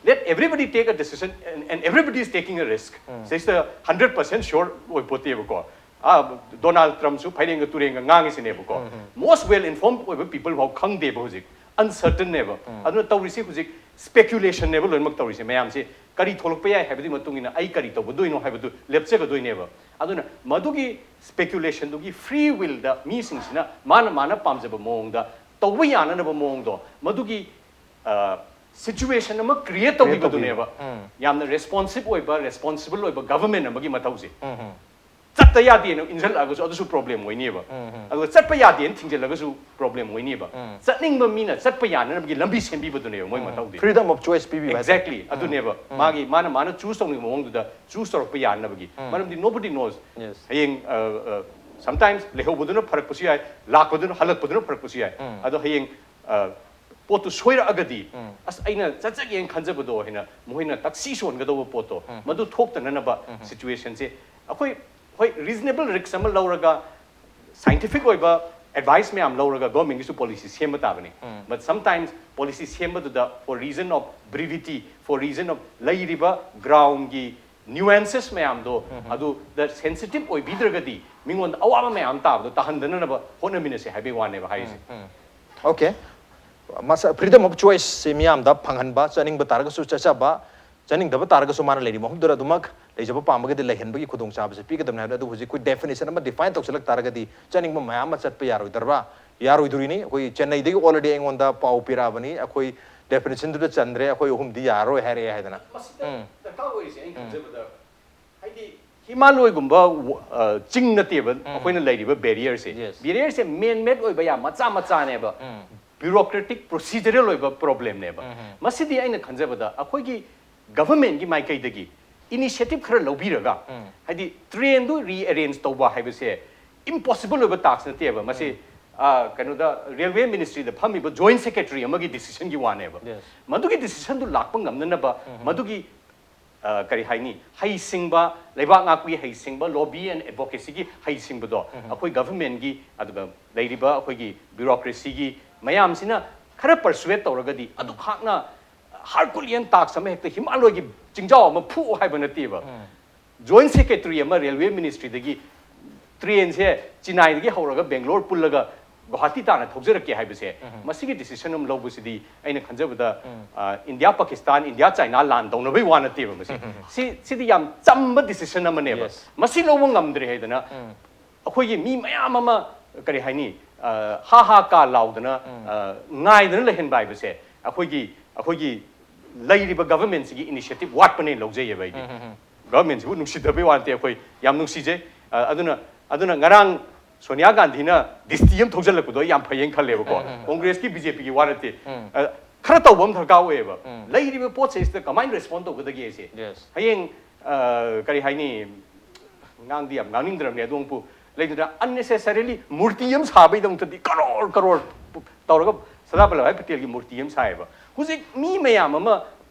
let everybody take a decision and, and everybody is taking a risk꯫ ꯁꯤꯗꯩꯁꯤꯗ hundred percent sure ꯑꯣꯏ ꯄꯣꯠꯇꯦꯕꯀꯣ꯫ ꯑꯥ, ꯗꯣꯅꯥꯜꯗ ꯇ꯭ꯔꯝꯞꯁꯨ ꯐꯩꯔꯦꯡꯒ ꯇꯨꯔꯦꯡꯒ ꯉꯥꯡꯉꯤꯁꯤꯅꯦꯕꯀꯣ꯫ Most well informed ꯑꯣꯏꯕ people ꯐꯥꯎ ꯈꯪꯗꯦꯕ ꯍꯧꯖꯤꯛ, uncertain ꯅꯦꯕ꯫ ꯑꯗꯨꯅ ꯇꯧꯔꯤꯁꯤ ꯍꯧꯖꯤꯛ speculation ꯅꯦꯕ ꯂꯣꯏꯅꯃꯛ ꯇꯧꯔꯤꯁꯦ꯫ ꯃꯌꯥꯝꯁꯤ ꯀꯔꯤ ꯊꯣꯛꯂꯛꯄ ꯌꯥꯏ ꯍꯥꯏꯕꯗꯨꯒꯤ ꯃꯇꯨꯡ ꯏꯟꯅ ꯑꯩ ꯀꯔꯤ ꯇꯧꯒꯗꯣꯏꯅꯣ ꯍꯥꯏꯕꯗꯨ ꯂꯦꯞꯆꯒꯗꯣꯏꯅꯦꯕ꯫ ꯑꯗꯨꯅ ꯃꯗꯨꯒꯤ speculation ꯗꯨꯒꯤ free will ꯗ ꯃꯤꯁꯤꯡꯁꯤꯅ ꯃꯥꯅ ꯃꯥꯅ ꯄꯥꯝꯖꯕ ꯃꯑꯣꯡꯗ ꯇꯧꯕ ꯌꯥꯅꯅꯕ ꯃꯑꯣꯡꯗꯣ, ꯃꯗꯨꯒꯤ, ꯑ, situation ꯑꯃ create ꯇꯧꯕꯤꯕꯗꯨꯅꯦꯕ ꯌꯥꯝꯅ responsive ꯑꯣꯏꯕ, responsible ꯑꯣꯏꯕ government ꯑꯃꯒꯤ ꯃꯊꯧꯁꯦ꯫ ꯆꯠꯇ ꯌꯥꯗꯦꯅ ꯏꯟꯁꯤꯜꯂꯛꯑꯒꯁꯨ ꯑꯗꯨꯁꯨ problem ꯑꯣꯏꯅꯦꯕ꯫ ꯑꯗꯨꯒ ꯆꯠꯄ ꯌꯥꯗꯦꯅ ꯊꯤꯡꯖꯤꯜꯂꯒꯁꯨ problem ꯑꯣꯏꯅꯦꯕ꯫ ꯆꯠꯅꯤꯡꯕ ꯃꯤꯅ ꯆꯠꯄ ꯌꯥꯅꯅꯕꯒꯤ ꯂꯝꯕꯤ ꯁꯦꯝꯕꯤꯕꯗꯨꯅꯦꯕ ꯃꯣꯏ ꯃꯊꯧꯗꯤ꯫ Freedom of choice ꯄꯤꯕꯤꯕ ꯍꯥꯏꯇꯥꯔꯦ꯫ Exactly, ꯑꯗꯨꯅꯦꯕ꯫ ꯃꯥꯒꯤ, ꯃꯥꯅ, ꯃꯥꯅ choose ꯇꯧꯅꯤꯡꯕ ꯃꯑꯣꯡꯗꯨꯗ choose ꯇꯧꯔꯛꯄ ꯌꯥꯅꯕꯒꯤ꯫ ꯃꯔꯝꯗꯤ nobody knows꯫ Yes. ꯍꯌꯦꯡ, ꯑ, ꯑ, sometimes ꯂꯩꯍꯧꯕꯗꯨꯅ ꯐꯔꯛꯄꯁꯨ ꯌꯥꯏ, ꯂꯥꯛꯄꯗꯨꯅ, ꯍꯜꯂꯛꯄꯗꯨꯅ ꯐꯔꯛꯄꯁꯨ ꯌꯥꯏ꯫ ꯑꯗꯣ ꯍꯌꯦꯡ, ꯑ, ꯄꯣꯠꯇꯨ ꯁꯣꯏꯔꯛꯑꯒꯗꯤ, "ꯑꯁ, ꯑꯩꯅ ꯆꯠꯆꯒꯦꯅ ꯈꯟꯖꯕꯗꯣ" ꯍꯥꯏꯅ ꯃꯈꯣꯏꯅ ꯇꯛꯁꯤ ꯁꯣꯟꯒꯗꯧꯕ ꯄꯣꯠꯇꯣ, ꯃꯗꯨ ꯊꯣꯛꯇꯅꯅꯕ situation ꯁꯦ ꯑꯩꯈꯣꯏ, ꯍꯣꯏ, reasonable risk ꯑꯃ ꯂꯧꯔꯒ, scientific ꯑꯣꯏꯕ advice ꯃꯌꯥꯝ ꯂꯧꯔꯒ government ꯒꯤꯁꯨ policy ꯁꯦꯝꯕ ꯇꯥꯕꯅꯤ꯫ But sometimes policy ꯁꯦꯝꯕꯗꯨꯗ, for reason of brevity, for reason of ꯂꯩꯔꯤꯕ ground ꯒꯤ nuances ꯃꯌꯥꯝꯗꯣ, ꯑꯗꯨꯗ sensitive ꯑꯣꯏꯕꯤꯗ꯭ꯔꯒꯗꯤ ꯃꯤꯉꯣꯟꯗ ꯑꯋꯥꯕ ꯃꯌꯥꯝ ꯇꯥꯕꯗꯣ ꯇꯥꯍꯟꯗꯅꯅꯕ ꯍꯣꯠꯅꯃꯤꯟꯅꯁꯦ ꯍꯥꯏꯕꯒꯤ ꯋꯥꯅꯦꯕ ꯍꯥꯏꯔꯤꯁꯦ꯫ Okay. ꯃꯁꯥ, freedom of choice ꯁꯤ ꯃꯤꯌꯥꯝꯗ ꯐꯪꯍꯟꯕ, ꯆꯠꯅꯤꯡꯕ ꯇꯥꯔꯒꯁꯨ ꯆꯠꯆꯕ, ꯆꯠꯅꯤꯡꯗꯕ ꯇꯥꯔꯒꯁꯨ ꯃꯥꯅ ꯂꯩꯔꯤꯕ ꯃꯐꯝꯗꯨꯗ ꯑꯗꯨꯃꯛ ꯂꯩꯖꯕ ꯄꯥꯝꯃꯒꯗꯤ ꯂꯩꯍꯟꯕꯒꯤ ꯈꯨꯗꯣꯡꯆꯥꯕꯁꯦ ꯄꯤꯒꯗꯕꯅꯤ ꯍꯥꯏꯕꯗ, ꯑꯗꯨ ꯍꯧꯖꯤꯛ ꯑꯩꯈꯣꯏ definition ꯑꯃ define ꯇꯧꯁꯤꯜꯂꯛ ꯇꯥꯔꯒꯗꯤ ꯆꯠꯅꯤꯡꯕ ꯃꯌꯥꯝ ꯑꯃ ꯆꯠꯄ ꯌꯥꯔꯣꯏꯗ꯭ꯔꯕ? ꯌꯥꯔꯣꯏꯗꯣꯔꯤꯅꯤ꯫ ꯑꯩꯈꯣꯏ ꯆꯦꯟꯅꯩꯗꯒꯤ already ꯑꯩꯉꯣꯟꯗ ꯄꯥꯎ ꯄꯤꯔꯛꯑꯕꯅꯤ, "ꯑꯩꯈꯣꯏ definitionꯗꯨꯗ ꯆꯟꯗ꯭ꯔꯦ, ꯑꯩꯈꯣꯏ ꯑꯍꯨꯝꯗꯤ ꯌꯥꯔꯔꯣꯏ" ꯍꯥꯏꯔꯛꯑꯦ ꯍꯥꯏꯗꯅ꯫ ꯃꯁꯤꯗ ꯎꯝ꯫ ꯗꯔꯀꯥꯔ ꯑꯣꯏꯔꯤꯁꯦ ꯑꯩꯅ ꯎꯝ꯫ ꯈꯟꯖꯕꯗ, ꯍꯥꯏꯗꯤ ꯍꯤꯃꯥꯂꯣꯏꯒꯨꯝꯕ, ꯑ, ꯆꯤꯡ ꯅꯠꯇꯦꯕ ꯑꯩꯈꯣꯏꯅ ꯂꯩꯔꯤꯕ barrierꯁꯦ꯫ Yes. Barrierꯁꯦ man made ꯑꯣꯏꯕ ꯌꯥꯝ ꯃꯆꯥ ꯃꯆꯥꯅꯦꯕ꯫ ꯎꯝ꯫ Bureaucratic procedural ꯑꯣꯏꯕ problemꯅꯦꯕ꯫ ꯎꯝ꯫ ꯃꯁꯤꯗꯤ ꯑꯩꯅ ꯈꯟꯖꯕꯗ ꯑꯩꯈꯣꯏꯒꯤ governmentꯀꯤ ꯃꯥꯏꯀꯩꯗꯒꯤ initiative ꯈꯔ ꯂꯧꯕꯤꯔꯒ, ꯎꯝ꯫ ꯍꯥꯏꯗꯤ trainꯗꯨ rearrange ꯇꯧꯕ ꯍꯥꯏꯕꯁꯦ impossible ꯑꯣꯏꯕ task ꯅꯠꯇꯦꯕ꯫ ꯃꯁꯤ, ꯎꯝ꯫ ꯑ, ꯀꯩꯅꯣꯗ, railway ministryꯗ ꯐꯝꯃꯤꯕ joint secretary ꯑꯃꯒꯤ decisionꯒꯤ ꯋꯥꯅꯦꯕ꯫ Yes. ꯃꯗꯨꯒꯤ decisionꯗꯨ ꯂꯥꯛꯄ ꯉꯝꯅꯅꯕ, ꯎꯝ꯫ ꯃꯗꯨꯒꯤ, ꯑ, ꯀꯔꯤ ꯍꯥꯏꯅꯤ, ꯍꯩꯁꯤꯡꯕ, ꯂꯩꯕꯥꯛ ꯉꯥꯛꯄꯒꯤ ꯍꯩꯁꯤꯡꯕ, lobby and advocacyꯒꯤ ꯍꯩꯁꯤꯡꯕꯗꯣ, ꯎꯝ꯫ ꯑꯩꯈꯣꯏ governmentꯀꯤ, ꯑꯗꯨꯒ ꯂꯩꯔꯤꯕ ꯑꯩꯈꯣꯏꯒꯤ bureaucracyꯒꯤ ꯃꯌꯥꯝꯁꯤꯅ ꯈꯔ persuade ꯇꯧꯔꯒꯗꯤ, ꯎꯝ꯫ ꯑꯗꯨꯈꯥꯛꯅ Herculean task ꯑꯃ ꯍꯦꯛꯇ ꯍꯤꯃꯥꯂꯣꯏꯒꯤ ꯆꯤꯡꯖꯥꯎ ꯑꯃ ꯐꯨꯛꯎ ꯍꯥꯏꯕ ꯅꯠꯇꯦꯕ꯫ ꯎꯝ꯫ Joint secretary ꯑꯃ railway ministryꯗꯒꯤ trainꯁꯦ ꯆꯤꯅꯥꯏꯗꯒꯤ ꯍꯧꯔꯒ ꯕꯦꯡꯒ꯭ꯂꯣꯔ ꯄꯨꯜꯂꯒ ꯒꯨꯋꯥꯍꯥꯇꯤ ꯇꯥꯅ ꯊꯧꯖꯔꯛꯀꯦ ꯍꯥꯏꯕꯁꯦ, ꯎꯝ꯫ ꯃꯁꯤꯒꯤ decision ꯑꯃ ꯂꯧꯕꯁꯤꯗꯤ ꯑꯩꯅ ꯈꯟꯖꯕꯗ, ꯎꯝ꯫ ꯑ, ꯏꯟꯗꯤꯌꯥ ꯄꯥꯀꯤꯁꯇꯥꯟ, ꯏꯟꯗꯤꯌꯥ ꯆꯥꯏꯅꯥ ꯂꯥꯟ ꯇꯧꯅꯕꯩ ꯋꯥ ꯅꯠꯇꯦꯕ ꯃꯁꯤ꯫ ꯎꯝ꯫ ꯁꯤ, ꯁꯤꯗꯤ ꯌꯥꯝ ꯆꯝꯕ decision ꯑꯃꯅꯦꯕ꯫ Yes. ꯃꯁꯤ ꯂꯧꯕ ꯉꯝꯗ꯭ꯔꯦ ꯍꯥꯏꯗꯅ, ꯎꯝ꯫ ꯑꯩꯈꯣꯏꯒꯤ ꯃꯤ ꯃꯌꯥꯝ ꯑꯃ, ꯀꯔꯤ ꯍꯥꯏꯅꯤ, ꯑ, ꯍꯥ ꯍꯥ ꯀꯥ ꯂꯥꯎꯗꯅ, ꯎꯝ꯫ ꯑ, ꯉꯥꯏꯗꯅ ꯂꯩꯍꯟꯕ ꯍꯥꯏꯕꯁꯦ ꯑꯩꯈꯣꯏꯒꯤ, ꯑꯩꯈꯣꯏꯒꯤ ꯂꯩꯔꯤꯕ governmentꯁꯤꯒꯤ initiative ꯋꯥꯠꯄꯅꯦꯅ ꯂꯧꯖꯩꯌꯦꯕ ꯑꯩꯗꯤ꯫ ꯎꯝ, ꯎꯝ, ꯎꯝ꯫ Governmentꯁꯤꯕꯨ ꯅꯨꯡꯁꯤꯗꯕꯩ ꯋꯥ ꯅꯠꯇꯦ, ꯑꯩꯈꯣꯏ ꯌꯥꯝ ꯅꯨꯡꯁꯤꯖꯩ꯫ ꯑ, ꯑꯗꯨꯅ, ꯑꯗꯨꯅ ꯉꯔꯥꯡ ꯁꯣꯅꯤꯌꯥ ꯒꯥꯟꯙꯤꯅ ꯗꯤꯁꯇꯤ ꯑꯃ ꯊꯧꯖꯜꯂꯛꯄꯗꯣ ꯑꯩ ꯌꯥꯝ ꯐꯩꯌꯦꯅ ꯈꯜꯂꯦꯕꯀꯣ꯫ ꯎꯝ, ꯎꯝ, ꯎꯝ꯫ Congressꯀꯤ BJPꯒꯤ ꯋꯥ ꯅꯠꯇꯦ꯫ ꯎꯝ꯫ ꯑ, ꯈꯔ ꯇꯧꯕ ꯑꯃ ꯗꯔꯀꯥꯔ ꯑꯣꯏꯌꯦꯕ꯫ ꯎꯝ꯫ ꯂꯩꯔꯤꯕ ꯄꯣꯠꯁꯤꯗꯩꯁꯤꯗ ꯀꯃꯥꯏꯅ respond ꯇꯧꯒꯗꯒꯦ ꯁꯦ꯫ Yes꯫ ꯍꯌꯦꯡ, ꯑ, ꯀꯔꯤ ꯍꯥꯏꯅꯤ, ꯉꯥꯡꯗꯤ ꯌꯥꯝ ꯉꯥꯡꯅꯤꯡꯗ꯭ꯔꯕꯅꯦ, ꯑꯗꯨ ꯑꯃꯨꯛꯄꯨ ꯂꯩꯗꯅ unnecessarily ꯃꯨꯔꯇꯤ ꯑꯃ ꯁꯥꯕꯩꯗꯃꯛꯇꯗꯤ ꯀꯔꯣꯔ ꯀꯔꯣꯔ ꯇꯧꯔꯒ ꯁꯔꯗꯥꯔ ꯚꯜꯂꯚ ꯚꯥꯏ ꯄꯇꯦꯜꯒꯤ ꯃꯨꯔꯇꯤ ꯑꯃ ꯁꯥꯏꯌꯦꯕ꯫ ꯍꯧꯖꯤꯛ ꯃꯤ ꯃꯌꯥꯝ ꯑꯃ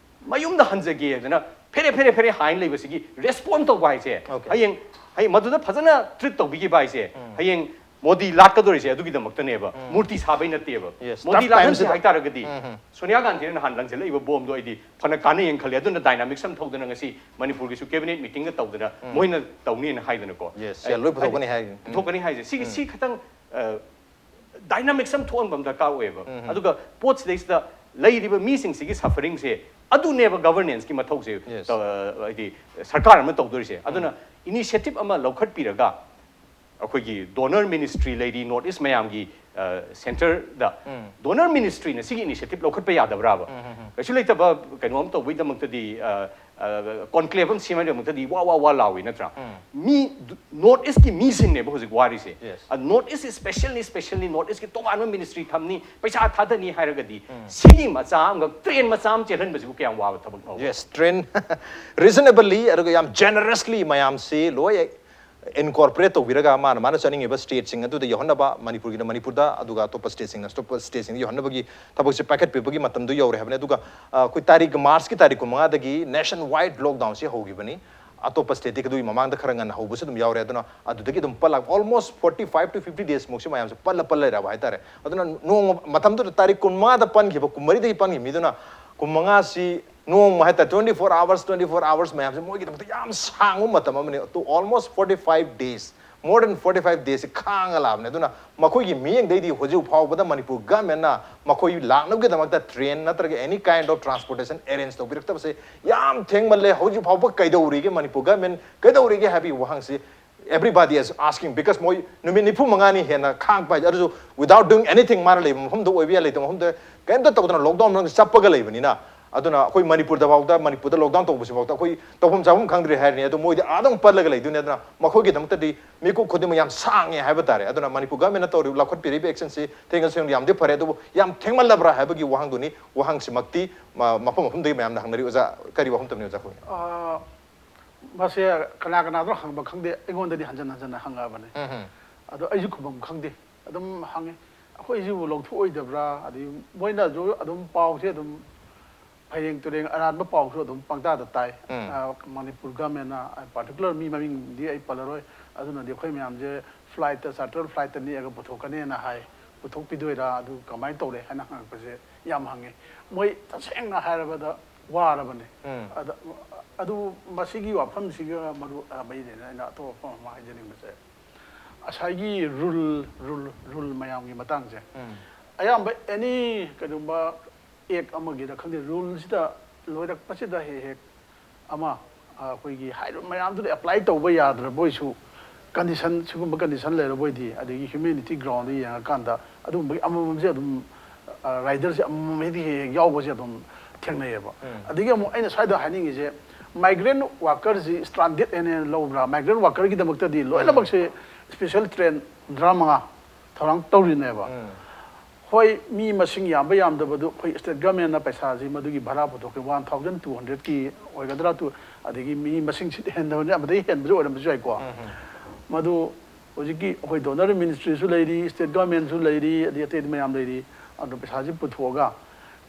ꯃꯌꯨꯝꯗ ꯍꯟꯖꯒꯦꯗꯅ ꯐꯦꯔꯦ ꯐꯦꯔꯦ ꯐꯦꯔꯦ ꯍꯥꯏꯅ ꯂꯩꯕꯁꯤꯒꯤ respond ꯇꯧꯕ ꯍꯥꯏꯁꯦ, Okay꯫ ꯍꯌꯦꯡ, ꯍꯌꯦꯡ ꯃꯗꯨꯗ ꯐꯖꯅ treat ꯇꯧꯕꯤꯈꯤꯕ ꯍꯥꯏꯁꯦ, ꯎꯝ꯫ ꯍꯌꯦꯡ ꯃꯣꯗꯤ ꯂꯥꯠꯀꯗꯧꯔꯤꯁꯦ ꯑꯗꯨꯒꯤꯗꯃꯛꯇꯅꯦꯕ, ꯎꯝ꯫ ꯃꯨꯔꯇꯤ ꯁꯥꯕꯩ ꯅꯠꯇꯦꯕ꯫ Yes, ꯃꯣꯗꯤ tough ꯂꯥꯠꯍꯟꯁꯦ times ꯍꯥꯏꯇꯥꯔꯒꯗꯤ, ꯎꯝ, ꯎꯝ꯫ ꯁꯣꯅꯤꯌꯥ ꯒꯥꯟꯙꯤꯅ ꯅꯍꯥꯟ ꯂꯪꯁꯤꯜꯂꯛꯏꯕ ꯕꯣꯝꯗꯣ ꯑꯩꯗꯤ ꯐꯅ ꯀꯥꯟꯅꯩꯌꯦꯅ ꯈꯜꯂꯦ꯫ ꯑꯗꯨꯅ dynamics ꯑꯃ ꯊꯧꯗꯅ ꯉꯁꯤ ꯃꯅꯤꯄꯨꯔꯒꯤꯁꯨ cabinet meetingꯒ ꯇꯧꯗꯅ ꯎꯝ꯫ ꯃꯣꯏꯅ ꯇꯧꯅꯤꯅ ꯍꯥꯏꯗꯅꯀꯣ꯫ Yes, ꯑꯩ, ꯌꯥ, ꯂꯣꯏ ꯄꯨꯊꯣꯛꯀꯅꯤ ꯍꯥꯏꯔꯤ꯫ ꯎꯝ꯫ ꯄꯨꯊꯣꯛꯀꯅꯤ ꯍꯥꯏꯁꯦ꯫ ꯁꯤꯒꯤ, ꯎꯝ꯫ ꯁꯤ ꯈꯇꯪ, ꯑ, dynamics ꯑꯃ ꯊꯣꯛꯍꯟꯕ ꯑꯃ ꯗꯔꯀꯥꯔ ꯑꯣꯏꯌꯦꯕ꯫ ꯎꯝ, ꯎꯝ꯫ ꯑꯗꯨꯒ ꯄꯣꯠꯁꯤꯗꯩꯁꯤꯗ ꯂꯩꯔꯤꯕ ꯃꯤꯁꯤꯡꯁꯤꯒꯤ ꯁꯐꯔꯤꯡꯁꯦ, ꯑꯗꯨꯅꯦꯕ ꯒꯚꯔꯅꯦꯟꯁꯀꯤ ꯃꯊꯧꯁꯦ꯫ Yes. ꯇ- ꯍꯥꯏꯗꯤ ꯁꯔꯀꯥꯔ ꯑꯃ ꯇꯧꯗꯣꯏꯁꯦ꯫ ꯑꯗꯨꯅ ꯏꯅꯤꯁꯤꯌꯦꯇꯤꯚ ꯑꯃ ꯂꯧꯈꯠꯄꯤꯔꯒ ꯑꯩꯈꯣꯏꯒꯤ ꯗꯣꯅꯔ ꯃꯤꯅꯤꯁꯇ꯭ꯔꯤ ꯂꯩꯔꯤ ꯅꯣꯔꯠ ꯏꯁ ꯃꯌꯥꯝꯒꯤ ꯁꯦꯟꯇꯔꯗ, ꯗꯣꯅꯔ ꯃꯤꯅꯤꯁꯇ꯭ꯔꯤꯅ ꯁꯤꯒꯤ ꯏꯅꯤꯁꯤꯌꯦꯇꯤꯚ ꯂꯧꯈꯠꯄ ꯌꯥꯗꯕ꯭ꯔꯥꯕ? ꯀꯩꯁꯨ ꯂꯩꯇꯕ ꯀꯩꯅꯣ ꯑꯃ ꯇꯧꯕꯒꯤꯗꯃꯛꯇꯗꯤ, ꯀꯣꯟꯀ꯭ꯂꯦꯕ ꯑꯃ ꯁꯦꯝꯕꯒꯤꯗꯃꯛꯇꯗꯤ ꯋꯥ ꯋꯥ ꯋꯥ ꯂꯥꯎꯏ ꯅꯠꯇ꯭ꯔꯥ? ꯃꯤ ꯅꯣꯔꯠ ꯏꯁꯀꯤ ꯃꯤꯁꯤꯡꯅꯦꯕ ꯍꯧꯖꯤꯛ ꯋꯥꯔꯤꯁꯦ꯫ Yes. North east specially specially north ꯏꯁꯀꯤ ꯇꯣꯉꯥꯟꯕ ꯃꯤꯅꯤꯁꯇ꯭ꯔꯤ ꯊꯝꯅꯤ, ꯄꯩꯁꯥ ꯊꯥꯗꯅꯤ ꯍꯥꯏꯔꯒꯗꯤ ꯁꯤꯒꯤ ꯃꯆꯥ ꯑꯃꯈꯛ ꯇ꯭ꯔꯦꯟ ꯃꯆꯥ ꯑꯃ ꯆꯦꯜꯍꯟꯕꯁꯤꯕꯨ ꯀꯌꯥꯝ ꯋꯥꯕ ꯊꯕꯛꯅꯣ? Yes, ꯇ꯭ꯔꯦꯟ ꯔꯤꯖꯅꯦꯕꯜꯂꯤ ꯑꯗꯨꯒ ꯌꯥꯝ ꯖꯦꯅꯔꯁꯂꯤ ꯃꯌꯥꯝꯁꯤ ꯂꯣꯏ ꯏꯟꯀꯣꯔꯄꯣꯔꯦꯠ ꯇꯧꯕꯤꯔꯒ ꯃꯥꯅ ꯃꯥꯅ ꯆꯠꯅꯤꯡꯉꯤꯕ ꯁ꯭ꯇꯦꯠꯁꯤꯡ ꯑꯗꯨꯗ ꯌꯧꯍꯟꯅꯕ, ꯃꯅꯤꯄꯨꯔꯒꯤꯅ ꯃꯅꯤꯄꯨꯔꯗ, ꯑꯗꯨꯒ ꯑꯇꯣꯞꯄ ꯁ꯭ꯇꯦꯠꯁꯤꯡꯅ ꯑꯇꯣꯞꯄ ꯁ꯭ꯇꯦꯠꯁꯤꯡꯗ ꯌꯧꯍꯟꯅꯕꯒꯤ ꯊꯕꯛꯁꯦ ꯄꯥꯏꯈꯠꯄꯤꯕꯒꯤ ꯃꯇꯝꯗꯨ ꯌꯧꯔꯦ ꯍꯥꯏꯕꯅꯤ꯫ ꯑꯗꯨꯒ ꯑ, ꯑꯩꯈꯣꯏ ꯇꯥꯔꯤꯛ, ꯃꯥꯔꯆꯀꯤ ꯇꯥꯔꯤꯛ ꯀꯨꯟꯃꯉꯥꯗꯒꯤ ꯅꯦꯁꯟ ꯋꯥꯏꯗ ꯂꯣꯛꯗꯥꯎꯟꯁꯤ ꯍꯧꯈꯤꯕꯅꯤ꯫ ꯑꯇꯣꯞꯄ ꯁ꯭ꯇꯦꯠꯇꯤ ꯑꯗꯨꯒꯤ ꯃꯃꯥꯡꯗ ꯈꯔ ꯉꯟꯅ ꯍꯧꯕꯁꯨ ꯑꯗꯨꯝ ꯌꯥꯎꯔꯦ꯫ ꯑꯗꯨꯅ ꯑꯗꯨꯗꯒꯤ ꯑꯗꯨꯝ ꯄꯜꯂꯛ almost forty five to fifty days ꯃꯨꯛꯁꯤ ꯃꯌꯥꯝꯁꯦ ꯄꯜꯂ ꯄꯜꯂ ꯂꯩꯔꯕ ꯍꯥꯏꯇꯥꯔꯦ꯫ ꯑꯗꯨꯅ ꯅꯣꯡꯃ ꯃꯇꯝꯗꯨꯗ ꯇꯥꯔꯤꯛ ꯀꯨꯟꯃꯉꯥꯗ ꯄꯟꯈꯤꯕ, ꯀꯨꯟꯃꯔꯤꯗꯒꯤ ꯄꯟꯈꯤꯕ ꯃꯤꯗꯨꯅ ꯀꯨꯟꯃꯉꯥꯁꯤ ꯅꯣꯡꯃ ꯍꯥꯏꯇꯥꯔꯦ, twenty four hours, twenty four hours ꯃꯌꯥꯝꯁꯦ ꯃꯣꯏꯒꯤꯗꯃꯛꯇ ꯌꯥꯝ ꯁꯥꯡꯕ ꯃꯇꯝ ꯑꯃꯅꯤ꯫ To almost forty five days, more than forty five days ꯈꯥꯡꯉ ꯂꯥꯛꯑꯕꯅꯦ꯫ ꯑꯗꯨꯅ ꯃꯈꯣꯏꯒꯤ ꯃꯤꯠꯌꯦꯡꯗꯩꯗꯤ ꯍꯧꯖꯤꯛ ꯐꯥꯎꯕꯗ ꯃꯅꯤꯄꯨꯔ ꯒꯚꯔꯟꯃꯦꯟꯅ ꯃꯈꯣꯏ ꯂꯥꯛꯅꯕꯒꯤꯗꯃꯛꯇ ꯇ꯭ꯔꯦꯟ ꯅꯠꯇ꯭ꯔꯒ any kind of transportation arrange ꯇꯧꯕꯤꯔꯛꯇꯕꯁꯦ ꯌꯥꯝ ꯊꯦꯡꯃꯜꯂꯦ꯫ ꯍꯧꯖꯤꯛ ꯐꯥꯎꯕ ꯀꯩꯗꯧꯔꯤꯒꯦ, ꯃꯅꯤꯄꯨꯔ ꯒꯚꯔꯟꯃꯦꯟ ꯀꯩꯗꯧꯔꯤꯒꯦ ꯍꯥꯏꯕꯒꯤ ꯋꯥꯍꯪꯁꯤ everybody is asking, because ꯃꯣꯏ ꯅꯨꯃꯤꯠ ꯅꯤꯐꯨ ꯃꯉꯥꯅꯤ ꯍꯦꯟꯅ ꯈꯥꯡꯕ ꯍꯥꯏꯁꯦ, ꯑꯗꯨꯁꯨ without doing anything, ꯃꯥꯅ ꯂꯩꯕ ꯃꯐꯝꯗ ꯑꯣꯏꯕ ꯌꯥꯏ, ꯂꯩꯇꯕ ꯃꯐꯝꯗ ꯀꯩꯝꯇ ꯇꯧꯗꯅ ꯂꯣꯛꯗꯥꯎꯟ ꯃꯅꯨꯡꯗ ꯆꯞꯄꯒ ꯂꯩꯕꯅꯤꯅ꯫ ꯑꯗꯨꯅ ꯑꯩꯈꯣꯏ ꯃꯅꯤꯄꯨꯔꯗ ꯐꯥꯎꯗ, ꯃꯅꯤꯄꯨꯔꯗ ꯂꯣꯛꯗꯥꯎꯟ ꯇꯧꯕꯁꯤ ꯐꯥꯎꯗ ꯑꯩꯈꯣꯏ ꯇꯧꯐꯝ ꯆꯥꯐꯝ ꯈꯪꯗ꯭ꯔꯦ ꯍꯥꯏꯔꯅꯤ꯫ ꯑꯗꯣ ꯃꯣꯏꯗꯤ ꯑꯥꯗ ꯑꯃꯨꯛ ꯄꯜꯂꯒ ꯂꯩꯗꯣꯏꯅꯦ꯫ ꯑꯗꯨꯅ ꯃꯈꯣꯏꯒꯤꯗꯃꯛꯇꯗꯤ ꯃꯤꯀꯨꯞ ꯈꯨꯗꯤꯡꯃꯛ ꯌꯥꯝ ꯁꯥꯡꯉꯦ ꯍꯥꯏꯕ ꯇꯥꯔꯦ꯫ ꯑꯗꯨꯅ ꯃꯅꯤꯄꯨꯔ ꯒꯚꯔꯟꯃꯦꯟꯅ ꯇꯧꯔꯤꯕ, ꯂꯧꯈꯠꯄꯤꯔꯤꯕ ꯑꯦꯛꯁꯟꯁꯤ ꯊꯦꯡꯅ ꯊꯦꯡꯅ ꯌꯥꯝꯗꯤ ꯐꯔꯦ, ꯑꯗꯨꯕꯨ ꯌꯥꯝ ꯊꯦꯡꯃꯜꯂꯕ꯭ꯔꯥ ꯍꯥꯏꯕꯒꯤ ꯋꯥꯍꯪꯗꯨꯅꯤ꯫ ꯋꯥꯍꯪꯁꯤꯃꯛꯇꯤ ꯃ-, ꯃꯐꯝ ꯃꯐꯝꯗꯒꯤ ꯃꯌꯥꯝꯅ ꯍꯪꯅꯔꯤ꯫ ꯑꯣꯖꯥ, ꯀꯔꯤ ꯋꯥꯐꯝ ꯊꯝꯅꯤ ꯑꯣꯖꯥ ꯑꯩꯈꯣꯏ? ꯑꯥ, ꯃꯁꯦ ꯀꯅꯥ ꯀꯅꯥꯗꯅꯣ ꯍꯪꯕ ꯈꯪꯗꯦ, ꯑꯩꯉꯣꯟꯗꯗꯤ ꯍꯟꯖꯟ ꯍꯟꯖꯟꯅ ꯍꯪꯉꯛꯑꯕꯅꯦ꯫ ꯎꯝ ꯍꯝ꯫ ꯑꯗꯣ ꯑꯩꯁꯨ ꯈꯨꯝꯐꯝ ꯈꯪꯗꯦ꯫ ꯑꯗꯨꯝ ꯍꯪꯉꯤ, "ꯑꯩꯈꯣꯏꯁꯤꯕꯨ ꯂꯧꯊꯣꯛꯑꯣꯏꯗꯕ꯭ꯔꯥ?" ꯑꯗꯩ ꯃꯣꯏꯅꯁꯨ ꯑꯗꯨꯝ ꯄꯥꯎꯁꯦ ꯑꯗꯨꯝ ꯐꯩꯔꯦꯡ ꯇꯨꯔꯦꯡ ꯑꯔꯥꯟꯕ ꯄꯥꯎꯁꯨ ꯑꯗꯨꯝ ꯄꯪꯇꯥꯗ ꯇꯥꯏ꯫ ꯎꯝ꯫ ꯑ, ꯃꯅꯤꯄꯨꯔ ꯒꯚꯔꯟꯃꯦꯟꯅ, ꯑ, ꯄꯥꯔꯇꯤꯀꯨꯂꯔ ꯃꯤ ꯃꯃꯤꯡꯗꯤ ꯑꯩ ꯄꯜꯂꯔꯣꯏ, ꯑꯗꯨꯅꯗꯤ ꯑꯩꯈꯣꯏ ꯃꯌꯥꯝꯁꯦ ꯐ꯭ꯂꯥꯏꯠꯇ, ꯆꯥꯔꯇꯔ ꯐ꯭ꯂꯥꯏꯠꯇ ꯅꯦꯛꯑꯒ ꯄꯨꯊꯣꯛꯀꯅꯦꯅ ꯍꯥꯏ, ꯄꯨꯊꯣꯛꯄꯤꯗꯣꯏꯔꯥ, ꯑꯗꯨ ꯀꯃꯥꯏꯅ ꯇꯧꯔꯦ ꯍꯥꯏꯅ ꯍꯪꯉꯛꯄꯁꯦ ꯌꯥꯝ ꯍꯪꯉꯤ꯫ ꯃꯣꯏ ꯇꯁꯦꯡꯅ ꯍꯥꯏꯔꯕꯗ ꯋꯥꯔꯕꯅꯦ꯫ ꯎꯝ꯫ ꯑꯗ, ꯑꯗꯨ ꯃꯁꯤꯒꯤ ꯋꯥꯐꯝꯁꯤꯒ ꯃꯔꯨ, ꯑ, ꯃꯔꯤ ꯂꯩꯅꯅ ꯑꯩꯅ ꯑꯇꯣꯞꯄ ꯋꯥꯐꯝ ꯑꯃ ꯍꯥꯏꯖꯅꯤꯡꯕꯁꯦ, ꯉꯁꯥꯏꯒꯤ ꯔꯨꯜ, ꯔꯨꯜ, ꯔꯨꯜ ꯃꯌꯥꯝꯒꯤ ꯃꯇꯥꯡꯁꯦ, ꯎꯝ꯫ ꯑꯌꯥꯝꯕ ꯑꯦꯅꯤ ꯀꯩꯒꯨꯝꯕ ꯑꯦꯛ ꯑꯃꯒꯤꯔ ꯈꯪꯗꯦ, ꯔꯨꯜꯁꯤꯗ ꯂꯣꯏꯔꯛꯄꯁꯤꯗ ꯍꯦꯛ ꯍꯦꯛ ꯑꯃ, ꯑ, ꯑꯩꯈꯣꯏꯒꯤ ꯍꯥꯏꯔꯤꯕ ꯃꯌꯥꯝꯗꯨꯗ ꯑꯦꯄ꯭ꯂꯥꯏ ꯇꯧꯕ ꯌꯥꯗ꯭ꯔꯕꯣꯏꯁꯨ, ꯀꯟꯗꯤꯁꯟ, ꯁꯤꯒꯨꯝꯕ ꯀꯟꯗꯤꯁꯟ ꯂꯩꯔꯕꯣꯏꯗꯤ, ꯑꯗꯒꯤ ꯍ꯭ꯌꯨꯃꯦꯅꯤꯇꯤ ꯒ꯭ꯔꯥꯎꯟꯗ ꯌꯦꯡꯉꯀꯥꯟꯗ ꯑꯗꯨꯒꯨꯝꯕꯒꯤ ꯑꯃꯃꯝꯁꯦ ꯑꯗꯨꯝ, ꯑ, ꯔꯥꯏꯗꯔꯁꯦ ꯑꯃꯃꯝ ꯍꯦꯛ ꯍꯦꯛ ꯍꯦꯛ ꯌꯥꯎꯕꯁꯦ ꯑꯗꯨꯝ ꯊꯦꯡꯅꯩꯌꯦꯕ꯫ ꯎꯝ꯫ ꯑꯗꯒꯤ ꯑꯃꯨꯛ ꯑꯩꯅ ꯁ꯭ꯋꯥꯏꯗ ꯍꯥꯏꯅꯤꯡꯉꯤꯁꯦ, ꯃꯥꯏꯒ꯭ꯔꯦꯟ ꯋꯥꯀꯔꯁꯤ ꯁ꯭ꯇ꯭ꯔꯥꯟꯗꯦꯠ ꯍꯦꯟꯅ ꯍꯦꯟꯅ ꯂꯧꯕ꯭ꯔꯥ? ꯃꯥꯏꯒ꯭ꯔꯦꯟ ꯋꯥꯀꯔꯒꯤꯗꯃꯛꯇꯗꯤ ꯂꯣꯏꯅꯃꯛꯁꯦ ꯁ꯭ꯄꯦꯁꯦꯜ ꯇ꯭ꯔꯦꯟ ꯍꯨꯝꯗ꯭ꯔꯥ ꯃꯉꯥ ꯊꯧꯔꯥꯡ ꯇꯧꯔꯤꯅꯦꯕ꯫ ꯎꯝ꯫ ꯍꯣꯏ, ꯃꯤ ꯃꯁꯤꯡ ꯌꯥꯝꯕ ꯌꯥꯝꯗꯕꯗꯨ ꯑꯩꯈꯣꯏ ꯁ꯭ꯇꯦꯠ ꯒꯚꯔꯟꯃꯦꯟꯠꯅ ꯄꯩꯁꯥꯁꯤ ꯃꯗꯨꯒꯤ ꯚꯔꯥ ꯄꯨꯊꯣꯛꯈꯤ, ꯋꯥꯟ ꯊꯥꯎꯖꯟ ꯇꯨ ꯍꯟꯗ꯭ꯔꯦꯗꯀꯤ ꯑꯣꯏꯒꯗ꯭ꯔꯥ, ꯇꯨ, ꯑꯗꯒꯤ ꯃꯤ ꯃꯁꯤꯡ ꯁꯤꯠ ꯍꯦꯟꯗꯕꯅꯤ, ꯑꯃꯗꯒꯤ ꯍꯦꯟꯕꯁꯨ ꯑꯣꯏꯔꯝꯕꯁꯨ ꯌꯥꯏꯀꯣ꯫ ꯎꯝ, ꯎꯝ꯫ ꯃꯗꯨ ꯍꯧꯖꯤꯛꯀꯤ ꯑꯩꯈꯣꯏ ꯗꯣꯅꯔ ꯃꯤꯅꯤꯁꯇ꯭ꯔꯤꯁꯨ ꯂꯩꯔꯤ, ꯁ꯭ꯇꯦꯠ ꯒꯚꯔꯟꯃꯦꯟꯠꯁꯨ ꯂꯩꯔꯤ, ꯑꯗꯩ ꯑꯇꯩ ꯃꯌꯥꯝ ꯂꯩꯔꯤ꯫ ꯑꯗꯨ ꯄꯩꯁꯥꯁꯤ ꯄꯨꯊꯣꯛꯑꯒ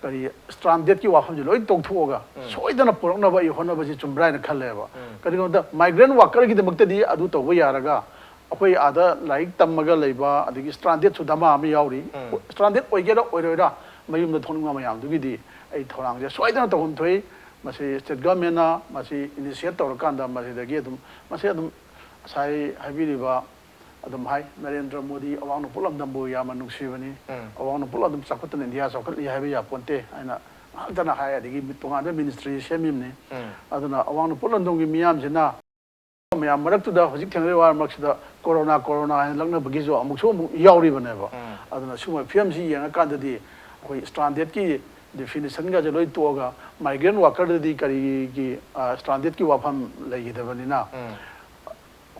ꯀꯔꯤ ꯁ꯭ꯇ꯭ꯔꯥꯟꯗꯦꯠꯀꯤ ꯋꯥꯐꯝꯁꯤ ꯂꯣꯏ ꯇꯣꯛꯊꯣꯛꯑꯒ ꯎꯝ꯫ ꯁꯣꯏꯗꯅ ꯄꯨꯔꯛꯅꯕ ꯑꯩ ꯍꯣꯠꯅꯕꯁꯤ ꯆꯨꯝꯕ꯭ꯔꯥ ꯍꯥꯏꯅ ꯈꯜꯂꯦꯕ꯫ ꯎꯝ꯫ ꯀꯔꯤꯒꯤꯅꯣꯗ, ꯃꯥꯏꯒ꯭ꯔꯦꯟ ꯋꯥꯀꯔꯒꯤꯗꯃꯛꯇꯗꯤ ꯑꯗꯨ ꯇꯧꯕ ꯌꯥꯔꯒ, ꯑꯩꯈꯣꯏ ꯑꯥꯗ ꯂꯥꯏꯔꯤꯛ ꯇꯝꯃꯒ ꯂꯩꯕ, ꯑꯗꯒꯤ ꯁ꯭ꯇ꯭ꯔꯥꯟꯗꯦꯠꯁꯨ ꯗꯃꯥ ꯑꯃ ꯌꯥꯎꯔꯤ꯫ ꯎꯝ꯫ ꯁ꯭ꯇ꯭ꯔꯥꯟꯗꯦꯠ ꯑꯣꯏꯒꯦꯔꯥ ꯑꯣꯏꯔꯣꯏꯔꯥ, ꯃꯌꯨꯝꯗ ꯊꯣꯛꯅꯤꯡꯕ ꯃꯌꯥꯝꯗꯨꯒꯤꯗꯤ ꯑꯩ ꯊꯧꯔꯥꯡꯁꯦ ꯁꯣꯏꯗꯅ ꯇꯧꯐꯝ ꯊꯣꯛꯏ꯫ ꯃꯁꯤ ꯁ꯭ꯇꯦꯠ ꯒꯚꯔꯟꯃꯦꯟꯠꯅ ꯃꯁꯤ ꯏꯅꯤꯁꯤꯌꯦꯠ ꯇꯧꯔꯀꯥꯟꯗ ꯃꯁꯤꯗꯒꯤ ꯑꯗꯨꯝ, ꯃꯁꯤ ꯑꯗꯨꯝ ꯉꯁꯥꯏ ꯍꯥꯏꯕꯤꯔꯤꯕ ꯑꯗꯨꯝ ꯍꯥꯏ, ꯅꯔꯦꯟꯗ꯭ꯔ ꯃꯣꯗꯤ ꯑꯋꯥꯡ ꯅꯣꯡꯄꯣꯛ ꯂꯝꯗꯝꯕꯨ ꯌꯥꯝꯅ ꯅꯨꯡꯁꯤꯕꯅꯤ, ꯎꯝ꯫ ꯑꯋꯥꯡ ꯅꯣꯡꯄꯣꯛ ꯂꯝꯗꯝ ꯆꯥꯎꯈꯠꯇꯅ ꯏꯟꯗꯤꯌꯥ ꯆꯥꯎꯈꯠꯂꯤ ꯍꯥꯏꯕ ꯌꯥꯄꯣꯟꯇꯦ ꯍꯥꯏꯅ ꯉꯥꯛꯇꯅ ꯍꯥꯏ, ꯑꯗꯒꯤ ꯇꯣꯉꯥꯟꯕ ꯃꯤꯅꯤꯁꯇ꯭ꯔꯤ ꯁꯦꯝꯃꯤꯕꯅꯤ꯫ ꯎꯝ꯫ ꯑꯗꯨꯅ ꯑꯋꯥꯡ ꯅꯣꯡꯄꯣꯛ ꯂꯝꯗꯝꯒꯤ ꯃꯤꯌꯥꯝꯁꯤꯅ ꯃꯌꯥꯝ ꯃꯔꯛꯇꯨꯗ ꯍꯧꯖꯤꯛ ꯊꯦꯡꯅꯔꯤꯕ ꯋꯥꯔ ꯃꯔꯛꯁꯤꯗ ꯀꯣꯔꯣꯅꯥ, ꯀꯣꯔꯣꯅꯥ ꯍꯥꯏꯅ ꯂꯛꯅꯕꯒꯤꯁꯨ ꯑꯃꯨꯛꯁꯨ ꯑꯃꯨꯛ ꯌꯥꯎꯔꯤꯕꯅꯦꯕ꯫ ꯎꯝ꯫ ꯑꯗꯨꯅ ꯁꯤꯒꯨꯝꯕ ꯐꯤꯕꯝꯁꯤ ꯌꯦꯡꯉꯀꯥꯟꯗꯗꯤ ꯑꯩꯈꯣꯏ ꯁ꯭ꯇ꯭ꯔꯥꯟꯗꯦꯠꯀꯤ ꯗꯤꯐꯤꯅꯤꯁꯟꯒꯁꯦ ꯂꯣꯏ ꯇꯣꯛꯑꯒ ꯃꯥꯏꯒ꯭ꯔꯦꯟ ꯋꯥꯀꯔꯗꯗꯤ ꯀꯔꯤꯒꯤ, ꯑ, ꯁ꯭ꯇ꯭ꯔꯥꯟꯗꯦꯠꯀꯤ ꯋꯥꯐꯝ ꯂꯩꯈꯤꯗꯕꯅꯤꯅ, ꯎꯝ꯫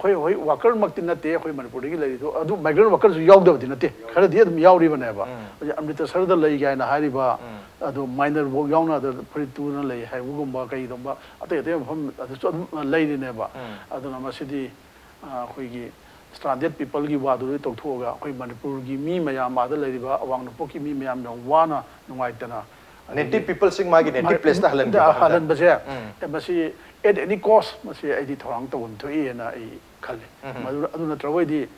ꯑꯩꯈꯣꯏ ꯍꯣꯏ ꯋꯥꯀꯔꯃꯛꯇꯤ ꯅꯠꯇꯦ ꯑꯩꯈꯣꯏ ꯃꯅꯤꯄꯨꯔꯗꯒꯤ ꯂꯩꯔꯤꯗꯣ, ꯑꯗꯨ ꯃꯥꯏꯒ꯭ꯔꯦꯟ ꯋꯥꯀꯔꯁꯨ ꯌꯥꯎꯗꯕꯗꯤ ꯅꯠꯇꯦ, ꯈꯔꯗꯤ ꯑꯗꯨꯝ ꯌꯥꯎꯔꯤꯕꯅꯦꯕ꯫ ꯎꯝ꯫ ꯍꯧꯖꯤꯛ ꯑꯃ꯭ꯔꯤꯇꯁꯔꯗ ꯂꯩ ꯀꯥꯏꯅ ꯍꯥꯏꯔꯤꯕ, ꯎꯝ꯫ ꯑꯗꯨ ꯃꯥꯏꯅꯔ ꯐꯥꯎ ꯌꯥꯎꯅ ꯑꯗꯨ ꯐꯨꯔꯤꯠ ꯇꯨꯗꯅ ꯂꯩ ꯍꯥꯏꯕꯒꯨꯝꯕ ꯀꯩꯒꯨꯝꯕ ꯑꯇꯩ ꯑꯇꯩ ꯃꯐꯝ ꯑꯗꯨꯁꯨ ꯑꯗꯨꯝ ꯂꯩꯔꯤꯅꯦꯕ꯫ ꯎꯝ꯫ ꯑꯗꯨꯅ ꯃꯁꯤꯗꯤ, ꯑ, ꯑꯩꯈꯣꯏꯒꯤ ꯁ꯭ꯇ꯭ꯔꯥꯟꯗꯦꯠ ꯄꯤꯄꯜꯒꯤ ꯋꯥꯗꯨ ꯂꯣꯏ ꯇꯣꯛꯊꯣꯛꯑꯒ ꯑꯩꯈꯣꯏ ꯃꯅꯤꯄꯨꯔꯒꯤ ꯃꯤ ꯃꯌꯥꯝ, ꯑꯥꯗ ꯂꯩꯔꯤꯕ ꯑꯋꯥꯡ ꯅꯣꯡꯄꯣꯛꯀꯤ ꯃꯤ ꯃꯌꯥꯝ ꯌꯥꯝ ꯋꯥꯅ ꯅꯨꯡꯉꯥꯏꯇꯅ ꯑꯗꯒꯤ ꯅꯦꯇꯤꯚ ꯄꯤꯄꯜꯁꯤꯡ ꯃꯥꯒꯤ ꯅꯦꯇꯤꯚ ꯃꯥ-, ꯄ꯭ꯂꯦꯁꯇ ꯍꯜꯍꯟꯕꯤꯕ ꯍꯥꯏꯕ ꯇꯥꯔꯦ꯫ ꯍꯜꯍꯟꯕꯁꯦ, ꯎꯝ꯫ ꯑꯦ, ꯃꯁꯤ at any cost ꯃꯁꯤ ꯑꯩꯗꯤ ꯊꯧꯔꯥꯡ ꯇꯧꯐꯝ ꯊꯣꯛꯏ ꯍꯥꯏꯅ ꯑꯩ ꯈꯜꯂꯤ꯫ ꯎꯝ꯫ ꯃꯗꯨ, ꯑꯗꯨ ꯅꯠꯇ꯭ꯔꯒꯗꯤ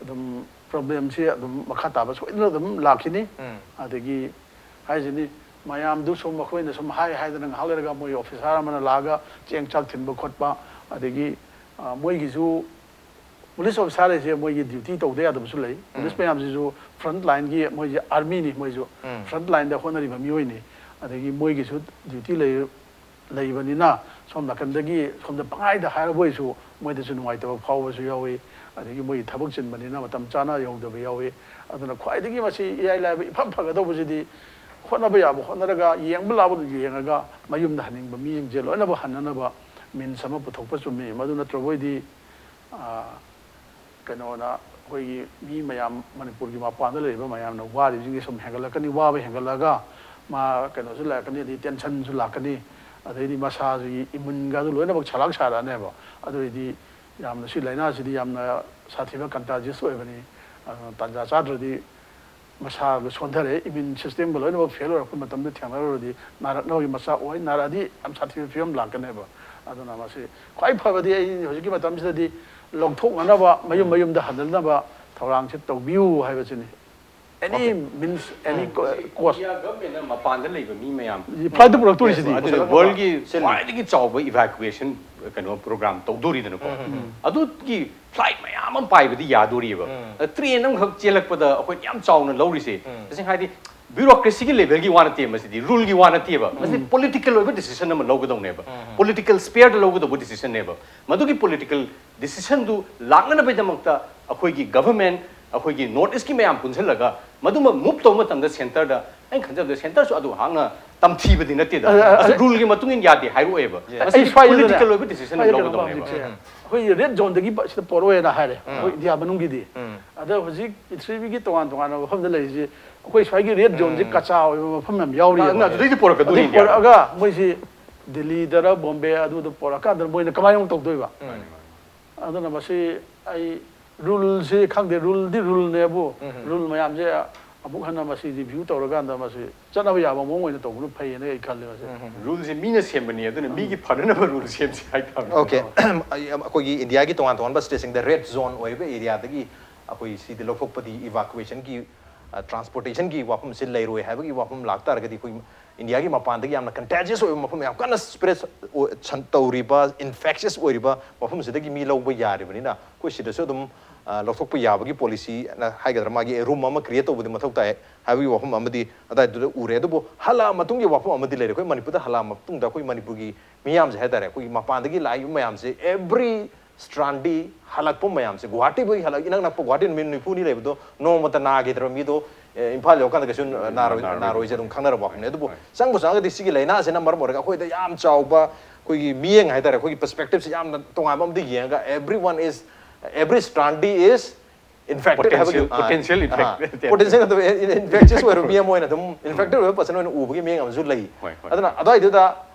ꯑꯗꯨꯝ ꯄ꯭ꯔꯣꯕ꯭ꯂꯦꯝꯁꯤ ꯑꯗꯨꯝ ꯃꯈꯥ ꯇꯥꯕ ꯁꯣꯏꯗꯅ ꯑꯗꯨꯝ ꯂꯥꯛꯈꯤꯅꯤ꯫ ꯎꯝ꯫ ꯑꯗꯒꯤ ꯍꯥꯏꯁꯤꯅꯤ, ꯃꯌꯥꯝꯗꯨ ꯁꯨꯝ ꯑꯩꯈꯣꯏꯅ ꯁꯨꯝ ꯍꯥꯏ ꯍꯥꯏꯗꯅ ꯉꯥꯏꯍꯥꯛ ꯂꯩꯔꯒ ꯃꯣꯏ ꯑꯣꯐꯤꯁꯥꯔ ꯑꯃꯅ ꯂꯥꯛꯑꯒ ꯆꯦꯡ ꯆꯥꯛ ꯊꯤꯟꯕ ꯈꯣꯠꯄ, ꯑꯗꯒꯤ, ꯑ, ꯃꯣꯏꯒꯤꯁꯨ ꯄꯨꯂꯤꯁ ꯑꯣꯐꯤꯁꯥꯔ ꯍꯥꯏꯁꯦ ꯃꯣꯏꯒꯤ ꯗ꯭ꯌꯨꯇꯤ ꯇꯧꯗ ꯌꯥꯗꯕꯁꯨ ꯂꯩ꯫ ꯄꯨꯂꯤꯁ ꯎꯝ꯫ ꯃꯌꯥꯝꯁꯤꯁꯨ ꯐ꯭ꯔꯟꯠ ꯂꯥꯏꯟꯒꯤ, ꯃꯣꯏꯁꯦ ꯑꯥꯔꯃꯤꯅꯤ, ꯃꯣꯏꯁꯨ ꯎꯝ꯫ ꯐ꯭ꯔꯟꯠ ꯂꯥꯏꯟꯗ ꯍꯣꯠꯅꯔꯤꯕ ꯃꯤꯑꯣꯏꯅꯤ꯫ ꯑꯗꯒꯤ ꯃꯣꯏꯒꯤꯁꯨ ꯗ꯭ꯌꯨꯇꯤ ꯂꯩ ꯂꯩꯕꯅꯤꯅ ꯁꯣꯝ ꯅꯥꯀꯟꯗꯒꯤ ꯁꯣꯝꯗ ꯄꯪꯍꯥꯏꯗ ꯍꯥꯏꯔꯕ ꯑꯣꯏꯁꯨ ꯃꯣꯏꯗꯁꯨ ꯅꯨꯡꯉꯥꯏꯇꯕ ꯐꯥꯎꯕꯁꯨ ꯌꯥꯎꯏ꯫ ꯑꯗꯒꯤ ꯃꯣꯏꯒꯤ ꯊꯕꯛ ꯆꯤꯟꯕꯅꯤꯅ ꯃꯇꯝ ꯆꯥꯅ ꯌꯧꯗꯕ ꯌꯥꯎꯏ꯫ ꯑꯗꯨꯅ ꯈ꯭ꯋꯥꯏꯗꯒꯤ ꯃꯁꯤ ꯏꯔꯥꯏ ꯂꯥꯏꯕ ꯏꯐ ꯐꯒꯗꯧꯕꯁꯤꯗꯤ ꯍꯣꯠꯅꯕ ꯌꯥꯕ ꯍꯣꯠꯅꯔꯒ ꯌꯦꯡꯕ ꯂꯥꯕꯗꯨ ꯌꯦꯡꯉꯒ ꯃꯌꯨꯝꯗ ꯍꯟꯅꯤꯡꯕ ꯃꯤꯁꯤꯡꯁꯦ ꯂꯣꯏꯅꯃꯛ ꯍꯟꯅꯅꯕ ꯃꯤꯟꯁ ꯑꯃ ꯄꯨꯊꯣꯛꯄ ꯆꯨꯝꯃꯤ꯫ ꯃꯗꯨ ꯅꯠꯇ꯭ꯔꯕ ꯑꯣꯏꯗꯤ ꯀꯩꯅꯣꯅ ꯑꯩꯈꯣꯏꯒꯤ ꯃꯤ ꯃꯌꯥꯝ ꯃꯅꯤꯄꯨꯔꯒꯤ ꯃꯄꯥꯟꯗ ꯂꯩꯔꯤꯕ ꯃꯌꯥꯝꯅ ꯋꯥꯔꯤꯕꯁꯤꯡꯁꯦ ꯁꯨꯝ ꯍꯦꯟꯒꯠꯂꯛꯀꯅꯤ꯫ ꯋꯥꯕ ꯍꯦꯟꯒꯠꯂꯛꯑꯒ ꯃꯥ ꯀꯩꯅꯣꯁꯨ ꯂꯥꯛꯀꯅꯤ, ꯑꯗꯩ ꯇꯦꯟꯁꯟꯁꯨ ꯂꯥꯛꯀꯅꯤ, ꯑꯗꯩꯗꯤ ꯃꯁꯥꯁꯤꯒꯤ ꯏꯃꯨꯟꯒꯗꯨ ꯂꯣꯏꯅꯃꯛ ꯁꯂꯥꯛ ꯁꯥꯔꯛꯑꯅꯦꯕ꯫ ꯑꯗꯨ ꯑꯣꯏꯗꯤ ꯌꯥꯝꯅ ꯁꯤ ꯂꯥꯏꯅꯥꯁꯤꯗꯤ ꯌꯥꯝꯅ ꯁꯥꯊꯤꯕ ꯀꯟꯇꯥꯖꯤꯌꯁ ꯑꯣꯏꯕꯅꯤ꯫ ꯑꯗꯨꯅ ꯇꯥꯟꯖꯥ ꯆꯥꯗ꯭ꯔꯗꯤ ꯃꯁꯥꯗꯣ ꯁꯣꯟꯊꯔꯦ, ꯏꯃ꯭ꯌꯨꯟ ꯁꯤꯁꯇꯦꯝꯒ ꯂꯣꯏꯅꯃꯛ ꯐꯦꯜ ꯑꯣꯏꯔꯛꯄ ꯃꯇꯝꯗ ꯊꯦꯡꯅꯔꯨꯔꯗꯤ ꯅꯥꯔꯛꯅꯕꯒꯤ ꯃꯆꯥꯛ ꯑꯣꯏ, ꯅꯥꯔꯛꯑꯗꯤ ꯌꯥꯝ ꯁꯥꯊꯤꯕ ꯐꯤꯕꯝ ꯂꯥꯛꯀꯅꯦꯕ꯫ ꯑꯗꯨꯅ ꯃꯁꯤ ꯈ꯭ꯋꯥꯏ ꯐꯕꯗꯤ ꯑꯩ ꯍꯧꯖꯤꯛꯀꯤ ꯃꯇꯝꯁꯤꯗꯗꯤ ꯂꯧꯊꯣꯛꯅꯅꯕ ꯃꯌꯨꯝ ꯃꯌꯨꯝꯗ ꯍꯟꯅꯅꯕ ꯊꯧꯔꯥꯡꯁꯤ ꯇꯧꯕꯤꯌꯨ ꯍꯥꯏꯕꯁꯤꯅꯤ꯫ ꯑꯦꯅꯤ ꯃꯤꯟꯁ ꯑꯦꯅꯤ ꯀꯣꯁ꯫ ꯏꯟꯗꯤꯌꯥ ꯒꯚꯔꯟꯃꯦꯟꯅ ꯃꯄꯥꯟꯗ ꯂꯩꯕ ꯃꯤ ꯃꯌꯥꯝ ꯐ꯭ꯂꯥꯏꯠꯇ ꯄꯨꯔꯛꯇꯣꯔꯤꯁꯤꯗꯤ꯫ ꯑꯗꯨꯅ ꯋꯥꯔꯜꯒꯤ ꯈ꯭ꯋꯥꯏꯗꯒꯤ ꯆꯥꯎꯕ ꯏꯚꯥꯀꯨꯋꯦꯁꯟ ꯀꯩꯅꯣ ꯄ꯭ꯔꯣꯒ꯭ꯔꯥꯝ ꯇꯧꯗꯣꯔꯤꯗꯅꯀꯣ꯫ ꯑꯗꯨꯒꯤ ꯐ꯭ꯂꯥꯏꯠ ꯃꯌꯥꯝ ꯑꯃ ꯄꯥꯏꯕꯗꯤ ꯌꯥꯗꯣꯔꯤꯕ꯫ ꯇ꯭ꯔꯦꯟ ꯑꯃꯈꯛ ꯆꯦꯜꯂꯛꯄꯗ ꯑꯩꯈꯣꯏꯅ ꯌꯥꯝ ꯆꯥꯎꯅ ꯂꯧꯔꯤꯁꯦ ꯇꯁꯦꯡꯅ ꯍꯥꯏꯗꯤ ꯕ꯭ꯌꯨꯔꯣꯀ꯭ꯔꯦꯁꯤꯒꯤ ꯂꯦꯚꯦꯜꯒꯤ ꯋꯥ ꯅꯠꯇꯦ, ꯃꯁꯤꯗꯤ ꯔꯨꯜꯒꯤ ꯋꯥ ꯅꯠꯇꯦꯕ꯫ ꯃꯁꯤꯗꯤ ꯄꯣꯂꯤꯇꯤꯀꯦꯜ ꯑꯣꯏꯕ ꯗꯤꯁꯤꯖꯟ ꯑꯃ ꯂꯧꯒꯗꯧꯅꯦꯕ꯫ ꯄꯣꯂꯤꯇꯤꯀꯦꯜ ꯁ꯭ꯄꯤꯌꯔꯗ ꯂꯧꯒꯗꯧꯕ ꯗꯤꯁꯤꯖꯟꯅꯦꯕ꯫ ꯃꯗꯨꯒꯤ ꯄꯣꯂꯤꯇꯤꯀꯦꯜ ꯗꯤꯁꯤꯖꯟꯗꯨ ꯂꯥꯛꯅꯅꯕꯒꯤꯗꯃꯛꯇ ꯑꯩꯈꯣꯏꯒꯤ ꯒꯚꯔꯟꯃꯦꯟ, ꯑꯩꯈꯣꯏꯒꯤ ꯅꯣꯔꯠ ꯏꯁꯀꯤ ꯃꯌꯥꯝ ꯄꯨꯟꯁꯤꯜꯂꯒ ꯃꯗꯨꯃ ꯃꯨꯚ ꯇꯧꯕ ꯃꯇꯝꯗ ꯁꯦꯟꯇꯔꯗ, ꯑꯩꯅ ꯈꯟꯖꯕꯗ ꯁꯦꯟꯇꯔꯁꯨ ꯑꯗꯨ ꯍꯥꯛꯅ ꯇꯝꯊꯤꯕꯗꯤ ꯅꯠꯇꯦꯗ꯫ ꯑ, ꯑ, ꯑꯁ, ꯑ, ꯔꯨꯜꯒꯤ ꯃꯇꯨꯡ ꯏꯟꯅ ꯌꯥꯗꯦ ꯍꯥꯏꯔꯛꯑꯣꯏꯕ꯫ ꯃꯁꯤꯗꯤ ꯑꯩ ꯁ꯭ꯋꯥꯏꯗꯅꯦ, ꯄꯣꯂꯤꯇꯤꯀꯦꯜ ꯑꯣꯏꯕ ꯗꯤꯁꯤꯖꯟ ꯑꯃ ꯁ꯭ꯋꯥꯏꯗ ꯀꯩꯅꯣꯝꯃ ꯂꯧꯒꯗꯧꯅꯦꯕ꯫ ꯍꯧꯖꯤꯛꯁꯦ ꯑꯩꯈꯣꯏꯒꯤ ꯔꯦꯗ ꯖꯣꯟꯗꯒꯤ ꯁꯤꯗ ꯄꯣꯔꯛꯑꯣꯅ ꯍꯥꯏꯔꯦ, ꯑꯩꯈꯣꯏ ꯏꯟꯗꯤꯌꯥ ꯃꯅꯨꯡꯒꯤꯗꯤ꯫ ꯑꯗ ꯍꯧꯖꯤꯛ ꯄ꯭ꯔꯤꯊꯤꯕꯤꯒꯤ ꯇꯣꯉꯥꯟ ꯇꯣꯉꯥꯟꯕ ꯃꯐꯝꯗ ꯂꯩꯔꯤꯁꯤ ꯑꯩꯈꯣꯏ ꯁ꯭ꯋꯥꯏꯒꯤ ꯔꯦꯗ ꯖꯣꯟꯁꯤ ꯀꯆꯥ ꯑꯣꯏꯕ ꯃꯐꯝ ꯌꯥꯝ ꯌꯥꯎꯔꯤꯕ꯫ ꯑꯗꯨꯗꯩꯗꯤ ꯄꯣꯔꯛꯀꯗꯣꯏꯅꯤ ꯑꯗꯩ ꯄꯣꯔꯛꯑꯒ ꯃꯣꯏꯁꯤ ꯗꯤꯜꯂꯤꯗꯔ ꯕꯣꯝꯕꯦ ꯑꯗꯨꯗ ꯄꯣꯔꯛꯑꯀꯥꯟꯗ ꯃꯣꯏꯅ ꯀꯃꯥꯏꯅ ꯑꯃꯨꯛ ꯇꯧꯗꯣꯏꯕ? ꯑꯗꯨꯅ ꯃꯁꯤ ꯑꯩ ꯔꯨꯜꯁꯤ ꯈꯪꯗꯦ, ꯔꯨꯜꯗꯤ ꯔꯨꯜꯅꯦꯕꯨ, ꯔꯨꯜ ꯃꯌꯥꯝꯁꯦ ꯑꯃꯨꯛ ꯍꯟꯅ ꯃꯁꯤ ꯔꯤꯚ꯭ꯌꯨ ꯇꯧꯔꯀꯥꯟꯗ ꯃꯁꯤ ꯆꯠꯅꯕ ꯌꯥꯕ ꯃꯑꯣꯡ ꯑꯣꯏꯅ ꯇꯧꯕꯅ ꯐꯩꯌꯦꯅ ꯑꯩ ꯈꯜꯂꯦ ꯃꯁꯤ꯫ ꯔꯨꯜꯁꯦ ꯃꯤꯅ ꯁꯦꯝꯕꯅꯤ, ꯑꯗꯨꯅ ꯃꯤꯒꯤ ꯐꯅꯅꯕ ꯔꯨꯜ ꯁꯦꯝꯁꯤ ꯍꯥꯏꯇꯥꯕꯅꯤ꯫ ꯑꯣꯀꯦ꯫ ꯑꯩꯈꯣꯏꯒꯤ ꯏꯟꯗꯤꯌꯥꯒꯤ ꯇꯣꯉꯥꯟ ꯇꯣꯉꯥꯟꯕ ꯁ꯭ꯇꯦꯠꯁꯤꯡꯗ ꯔꯦꯗ ꯖꯣꯟ ꯑꯣꯏꯔꯤꯕ ꯑꯦꯔꯤꯌꯥꯗꯒꯤ ꯑꯩꯈꯣꯏ ꯁꯤꯗꯤ ꯂꯧꯊꯣꯛꯄꯗꯤ ꯏꯚꯥꯀꯨꯋꯦꯁꯟꯒꯤ, ꯇ꯭ꯔꯥꯟꯁꯄꯣꯔꯇꯦꯁꯟꯒꯤ ꯋꯥꯐꯝꯁꯤ ꯂꯩꯔꯣꯏ ꯍꯥꯏꯕꯒꯤ ꯋꯥꯐꯝ ꯂꯥꯛꯇꯥꯔꯒꯗꯤ ꯑꯩꯈꯣꯏ ꯏꯟꯗꯤꯌꯥꯒꯤ ꯃꯄꯥꯟꯗꯒꯤ ꯌꯥꯝꯅ ꯀꯟꯇꯦꯖꯤꯌꯁ ꯑꯣꯏꯕ ꯃꯐꯝ, ꯌꯥꯝ ꯀꯟꯅ ꯁ꯭ꯄ꯭ꯔꯦꯗ ꯇꯧꯔꯤꯕ, ꯏꯟꯐꯦꯛꯁꯤꯌꯁ ꯑꯣꯏꯔꯤꯕ ꯃꯐꯝꯁꯤꯗꯒꯤ ꯃꯤ ꯂꯧꯕ ꯌꯥꯔꯤꯕꯅꯤꯅ ꯑꯩꯈꯣꯏ ꯁꯤꯗꯁꯨ ꯑꯗꯨꯝ ꯂꯧꯊꯣꯛꯄ ꯌꯥꯕꯒꯤ ꯄꯣꯂꯤꯁꯤ ꯍꯥꯏꯒꯗ꯭ꯔꯥ, ꯃꯥꯒꯤ ꯔꯨꯝ ꯑꯃ ꯀ꯭ꯔꯤꯌꯦꯠ ꯇꯧꯕꯗꯤ ꯃꯊꯧ ꯇꯥꯏ꯫ ꯍꯥꯏꯕꯒꯤ ꯋꯥꯐꯝ ꯑꯃꯗꯤ ꯑꯗꯥꯏꯗꯨꯗ ꯎꯔꯦ꯫ ꯑꯗꯨꯕꯨ ꯍꯜꯂꯛꯑ ꯃꯇꯨꯡꯒꯤ ꯋꯥꯐꯝ ꯑꯃꯗꯤ ꯂꯩꯔꯦ꯫ ꯑꯩꯈꯣꯏ ꯃꯅꯤꯄꯨꯔꯗ ꯍꯜꯂꯛꯑ ꯃꯇꯨꯡꯗ ꯑꯩꯈꯣꯏ ꯃꯅꯤꯄꯨꯔꯒꯤ ꯃꯤꯌꯥꯝꯁꯦ ꯍꯥꯏꯇꯥꯔꯦ, ꯑꯩꯈꯣꯏꯒꯤ ꯃꯄꯥꯟꯗꯒꯤ ꯂꯥꯛꯏꯕ ꯃꯌꯥꯝꯁꯦ, every ꯁ꯭ꯇꯔꯥꯟꯗꯤ ꯍꯜꯂꯛꯄ ꯃꯌꯥꯝꯁꯦ, ꯒꯨꯋꯥꯍꯥꯇꯤꯗꯒꯤ ꯍꯜꯂꯛ ꯏꯅꯛ ꯅꯛꯄ ꯒꯨꯋꯥꯍꯥꯇꯤ ꯅꯨꯃꯤꯠ ꯅꯤꯐꯨꯅꯤ ꯂꯩꯕꯗꯣ ꯅꯣꯡꯃꯇ ꯅꯥꯈꯤꯗ꯭ꯔꯕ ꯃꯤꯗꯣ, ꯑꯦ, ꯏꯝꯐꯥꯜ ꯌꯧꯔꯀꯥꯟꯗ ꯀꯩꯁꯨ ꯅꯥꯔꯣꯏ, ꯅꯥꯔꯣꯏ꯫ ꯅꯥꯔꯣꯏꯁꯦ ꯑꯗꯨꯝ ꯈꯪꯅꯔꯕ ꯋꯥꯐꯝꯅꯦ꯫ ꯑꯗꯨꯕꯨ ꯍꯣꯏ꯫ ꯆꯪꯕꯨ ꯆꯪꯉꯒꯗꯤ ꯁꯤꯒꯤ ꯂꯥꯏꯅꯥꯁꯤꯅ ꯃꯔꯝ ꯑꯣꯏꯔꯒ ꯑꯩꯈꯣꯏꯗ ꯌꯥꯝ ꯆꯥꯎꯕ ꯑꯩꯈꯣꯏꯒꯤ ꯃꯤꯠꯌꯦꯡ ꯍꯥꯏꯇꯥꯔꯦ, ꯑꯩꯈꯣꯏꯒꯤ ꯄꯔꯁꯄꯦꯛꯇꯤꯞꯁꯦ ꯌꯥꯝꯅ ꯇꯣꯉꯥꯟꯕ ꯑꯃꯗ ꯌꯦꯡꯉꯒ, everyone is, every ꯁ꯭ꯇꯔꯥꯟꯗꯤ is infected ꯍꯥꯏꯕꯒꯤ, ꯄꯣꯇꯦꯟꯁꯤꯌꯦꯜ, ꯑꯥ, ꯄꯣꯇꯦꯟꯁꯤꯌꯦꯜ ꯑꯥ, ꯏꯟꯐꯦꯛ-, ꯄꯣꯇꯦꯟꯁꯤꯌꯦꯜ ꯅꯠꯇꯕ, ꯏꯟ-, ꯏꯟꯐꯦꯛꯁꯤꯌꯁ ꯑꯣꯏꯔꯕ ꯃꯤ ꯑꯃ ꯑꯣꯏꯅ ꯑꯗꯨꯝ, ꯏꯟꯐꯦꯛꯇꯦꯗ ꯑꯣꯏꯕ ꯄꯔꯁꯟ ꯑꯣꯏꯅ ꯎꯕꯒꯤ ꯃꯤꯠꯌꯦꯡ ꯑꯃꯁꯨ ꯂꯩ꯫ ꯍꯣꯏ, ꯍꯣꯏ꯫ ꯑꯗꯨꯅ ꯑꯗꯨꯋꯥꯏꯗꯨꯗ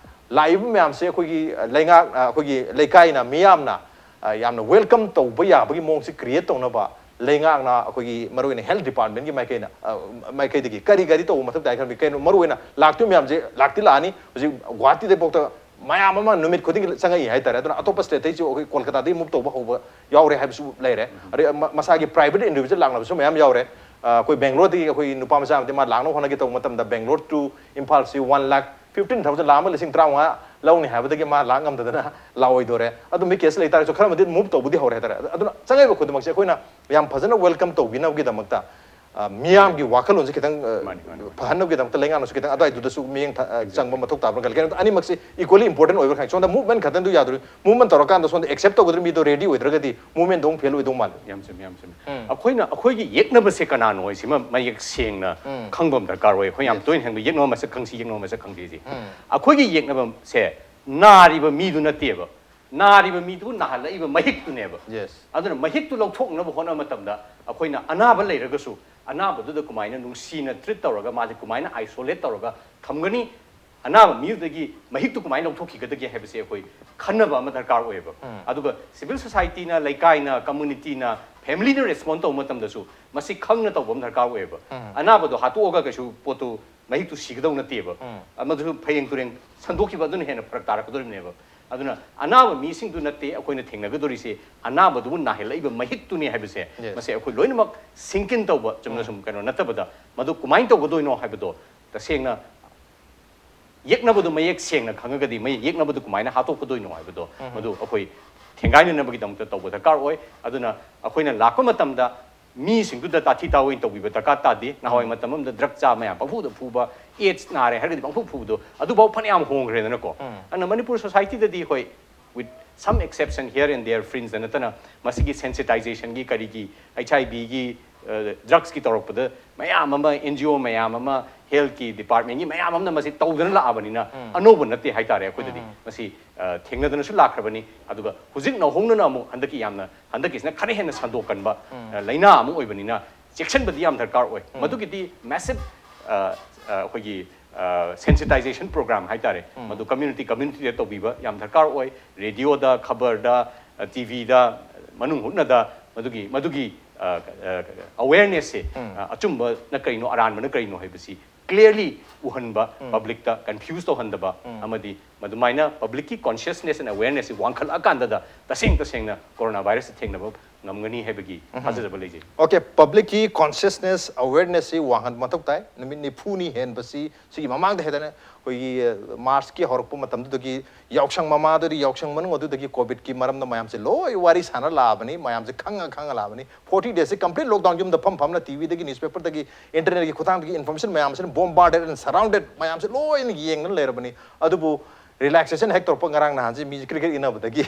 ꯂꯥꯛꯏꯕ ꯃꯌꯥꯝꯁꯦ ꯑꯩꯈꯣꯏꯒꯤ, ꯑ, ꯂꯩꯉꯥꯛ, ꯑ, ꯑꯩꯈꯣꯏꯒꯤ ꯂꯩꯀꯥꯏꯅ, ꯃꯤꯌꯥꯝꯅ, ꯑ, ꯌꯥꯝꯅ ꯋꯦꯜꯀꯝ ꯇꯧꯕ ꯌꯥꯕꯒꯤ ꯃꯑꯣꯡꯁꯦ ꯀ꯭ꯔꯤꯌꯦꯠ ꯇꯧꯅꯕ ꯂꯩꯉꯥꯛꯅ, ꯑꯩꯈꯣꯏꯒꯤ ꯃꯔꯨꯑꯣꯏꯅ ꯍꯦꯜꯊ ꯗꯤꯄꯥꯔꯠꯃꯦꯟꯒꯤ ꯃꯥꯏꯀꯩꯅ, ꯑ, ꯃꯥꯏꯀꯩꯗꯒꯤ ꯀꯔꯤ ꯀꯔꯤ ꯇꯧꯕ ꯃꯊꯧ ꯇꯥꯏ ꯈꯟꯕꯤ? ꯀꯩꯅꯣ, ꯃꯔꯨꯑꯣꯏꯅ ꯂꯥꯛꯇꯣꯏ ꯃꯌꯥꯝꯁꯦ, ꯂꯥꯛꯇꯤ ꯂꯥꯛꯑꯅꯤ, ꯍꯧꯖꯤꯛ ꯒꯨꯋꯥꯍꯥꯇꯤꯗꯩꯐꯥꯎꯗ ꯃꯌꯥꯝ ꯑꯃ ꯅꯨꯃꯤꯠ ꯈꯨꯗꯤꯡꯒꯤ ꯆꯪꯉꯛꯏ ꯍꯥꯏꯇꯥꯔꯦ꯫ ꯑꯗꯨꯅ ꯑꯇꯣꯞꯄ ꯁ꯭ꯇꯦꯠꯇꯩꯁꯨ ꯑꯩꯈꯣꯏ ꯀꯣꯜꯀꯇꯥꯗꯒꯤ ꯃꯨꯚ ꯇꯧꯕ ꯍꯧꯕ ꯌꯥꯎꯔꯦ ꯍꯥꯏꯕꯁꯨ ꯂꯩꯔꯦ꯫ ꯑꯗꯩ ꯃ-, ꯃꯁꯥꯒꯤ ꯄ꯭ꯔꯥꯏꯚꯦꯠ ꯏꯟꯗꯤꯚꯤꯖꯨꯋꯦꯜ ꯂꯥꯛꯅꯕꯁꯨ ꯃꯌꯥꯝ ꯌꯥꯎꯔꯦ꯫ ꯑ, ꯑꯩꯈꯣꯏ ꯕꯦꯡꯒ꯭ꯂꯣꯔꯗꯒꯤ ꯑꯩꯈꯣꯏ ꯅꯨꯄꯥ ꯃꯆꯥ ꯑꯃꯗꯤ ꯃꯥ ꯂꯥꯛꯅꯕ ꯍꯣꯠꯅꯒꯦ ꯇꯧꯕ ꯃꯇꯝꯗ, Bangalore to ꯏꯝꯐꯥꯜꯁꯤ one lakh fifteen thousand, ꯂꯥꯛ ꯑꯃ ꯂꯤꯁꯤꯡ ꯇꯔꯥꯃꯉꯥ ꯂꯧꯅꯤ ꯍꯥꯏꯕꯗꯒꯤ ꯃꯥ ꯂꯥꯛ ꯉꯝꯗꯗꯅ ꯂꯥꯛꯑꯣꯏꯗꯣꯔꯦ꯫ ꯑꯗꯨꯝꯕꯒꯤ ꯀꯦꯁ ꯂꯩꯇꯥꯔꯁꯨ ꯈꯔ ꯑꯃꯗꯤ ꯃꯨꯚ ꯇꯧꯕꯗꯤ ꯍꯧꯔꯦ ꯍꯥꯏꯇꯥꯔꯦ꯫ ꯑꯗꯨꯅ ꯆꯪꯉꯛꯏꯕ ꯈꯨꯗꯤꯡꯃꯛꯁꯦ ꯑꯩꯈꯣꯏꯅ ꯌꯥꯝ ꯐꯖꯅ ꯋꯦꯜꯀꯝ ꯇꯧꯕꯤꯅꯕꯒꯤꯗꯃꯛꯇ, ꯑ, ꯃꯤꯌꯥꯝꯒꯤ ꯋꯥꯈꯜꯂꯣꯟꯁꯦ ꯈꯤꯇꯪ, ꯑ, ꯃꯥꯅꯤ, ꯃꯥꯅꯤ, ꯃꯥꯅꯤ꯫ ꯐꯍꯟꯅꯕꯒꯤꯗꯃꯛꯇ ꯂꯩꯉꯥꯛꯅꯁꯨ ꯈꯤꯇꯪ ꯑꯗꯨꯋꯥꯏꯗꯨꯗꯁꯨ ꯃꯤꯠꯌꯦꯡ ꯊ-, ꯑ, ꯆꯪꯕ ꯃꯊꯧ ꯇꯥꯕ꯭ꯔꯥ ꯈꯜꯂꯤ꯫ ꯀꯩꯅꯣꯗ ꯑꯅꯤꯃꯛꯁꯦ equally important ꯑꯣꯏꯕ꯭ꯔꯥ ꯈꯪꯉꯦ꯫ ꯁꯣꯝꯗ ꯃꯨꯚꯃꯦꯟ ꯈꯛꯇꯪꯗꯨ ꯌꯥꯗꯣꯔꯤ, ꯃꯨꯚꯃꯦꯟ ꯇꯧꯔꯀꯥꯟꯗ ꯁꯣꯝꯗ ꯑꯦꯛꯁꯦꯞ ꯇꯧꯒꯗꯧꯔꯤ ꯃꯤꯗꯣ ꯔꯦꯗꯤ ꯑꯣꯏꯗ꯭ꯔꯒꯗꯤ ꯃꯨꯚꯃꯦꯟꯗꯣ ꯑꯃꯨꯛ ꯐꯦꯜ ꯑꯣꯏꯗꯧ ꯃꯥꯜꯂꯦ꯫ ꯌꯥꯝ ꯆꯨꯝꯃꯤ, ꯌꯥꯝ ꯆꯨꯝꯃꯤ꯫ ꯎꯝ꯫ ꯑꯩꯈꯣꯏꯅ, ꯑꯩꯈꯣꯏꯒꯤ ꯌꯦꯛꯅꯕꯁꯦ ꯀꯅꯥꯅꯣ ꯍꯥꯏꯁꯤꯃ ꯃꯌꯦꯛ ꯁꯦꯡꯅ ꯎꯝ꯫ ꯈꯪꯕ ꯑꯃ ꯗꯔꯀꯥꯔ ꯑꯣꯏ꯫ ꯑꯩꯈꯣꯏ ꯌꯥꯝ ꯌꯦꯁ꯫ ꯇꯣꯏꯅ ꯍꯪꯕ, ꯌꯦꯛꯅꯕ ꯃꯁꯛ ꯈꯪꯁꯤ, ꯌꯦꯛꯅꯕ ꯃꯁꯛ ꯈꯪꯁꯤ ꯁꯤ꯫ ꯎꯝ꯫ ꯑꯩꯈꯣꯏꯒꯤ ꯌꯦꯛꯅꯕꯁꯦ ꯅꯥꯔꯤꯕ ꯃꯤꯗꯨ ꯅꯠꯇꯦꯕ, ꯅꯥꯔꯤꯕ ꯃꯤꯗꯨꯕꯨ ꯅꯥꯍꯜꯂꯛꯏꯕ ꯃꯍꯤꯛꯇꯨꯅꯦꯕ꯫ ꯌꯦꯁ꯫ ꯑꯗꯨꯅ ꯃꯍꯤꯛꯇꯨ ꯂꯧꯊꯣꯛꯅꯕ ꯍꯣꯠꯅꯕ ꯃꯇꯝꯗ ꯑꯩꯈꯣꯏꯅ ꯑꯅꯥꯕ ꯂꯩꯔꯒꯁꯨ ꯑꯅꯥꯕꯗꯨꯗ ꯀꯃꯥꯏꯅ ꯅꯨꯡꯁꯤꯅ ꯇ꯭ꯔꯤꯠ ꯇꯧꯔꯒ ꯃꯥꯁꯦ ꯀꯃꯥꯏꯅ ꯑꯥꯏꯁꯣꯂꯦꯠ ꯇꯧꯔꯒ ꯊꯝꯒꯅꯤ, ꯑꯅꯥꯕ ꯃꯤꯗꯨꯗꯒꯤ ꯃꯍꯤꯛꯇꯨ ꯀꯃꯥꯏꯅ ꯂꯧꯊꯣꯛꯈꯤꯒꯗꯒꯦ ꯍꯥꯏꯕꯁꯦ ꯑꯩꯈꯣꯏ ꯈꯟꯅꯕ ꯑꯃ ꯗꯔꯀꯥꯔ ꯑꯣꯏꯌꯦꯕ꯫ ꯎꯝ꯫ ꯑꯗꯨꯒ ꯁꯤꯚꯤꯜ ꯁꯣꯁꯥꯏꯇꯤꯅ, ꯂꯩꯀꯥꯏꯅ, ꯀꯝꯃꯨꯅꯤꯇꯤꯅ, ꯐꯦꯃꯤꯂꯤꯅ ꯔꯦꯁꯄꯣꯟ ꯇꯧꯕ ꯃꯇꯝꯗꯁꯨ ꯃꯁꯤ ꯈꯪꯅ ꯇꯧꯕ ꯑꯃ ꯗꯔꯀꯥꯔ ꯑꯣꯏꯌꯦꯕ꯫ ꯎꯝ꯫ ꯑꯅꯥꯕꯗꯣ ꯍꯥꯠꯇꯣꯛꯑꯒ ꯀꯩꯁꯨ ꯄꯣꯠꯇꯨ, ꯃꯍꯤꯛꯇꯨ ꯁꯤꯒꯗꯧ ꯅꯠꯇꯦꯕ꯫ ꯎꯝ꯫ ꯑꯃꯗꯨꯁꯨ ꯐꯌꯦꯡ ꯇꯨꯔꯦꯡ ꯁꯟꯗꯣꯛꯈꯤꯕ ꯑꯗꯨꯅ ꯍꯦꯟꯅ ꯐꯔꯛ ꯇꯥꯔꯛꯀꯗꯧꯔꯤꯕꯅꯦꯕ꯫ ꯑꯗꯨꯅ ꯑꯅꯥꯕ ꯃꯤꯁꯤꯡꯗꯨ ꯅꯠꯇꯦ ꯑꯩꯈꯣꯏꯅ ꯊꯦꯡꯅꯒꯗꯧꯔꯤꯁꯦ, ꯑꯅꯥꯕꯗꯨꯕꯨ ꯅꯥꯍꯜꯂꯛꯏꯕ ꯃꯍꯤꯛꯇꯨꯅꯤ ꯍꯥꯏꯕꯁꯦ, ꯌꯦꯁ꯫ ꯃꯁꯤ ꯑꯩꯈꯣꯏ ꯂꯣꯏꯅꯃꯛ ꯁꯤꯡꯀꯤꯟ ꯇꯧꯕ ꯆꯨꯝꯅ ꯎꯝ꯫ ꯁꯨꯝ ꯀꯩꯅꯣ ꯅꯠꯇꯕꯗ, ꯃꯗꯨ ꯀꯃꯥꯏꯅ ꯇꯧꯒꯗꯣꯏꯅꯣ ꯍꯥꯏꯕꯗꯣ ꯇꯁꯦꯡꯅ ꯌꯦꯛꯅꯕꯗꯨ ꯃꯌꯦꯛ ꯁꯦꯡꯅ ꯈꯪꯉꯒꯗꯤ, ꯃꯌꯦꯛ ꯌꯦꯛꯅꯕꯗꯨ ꯀꯃꯥꯏꯅ ꯍꯥꯠꯇꯣꯛꯀꯗꯣꯏꯅꯣ ꯍꯥꯏꯕꯗꯣ, ꯎꯝ꯫ ꯃꯗꯨ ꯑꯩꯈꯣꯏ ꯊꯦꯡꯒꯥꯏꯅꯅꯕꯒꯤꯗꯃꯛꯇ ꯇꯧꯕ ꯗꯔꯀꯥꯔ ꯑꯣꯏ꯫ ꯑꯗꯨꯅ ꯑꯩꯈꯣꯏꯅ ꯂꯥꯛꯄ ꯃꯇꯝꯗ ꯃꯤꯁꯤꯡꯗꯨꯗ ꯇꯥꯊꯤ ꯇꯥꯑꯣꯏꯅ ꯇꯧꯕꯤꯕ ꯗꯔꯀꯥꯔ ꯇꯥꯗꯦ꯫ ꯅꯍꯥꯟꯋꯥꯏ ꯃꯇꯝ ꯑꯃꯗ ꯗ꯭ꯔꯒ ꯆꯥ ꯃꯌꯥꯝ ꯄꯪꯐꯨꯗ ꯐꯨꯕ, ꯑꯦꯗꯁ ꯅꯥꯔꯦ ꯍꯥꯏꯔꯒꯗꯤ ꯄꯪꯐꯨ ꯐꯨꯕꯗꯣ, ꯑꯗꯨꯐꯥꯎ ꯐꯅꯌꯥꯝ ꯍꯣꯡꯈ꯭ꯔꯦꯗꯅꯀꯣ꯫ ꯑꯗꯨꯅ ꯃꯅꯤꯄꯨꯔ ꯁꯣꯁꯥꯏꯇꯤꯗꯗꯤ, ꯍꯣꯏ, with some exception here and there, ꯐ꯭ꯔꯤꯟꯁꯇ ꯅꯠꯇꯅ, ꯃꯁꯤꯒꯤ ꯁꯦꯟꯁꯤꯇꯥꯏꯖꯦꯁꯟꯒꯤ, ꯀꯔꯤꯒꯤ, ꯑꯩꯆ ꯑꯥꯏ ꯚꯤꯒꯤ, ꯗ꯭ꯔꯒꯁꯀꯤ ꯇꯧꯔꯛꯄꯗ ꯃꯌꯥꯝ ꯑꯃ, ꯑꯦꯟ ꯖꯤ ꯑꯣ ꯃꯌꯥꯝ ꯑꯃ, ꯍꯦꯜꯊꯀꯤ ꯗꯤꯄꯥꯔꯠꯃꯦꯟꯒꯤ ꯃꯌꯥꯝ ꯑꯃꯅ ꯃꯁꯤ ꯇꯧꯗꯅ ꯂꯥꯛꯑꯕꯅꯤꯅ, ꯑꯅꯧꯕ ꯅꯠꯇꯦ ꯍꯥꯏꯇꯥꯔꯦ꯫ ꯑꯩꯈꯣꯏꯗꯗꯤ ꯃꯁꯤ, ꯑ, ꯊꯦꯡꯅꯗꯅꯁꯨ ꯂꯥꯛꯈ꯭ꯔꯕꯅꯤ꯫ ꯑꯗꯨꯒ ꯍꯧꯖꯤꯛ ꯅꯧꯍꯧꯅꯅ ꯑꯃꯨꯛ ꯍꯟꯗꯛꯀꯤ ꯌꯥꯝꯅ, ꯍꯟꯗꯛꯀꯤꯁꯤꯅ ꯈꯔ ꯍꯦꯟꯅ ꯁꯟꯗꯣꯛꯀꯟꯕ, ꯑ, ꯂꯥꯏꯅꯥ ꯑꯃ ꯑꯣꯏꯕꯅꯤꯅ ꯆꯦꯛꯁꯤꯟꯕꯗꯤ ꯌꯥꯝ ꯗꯔꯀꯥꯔ ꯑꯣꯏ꯫ ꯃꯗꯨꯒꯤꯗꯤ ꯃꯦꯁꯤꯚ, ꯑ, ꯑ, ꯑꯩꯈꯣꯏꯒꯤ, ꯑ, ꯁꯦꯟꯁꯤꯇꯥꯏꯖꯦꯁꯟ ꯄ꯭ꯔꯣꯒ꯭ꯔꯥꯝ ꯍꯥꯏꯇꯥꯔꯦ, ꯃꯗꯨ ꯀꯝꯃ꯭ꯌꯨꯅꯤꯇꯤ ꯀꯝꯃ꯭ꯌꯨꯅꯤꯇꯤꯗ ꯇꯧꯕꯤꯕ ꯌꯥꯝ ꯗꯔꯀꯥꯔ ꯑꯣꯏ꯫ ꯔꯦꯗꯤꯑꯣꯗ, ꯈꯕꯔꯗ, ꯑ, ꯇꯤ ꯚꯤꯗ, ꯃꯅꯨꯡ ꯍꯨꯠꯅꯗ ꯃꯗꯨꯒꯤ, ꯃꯗꯨꯒꯤ, ꯑ, ꯑ, ꯑꯋꯦꯔꯅꯦꯁꯁꯦ, ꯑ, ꯑꯆꯨꯝꯕꯅ ꯀꯔꯤꯅꯣ, ꯑꯔꯥꯟꯕꯅ ꯀꯔꯤꯅꯣ ꯍꯥꯏꯕꯁꯤ ꯀ꯭ꯂꯤꯌꯔꯂꯤ ꯎꯍꯟꯕ, ꯄꯕ꯭ꯂꯤꯛꯇ ꯀꯟꯐ꯭ꯌꯨꯁ ꯇꯧꯍꯟꯗꯕ, ꯑꯃꯗꯤ ꯃꯗꯨꯃꯥꯏꯅ ꯄꯕ꯭ꯂꯤꯛꯀꯤ ꯀꯣꯟꯁꯤꯌꯁꯅꯦꯁ ꯑꯦꯟ ꯑꯋꯦꯔꯅꯦꯁꯁꯤ ꯋꯥꯡꯈꯠꯂꯛꯑꯀꯥꯟꯗꯗ ꯇꯁꯦꯡ ꯇꯁꯦꯡꯅ ꯀꯣꯔꯣꯅꯥ ꯚꯥꯏꯔꯁꯁꯤ ꯊꯦꯡꯅꯕ ꯉꯝꯒꯅꯤ ꯍꯥꯏꯕꯒꯤ ꯊꯥꯖꯖꯕ ꯂꯩꯖꯩ꯫ ꯑꯣꯀꯦ, ꯄꯕ꯭ꯂꯤꯛꯀꯤ ꯀꯣꯟꯁꯤꯌꯁꯅꯦꯁ, ꯑꯋꯦꯔꯅꯦꯁꯁꯤ ꯋꯥꯡꯍꯟꯕ ꯃꯊꯧ ꯇꯥꯏ꯫ ꯅꯨꯃꯤꯠ ꯅꯤꯐꯨꯅꯤ ꯍꯦꯟꯕꯁꯤ, ꯁꯤꯒꯤ ꯃꯃꯥꯡꯗ ꯍꯥꯏꯇꯥꯔꯦ, ꯑꯩꯈꯣꯏꯒꯤ, ꯑ, ꯃꯥꯔꯆꯀꯤ ꯍꯧꯔꯛꯄ ꯃꯇꯝꯗꯨꯗꯒꯤ ꯌꯥꯎꯁꯪ ꯃꯃꯥꯗꯨꯗꯤ, ꯌꯥꯎꯁꯪ ꯃꯅꯨꯡ ꯑꯗꯨꯗꯒꯤ ꯀꯣꯚꯤꯗꯀꯤ ꯃꯔꯝꯗ ꯃꯌꯥꯝꯁꯦ ꯂꯣꯏ ꯋꯥꯔꯤ ꯁꯥꯟꯅ ꯂꯥꯛꯑꯕꯅꯤ, ꯃꯌꯥꯝꯁꯦ ꯈꯪꯉ ꯈꯪꯉ ꯂꯥꯛꯑꯕꯅꯤ꯫ ꯐꯣꯔꯇꯤ ꯗꯦꯖꯁꯤ ꯀꯝꯄ꯭ꯂꯤꯠ ꯂꯣꯛꯗꯥꯎꯟ, ꯌꯨꯝꯗ ꯐꯝ ꯐꯝꯅ ꯇꯤ ꯚꯤꯗꯒꯤ, ꯅ꯭ꯌꯨꯁꯄꯦꯄꯔꯗꯒꯤ, ꯏꯟꯇꯔꯅꯦꯠꯀꯤ ꯈꯨꯠꯊꯥꯡꯗꯒꯤ ꯏꯟꯐꯣꯔꯃꯦꯁꯟ ꯃꯌꯥꯝꯁꯤꯅ bombarded and surrounded, ꯃꯌꯥꯝꯁꯦ ꯂꯣꯏꯅ ꯌꯦꯡꯗꯅ ꯂꯩꯔꯕꯅꯤ꯫ ꯑꯗꯨꯕꯨ ꯔꯤꯂꯦꯛꯁꯦꯁꯟ ꯍꯦꯛ ꯇꯧꯔꯛꯄ, ꯉꯔꯥꯡ ꯅꯍꯥꯟꯁꯦ ꯃꯤꯁꯦ ꯀ꯭ꯔꯤꯛ ꯀ꯭ꯔꯤꯛ ꯏꯟꯅꯕꯗꯒꯤ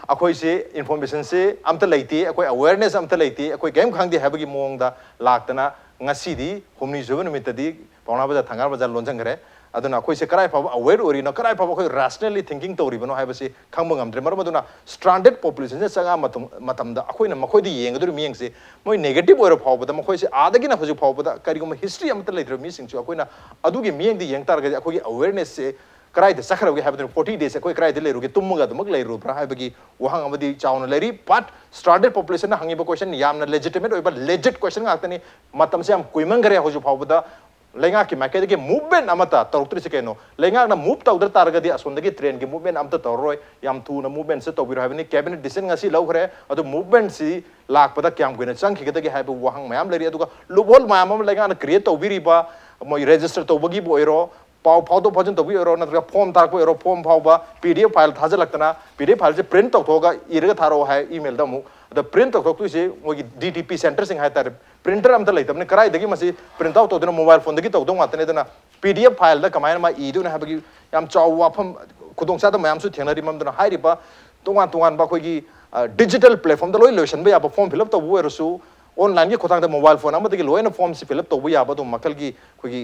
ꯑꯩꯈꯣꯏꯁꯦ ꯏꯟꯐꯣꯔꯃꯦꯁꯟꯁꯦ ꯑꯝꯇ ꯂꯩꯇꯦ, ꯑꯩꯈꯣꯏ ꯑꯋꯦꯔꯅꯦꯁ ꯑꯝꯇ ꯂꯩꯇꯦ, ꯑꯩꯈꯣꯏ ꯀꯔꯤꯝ ꯈꯪꯗꯦ ꯍꯥꯏꯕꯒꯤ ꯃꯑꯣꯡꯗ ꯂꯥꯛꯇꯅ, ꯉꯁꯤꯗꯤ ꯍꯨꯝꯅꯤ ꯁꯨꯕ ꯅꯨꯃꯤꯠꯇꯗꯤ ꯄꯥꯎꯅꯥ ꯕꯖꯥꯔ, ꯊꯪꯒꯥꯜ ꯕꯖꯥꯔ ꯂꯣꯟꯁꯤꯟꯈ꯭ꯔꯦ꯫ ꯑꯗꯨꯅ ꯑꯩꯈꯣꯏꯁꯦ ꯀꯗꯥꯏ ꯐꯥꯎꯕ ꯑꯋꯦꯔ ꯑꯣꯏꯔꯤꯅꯣ, ꯀꯗꯥꯏ ꯐꯥꯎꯕ ꯑꯩꯈꯣꯏ ꯔꯦꯁꯅꯦꯜꯂꯤ ꯊꯤꯡꯀꯤꯡ ꯇꯧꯔꯤꯕꯅꯣ ꯍꯥꯏꯕꯁꯤ ꯈꯪꯕ ꯉꯝꯗ꯭ꯔꯦ꯫ ꯃꯔꯝ ꯑꯗꯨꯅ ꯁ꯭ꯇ꯭ꯔꯥꯟꯗꯦꯗ ꯄꯣꯄꯨꯂꯦꯁꯟꯁꯦ ꯆꯪꯉꯛꯑ ꯃꯇꯝ-, ꯃꯇꯝꯗ ꯑꯩꯈꯣꯏꯅ ꯃꯈꯣꯏꯗ ꯌꯦꯡꯒꯗꯧꯔꯤꯕ ꯃꯤꯠꯌꯦꯡꯁꯦ, ꯃꯣꯏ ꯅꯦꯒꯦꯇꯤꯚ ꯑꯣꯏꯔ ꯐꯥꯎꯕꯗ, ꯃꯈꯣꯏꯁꯦ ꯑꯥꯗꯒꯤꯅ ꯍꯧꯖꯤꯛ ꯐꯥꯎꯕꯗ ꯀꯔꯤꯒꯨꯝꯕ ꯍꯤꯁꯇ꯭ꯔꯤ ꯑꯃꯠꯇ ꯂꯩꯇ꯭ꯔꯕ ꯃꯤꯁꯤꯡꯁꯨ ꯑꯩꯈꯣꯏꯅ ꯑꯗꯨꯒꯤ ꯃꯤꯠꯌꯦꯡꯗ ꯌꯦꯡ ꯇꯥꯔꯒꯗꯤ ꯑꯩꯈꯣꯏꯒꯤ ꯑꯋꯦꯔꯅꯦꯁꯁꯦ ꯀꯗꯥꯏꯗ ꯆꯠꯈ꯭ꯔꯒꯦ ꯍꯥꯏꯕꯗꯨꯅ, ꯐꯣꯔꯇꯤ ꯗꯦꯖ ꯑꯩꯈꯣꯏ ꯀꯗꯥꯏꯗ ꯂꯩꯔꯨꯒꯦ, ꯇꯨꯝꯃꯒ ꯑꯗꯨꯃꯛ ꯂꯩꯔꯨꯕ꯭ꯔꯥ ꯍꯥꯏꯕꯒꯤ ꯋꯥꯍꯪ ꯑꯃꯗꯤ ꯆꯥꯎꯅ ꯂꯩꯔꯤ꯫ ꯕꯠ ꯁ꯭ꯇ꯭ꯔꯥꯟꯗꯦꯗ ꯄꯣꯄꯨꯂꯦꯁꯟꯅ ꯍꯪꯉꯤꯕ ꯀꯣꯏꯁꯟ ꯌꯥꯝꯅ ꯂꯦꯖꯤꯇꯤꯃꯦꯠ ꯑꯣꯏꯕ, ꯂꯦꯖꯤꯠ ꯀꯣꯏꯁꯟ ꯉꯥꯛꯇꯅꯤ꯫ ꯃꯇꯝꯁꯦ ꯌꯥꯝ ꯀꯨꯏꯃꯟꯈ꯭ꯔꯦ꯫ ꯍꯧꯖꯤꯛ ꯐꯥꯎꯕꯗ ꯂꯩꯉꯥꯛꯀꯤ ꯃꯥꯏꯀꯩꯗꯒꯤ ꯃꯨꯚꯃꯦꯟ ꯑꯃꯠꯇ ꯇꯧꯔꯛꯇ꯭ꯔꯤꯁꯤ ꯀꯩꯅꯣ? ꯂꯩꯉꯥꯛꯅ ꯃꯨꯚ ꯇꯧꯗ ꯇꯥꯔꯒꯗꯤ ꯑꯁꯣꯝꯗꯒꯤ ꯇ꯭ꯔꯦꯟꯒꯤ ꯃꯨꯚꯃꯦꯟ ꯑꯃꯠꯇ ꯇꯧꯔꯔꯣꯏ꯫ ꯌꯥꯝ ꯊꯨꯅ ꯃꯨꯚꯃꯦꯟꯁꯦ ꯇꯧꯕꯤꯔꯣ ꯍꯥꯏꯕꯅꯤ꯫ ꯀꯦꯕꯤꯅꯦꯠ ꯗꯤꯁꯤꯖꯟ ꯉꯁꯤ ꯂꯧꯈ꯭ꯔꯦ, ꯑꯗꯨ ꯃꯨꯚꯃꯦꯟꯁꯤ ꯂꯥꯛꯄꯗ ꯀꯌꯥꯝ ꯀꯨꯏꯅ ꯆꯪꯈꯤꯒꯗꯒꯦ ꯍꯥꯏꯕ ꯋꯥꯍꯪ ꯃꯌꯥꯝ ꯂꯩꯔꯤ꯫ ꯑꯗꯨꯒ ꯂꯨꯞꯍꯣꯜ ꯃꯌꯥꯝ ꯑꯃ ꯂꯩꯉꯥꯛꯅ ꯀ꯭ꯔꯤꯌꯦꯠ ꯇꯧꯕꯤꯔꯤꯕ, ꯃꯣꯏ ꯔꯦꯖꯤꯁꯇꯔ ꯇꯧꯕꯒꯤꯕꯨ ꯑꯣꯏꯔꯣ, ꯄꯥꯎ ꯐꯥꯎꯗꯣꯛ ꯐꯥꯎꯖꯤꯟ ꯇꯧꯕꯒꯤ ꯑꯣꯏꯔꯣ, ꯅꯠꯇ꯭ꯔꯒ ꯐꯣꯝ ꯊꯥꯔꯛꯄ ꯑꯣꯏꯔꯣ, ꯐꯣꯝ ꯐꯥꯎꯕ ꯄꯤ ꯗꯤ ꯑꯦꯐ ꯐꯥꯏꯜ ꯊꯥꯖꯤꯜꯂꯛꯇꯅ, ꯄꯤ ꯗꯤ ꯑꯦꯐ ꯐꯥꯏꯜꯁꯦ ꯄ꯭ꯔꯤꯟꯠ ꯇꯧꯊꯣꯛꯑꯒ ꯏꯔꯒ ꯊꯥꯔꯛꯑꯣ ꯍꯥꯏ ꯏꯃꯦꯜꯗ ꯑꯃꯨꯛ ꯑꯗ print ꯇꯧꯊꯣꯛꯇꯣꯏꯁꯤ ꯃꯣꯏꯒꯤ D T P centreꯁꯤꯡ ꯍꯥꯏꯇꯥꯔꯦ꯫ Printer ꯑꯝꯇ ꯂꯩꯇꯕꯅꯤ, ꯀꯗꯥꯏꯗꯒꯤ ꯃꯁꯤ print out ꯇꯧꯗꯣꯏꯅꯣ? Mobile phoneꯗꯒꯤ ꯇꯧꯗꯧ ꯉꯥꯛꯇꯅꯤ꯫ ꯑꯗꯨꯅ P D F fileꯗ ꯀꯃꯥꯏꯅ ꯃꯥ ꯏꯗꯣꯏꯅꯣ ꯍꯥꯏꯕꯒꯤ ꯌꯥꯝ ꯆꯥꯎꯕ ꯋꯥꯐꯝ, ꯈꯨꯗꯣꯡꯆꯥꯗꯕ ꯃꯌꯥꯝꯁꯨ ꯊꯦꯡꯅꯔꯤ꯫ ꯃꯔꯝ ꯑꯗꯨꯅ ꯍꯥꯏꯔꯤꯕ ꯇꯣꯉꯥꯟ ꯇꯣꯉꯥꯟꯕ ꯑꯩꯈꯣꯏꯒꯤ digital platformꯗ ꯂꯣꯏ ꯂꯣꯏꯁꯤꯟꯕ ꯌꯥꯕ, form fill up ꯇꯧꯕ ꯑꯣꯏꯔꯁꯨ, onlineꯒꯤ ꯈꯨꯠꯊꯥꯡꯗ mobile phone ꯑꯃꯗꯒꯤ ꯂꯣꯏꯅ formꯁꯤ fill up ꯇꯧꯕ ꯌꯥꯕ ꯑꯗꯨꯝ ꯃꯈꯜꯒꯤ ꯑꯩꯈꯣꯏꯒꯤ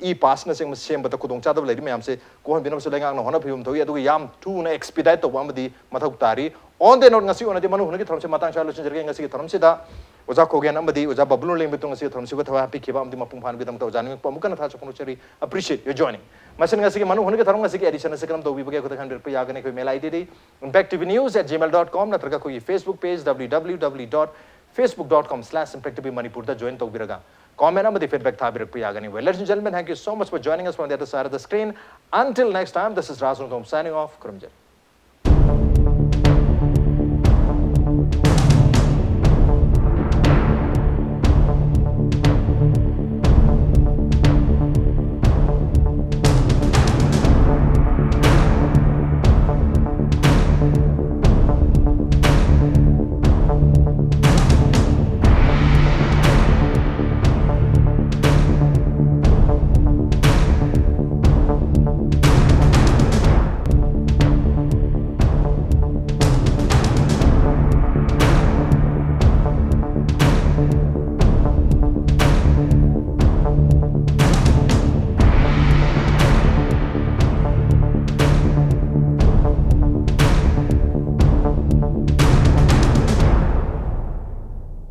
E-Passꯅꯆꯤꯡꯕ ꯁꯦꯝꯕꯗ ꯈꯨꯗꯣꯡꯆꯥꯗꯕ ꯂꯩꯔꯤ ꯃꯌꯥꯝꯁꯦ ꯀꯣꯛꯍꯟꯕꯤꯅꯕꯁꯨ ꯂꯩꯉꯥꯛꯅ ꯍꯣꯠꯅꯕꯤꯕ ꯑꯃ ꯊꯣꯛꯏ꯫ ꯑꯗꯨꯒ ꯌꯥꯝ ꯊꯨꯅ expedite ꯇꯧꯕ ꯑꯃꯗꯤ ꯃꯊꯧ ꯇꯥꯔꯤ꯫ On the note, ꯉꯁꯤ ꯑꯣꯏꯅꯗꯤ ꯃꯅꯨꯡ ꯍꯨꯠꯅꯒꯤ ꯊꯧꯔꯝꯁꯦ ꯃꯇꯥꯡ ꯁ꯭ꯋꯥꯏ ꯂꯣꯏꯁꯤꯟꯖꯔꯒꯦ꯫ ꯉꯁꯤꯒꯤ ꯊꯧꯔꯝꯁꯤꯗ ꯑꯣꯖꯥ ꯈꯣꯒꯦꯟ ꯑꯃꯗꯤ ꯑꯣꯖꯥ ꯕꯕꯂꯨ ꯂꯦꯡꯕꯤꯇꯣ ꯉꯁꯤꯒꯤ ꯊꯧꯔꯝꯁꯤꯕꯨ ꯊꯋꯥꯏ ꯍꯥꯞꯄꯤꯈꯤꯕ ꯑꯃꯗꯤ ꯃꯄꯨꯡ ꯐꯥꯍꯟꯕꯒꯤꯗꯃꯛꯇ ꯑꯣꯖꯥ ꯅꯤꯡꯉꯛꯄ ꯑꯃꯨꯛꯀ ꯍꯟꯅ ꯊꯥꯖ ꯐꯣꯡꯗꯣꯛꯆꯔꯤ꯫ Appreciate your joining. ꯃꯁꯤꯅ ꯉꯁꯤꯒꯤ ꯃꯅꯨꯡ ꯍꯨꯠꯅꯒꯤ ꯊꯧꯔꯝ ꯉꯁꯤꯒꯤ editionꯁꯤ ꯀꯔꯝ ꯇꯧꯕꯤꯕꯒꯦ? ꯑꯩꯈꯣꯏꯗ ꯈꯟꯕꯤꯔꯛꯄ ꯌꯥꯒꯅꯤ꯫ ꯑꯩꯈꯣꯏ mail IDꯗꯤ impacttvnews at gmail dot com ꯅꯠꯇ꯭ꯔꯒ ꯑꯩꯈꯣꯏꯒꯤ Facebook page W W W dot facebook dot com slash impacttvmanipurꯗ join ꯇꯧꯕꯤꯔꯒ comment ꯑꯃꯗꯤ feedback ꯊꯥꯕꯤꯔꯛꯄ ꯌꯥꯒꯅꯤ꯫ Well, ladies and gentlemen, thank you so much for joining us from the other side of the screen. Until next time, this is Raj Rongthom signing off. ꯈꯨꯔꯨꯝꯖꯔꯤ꯫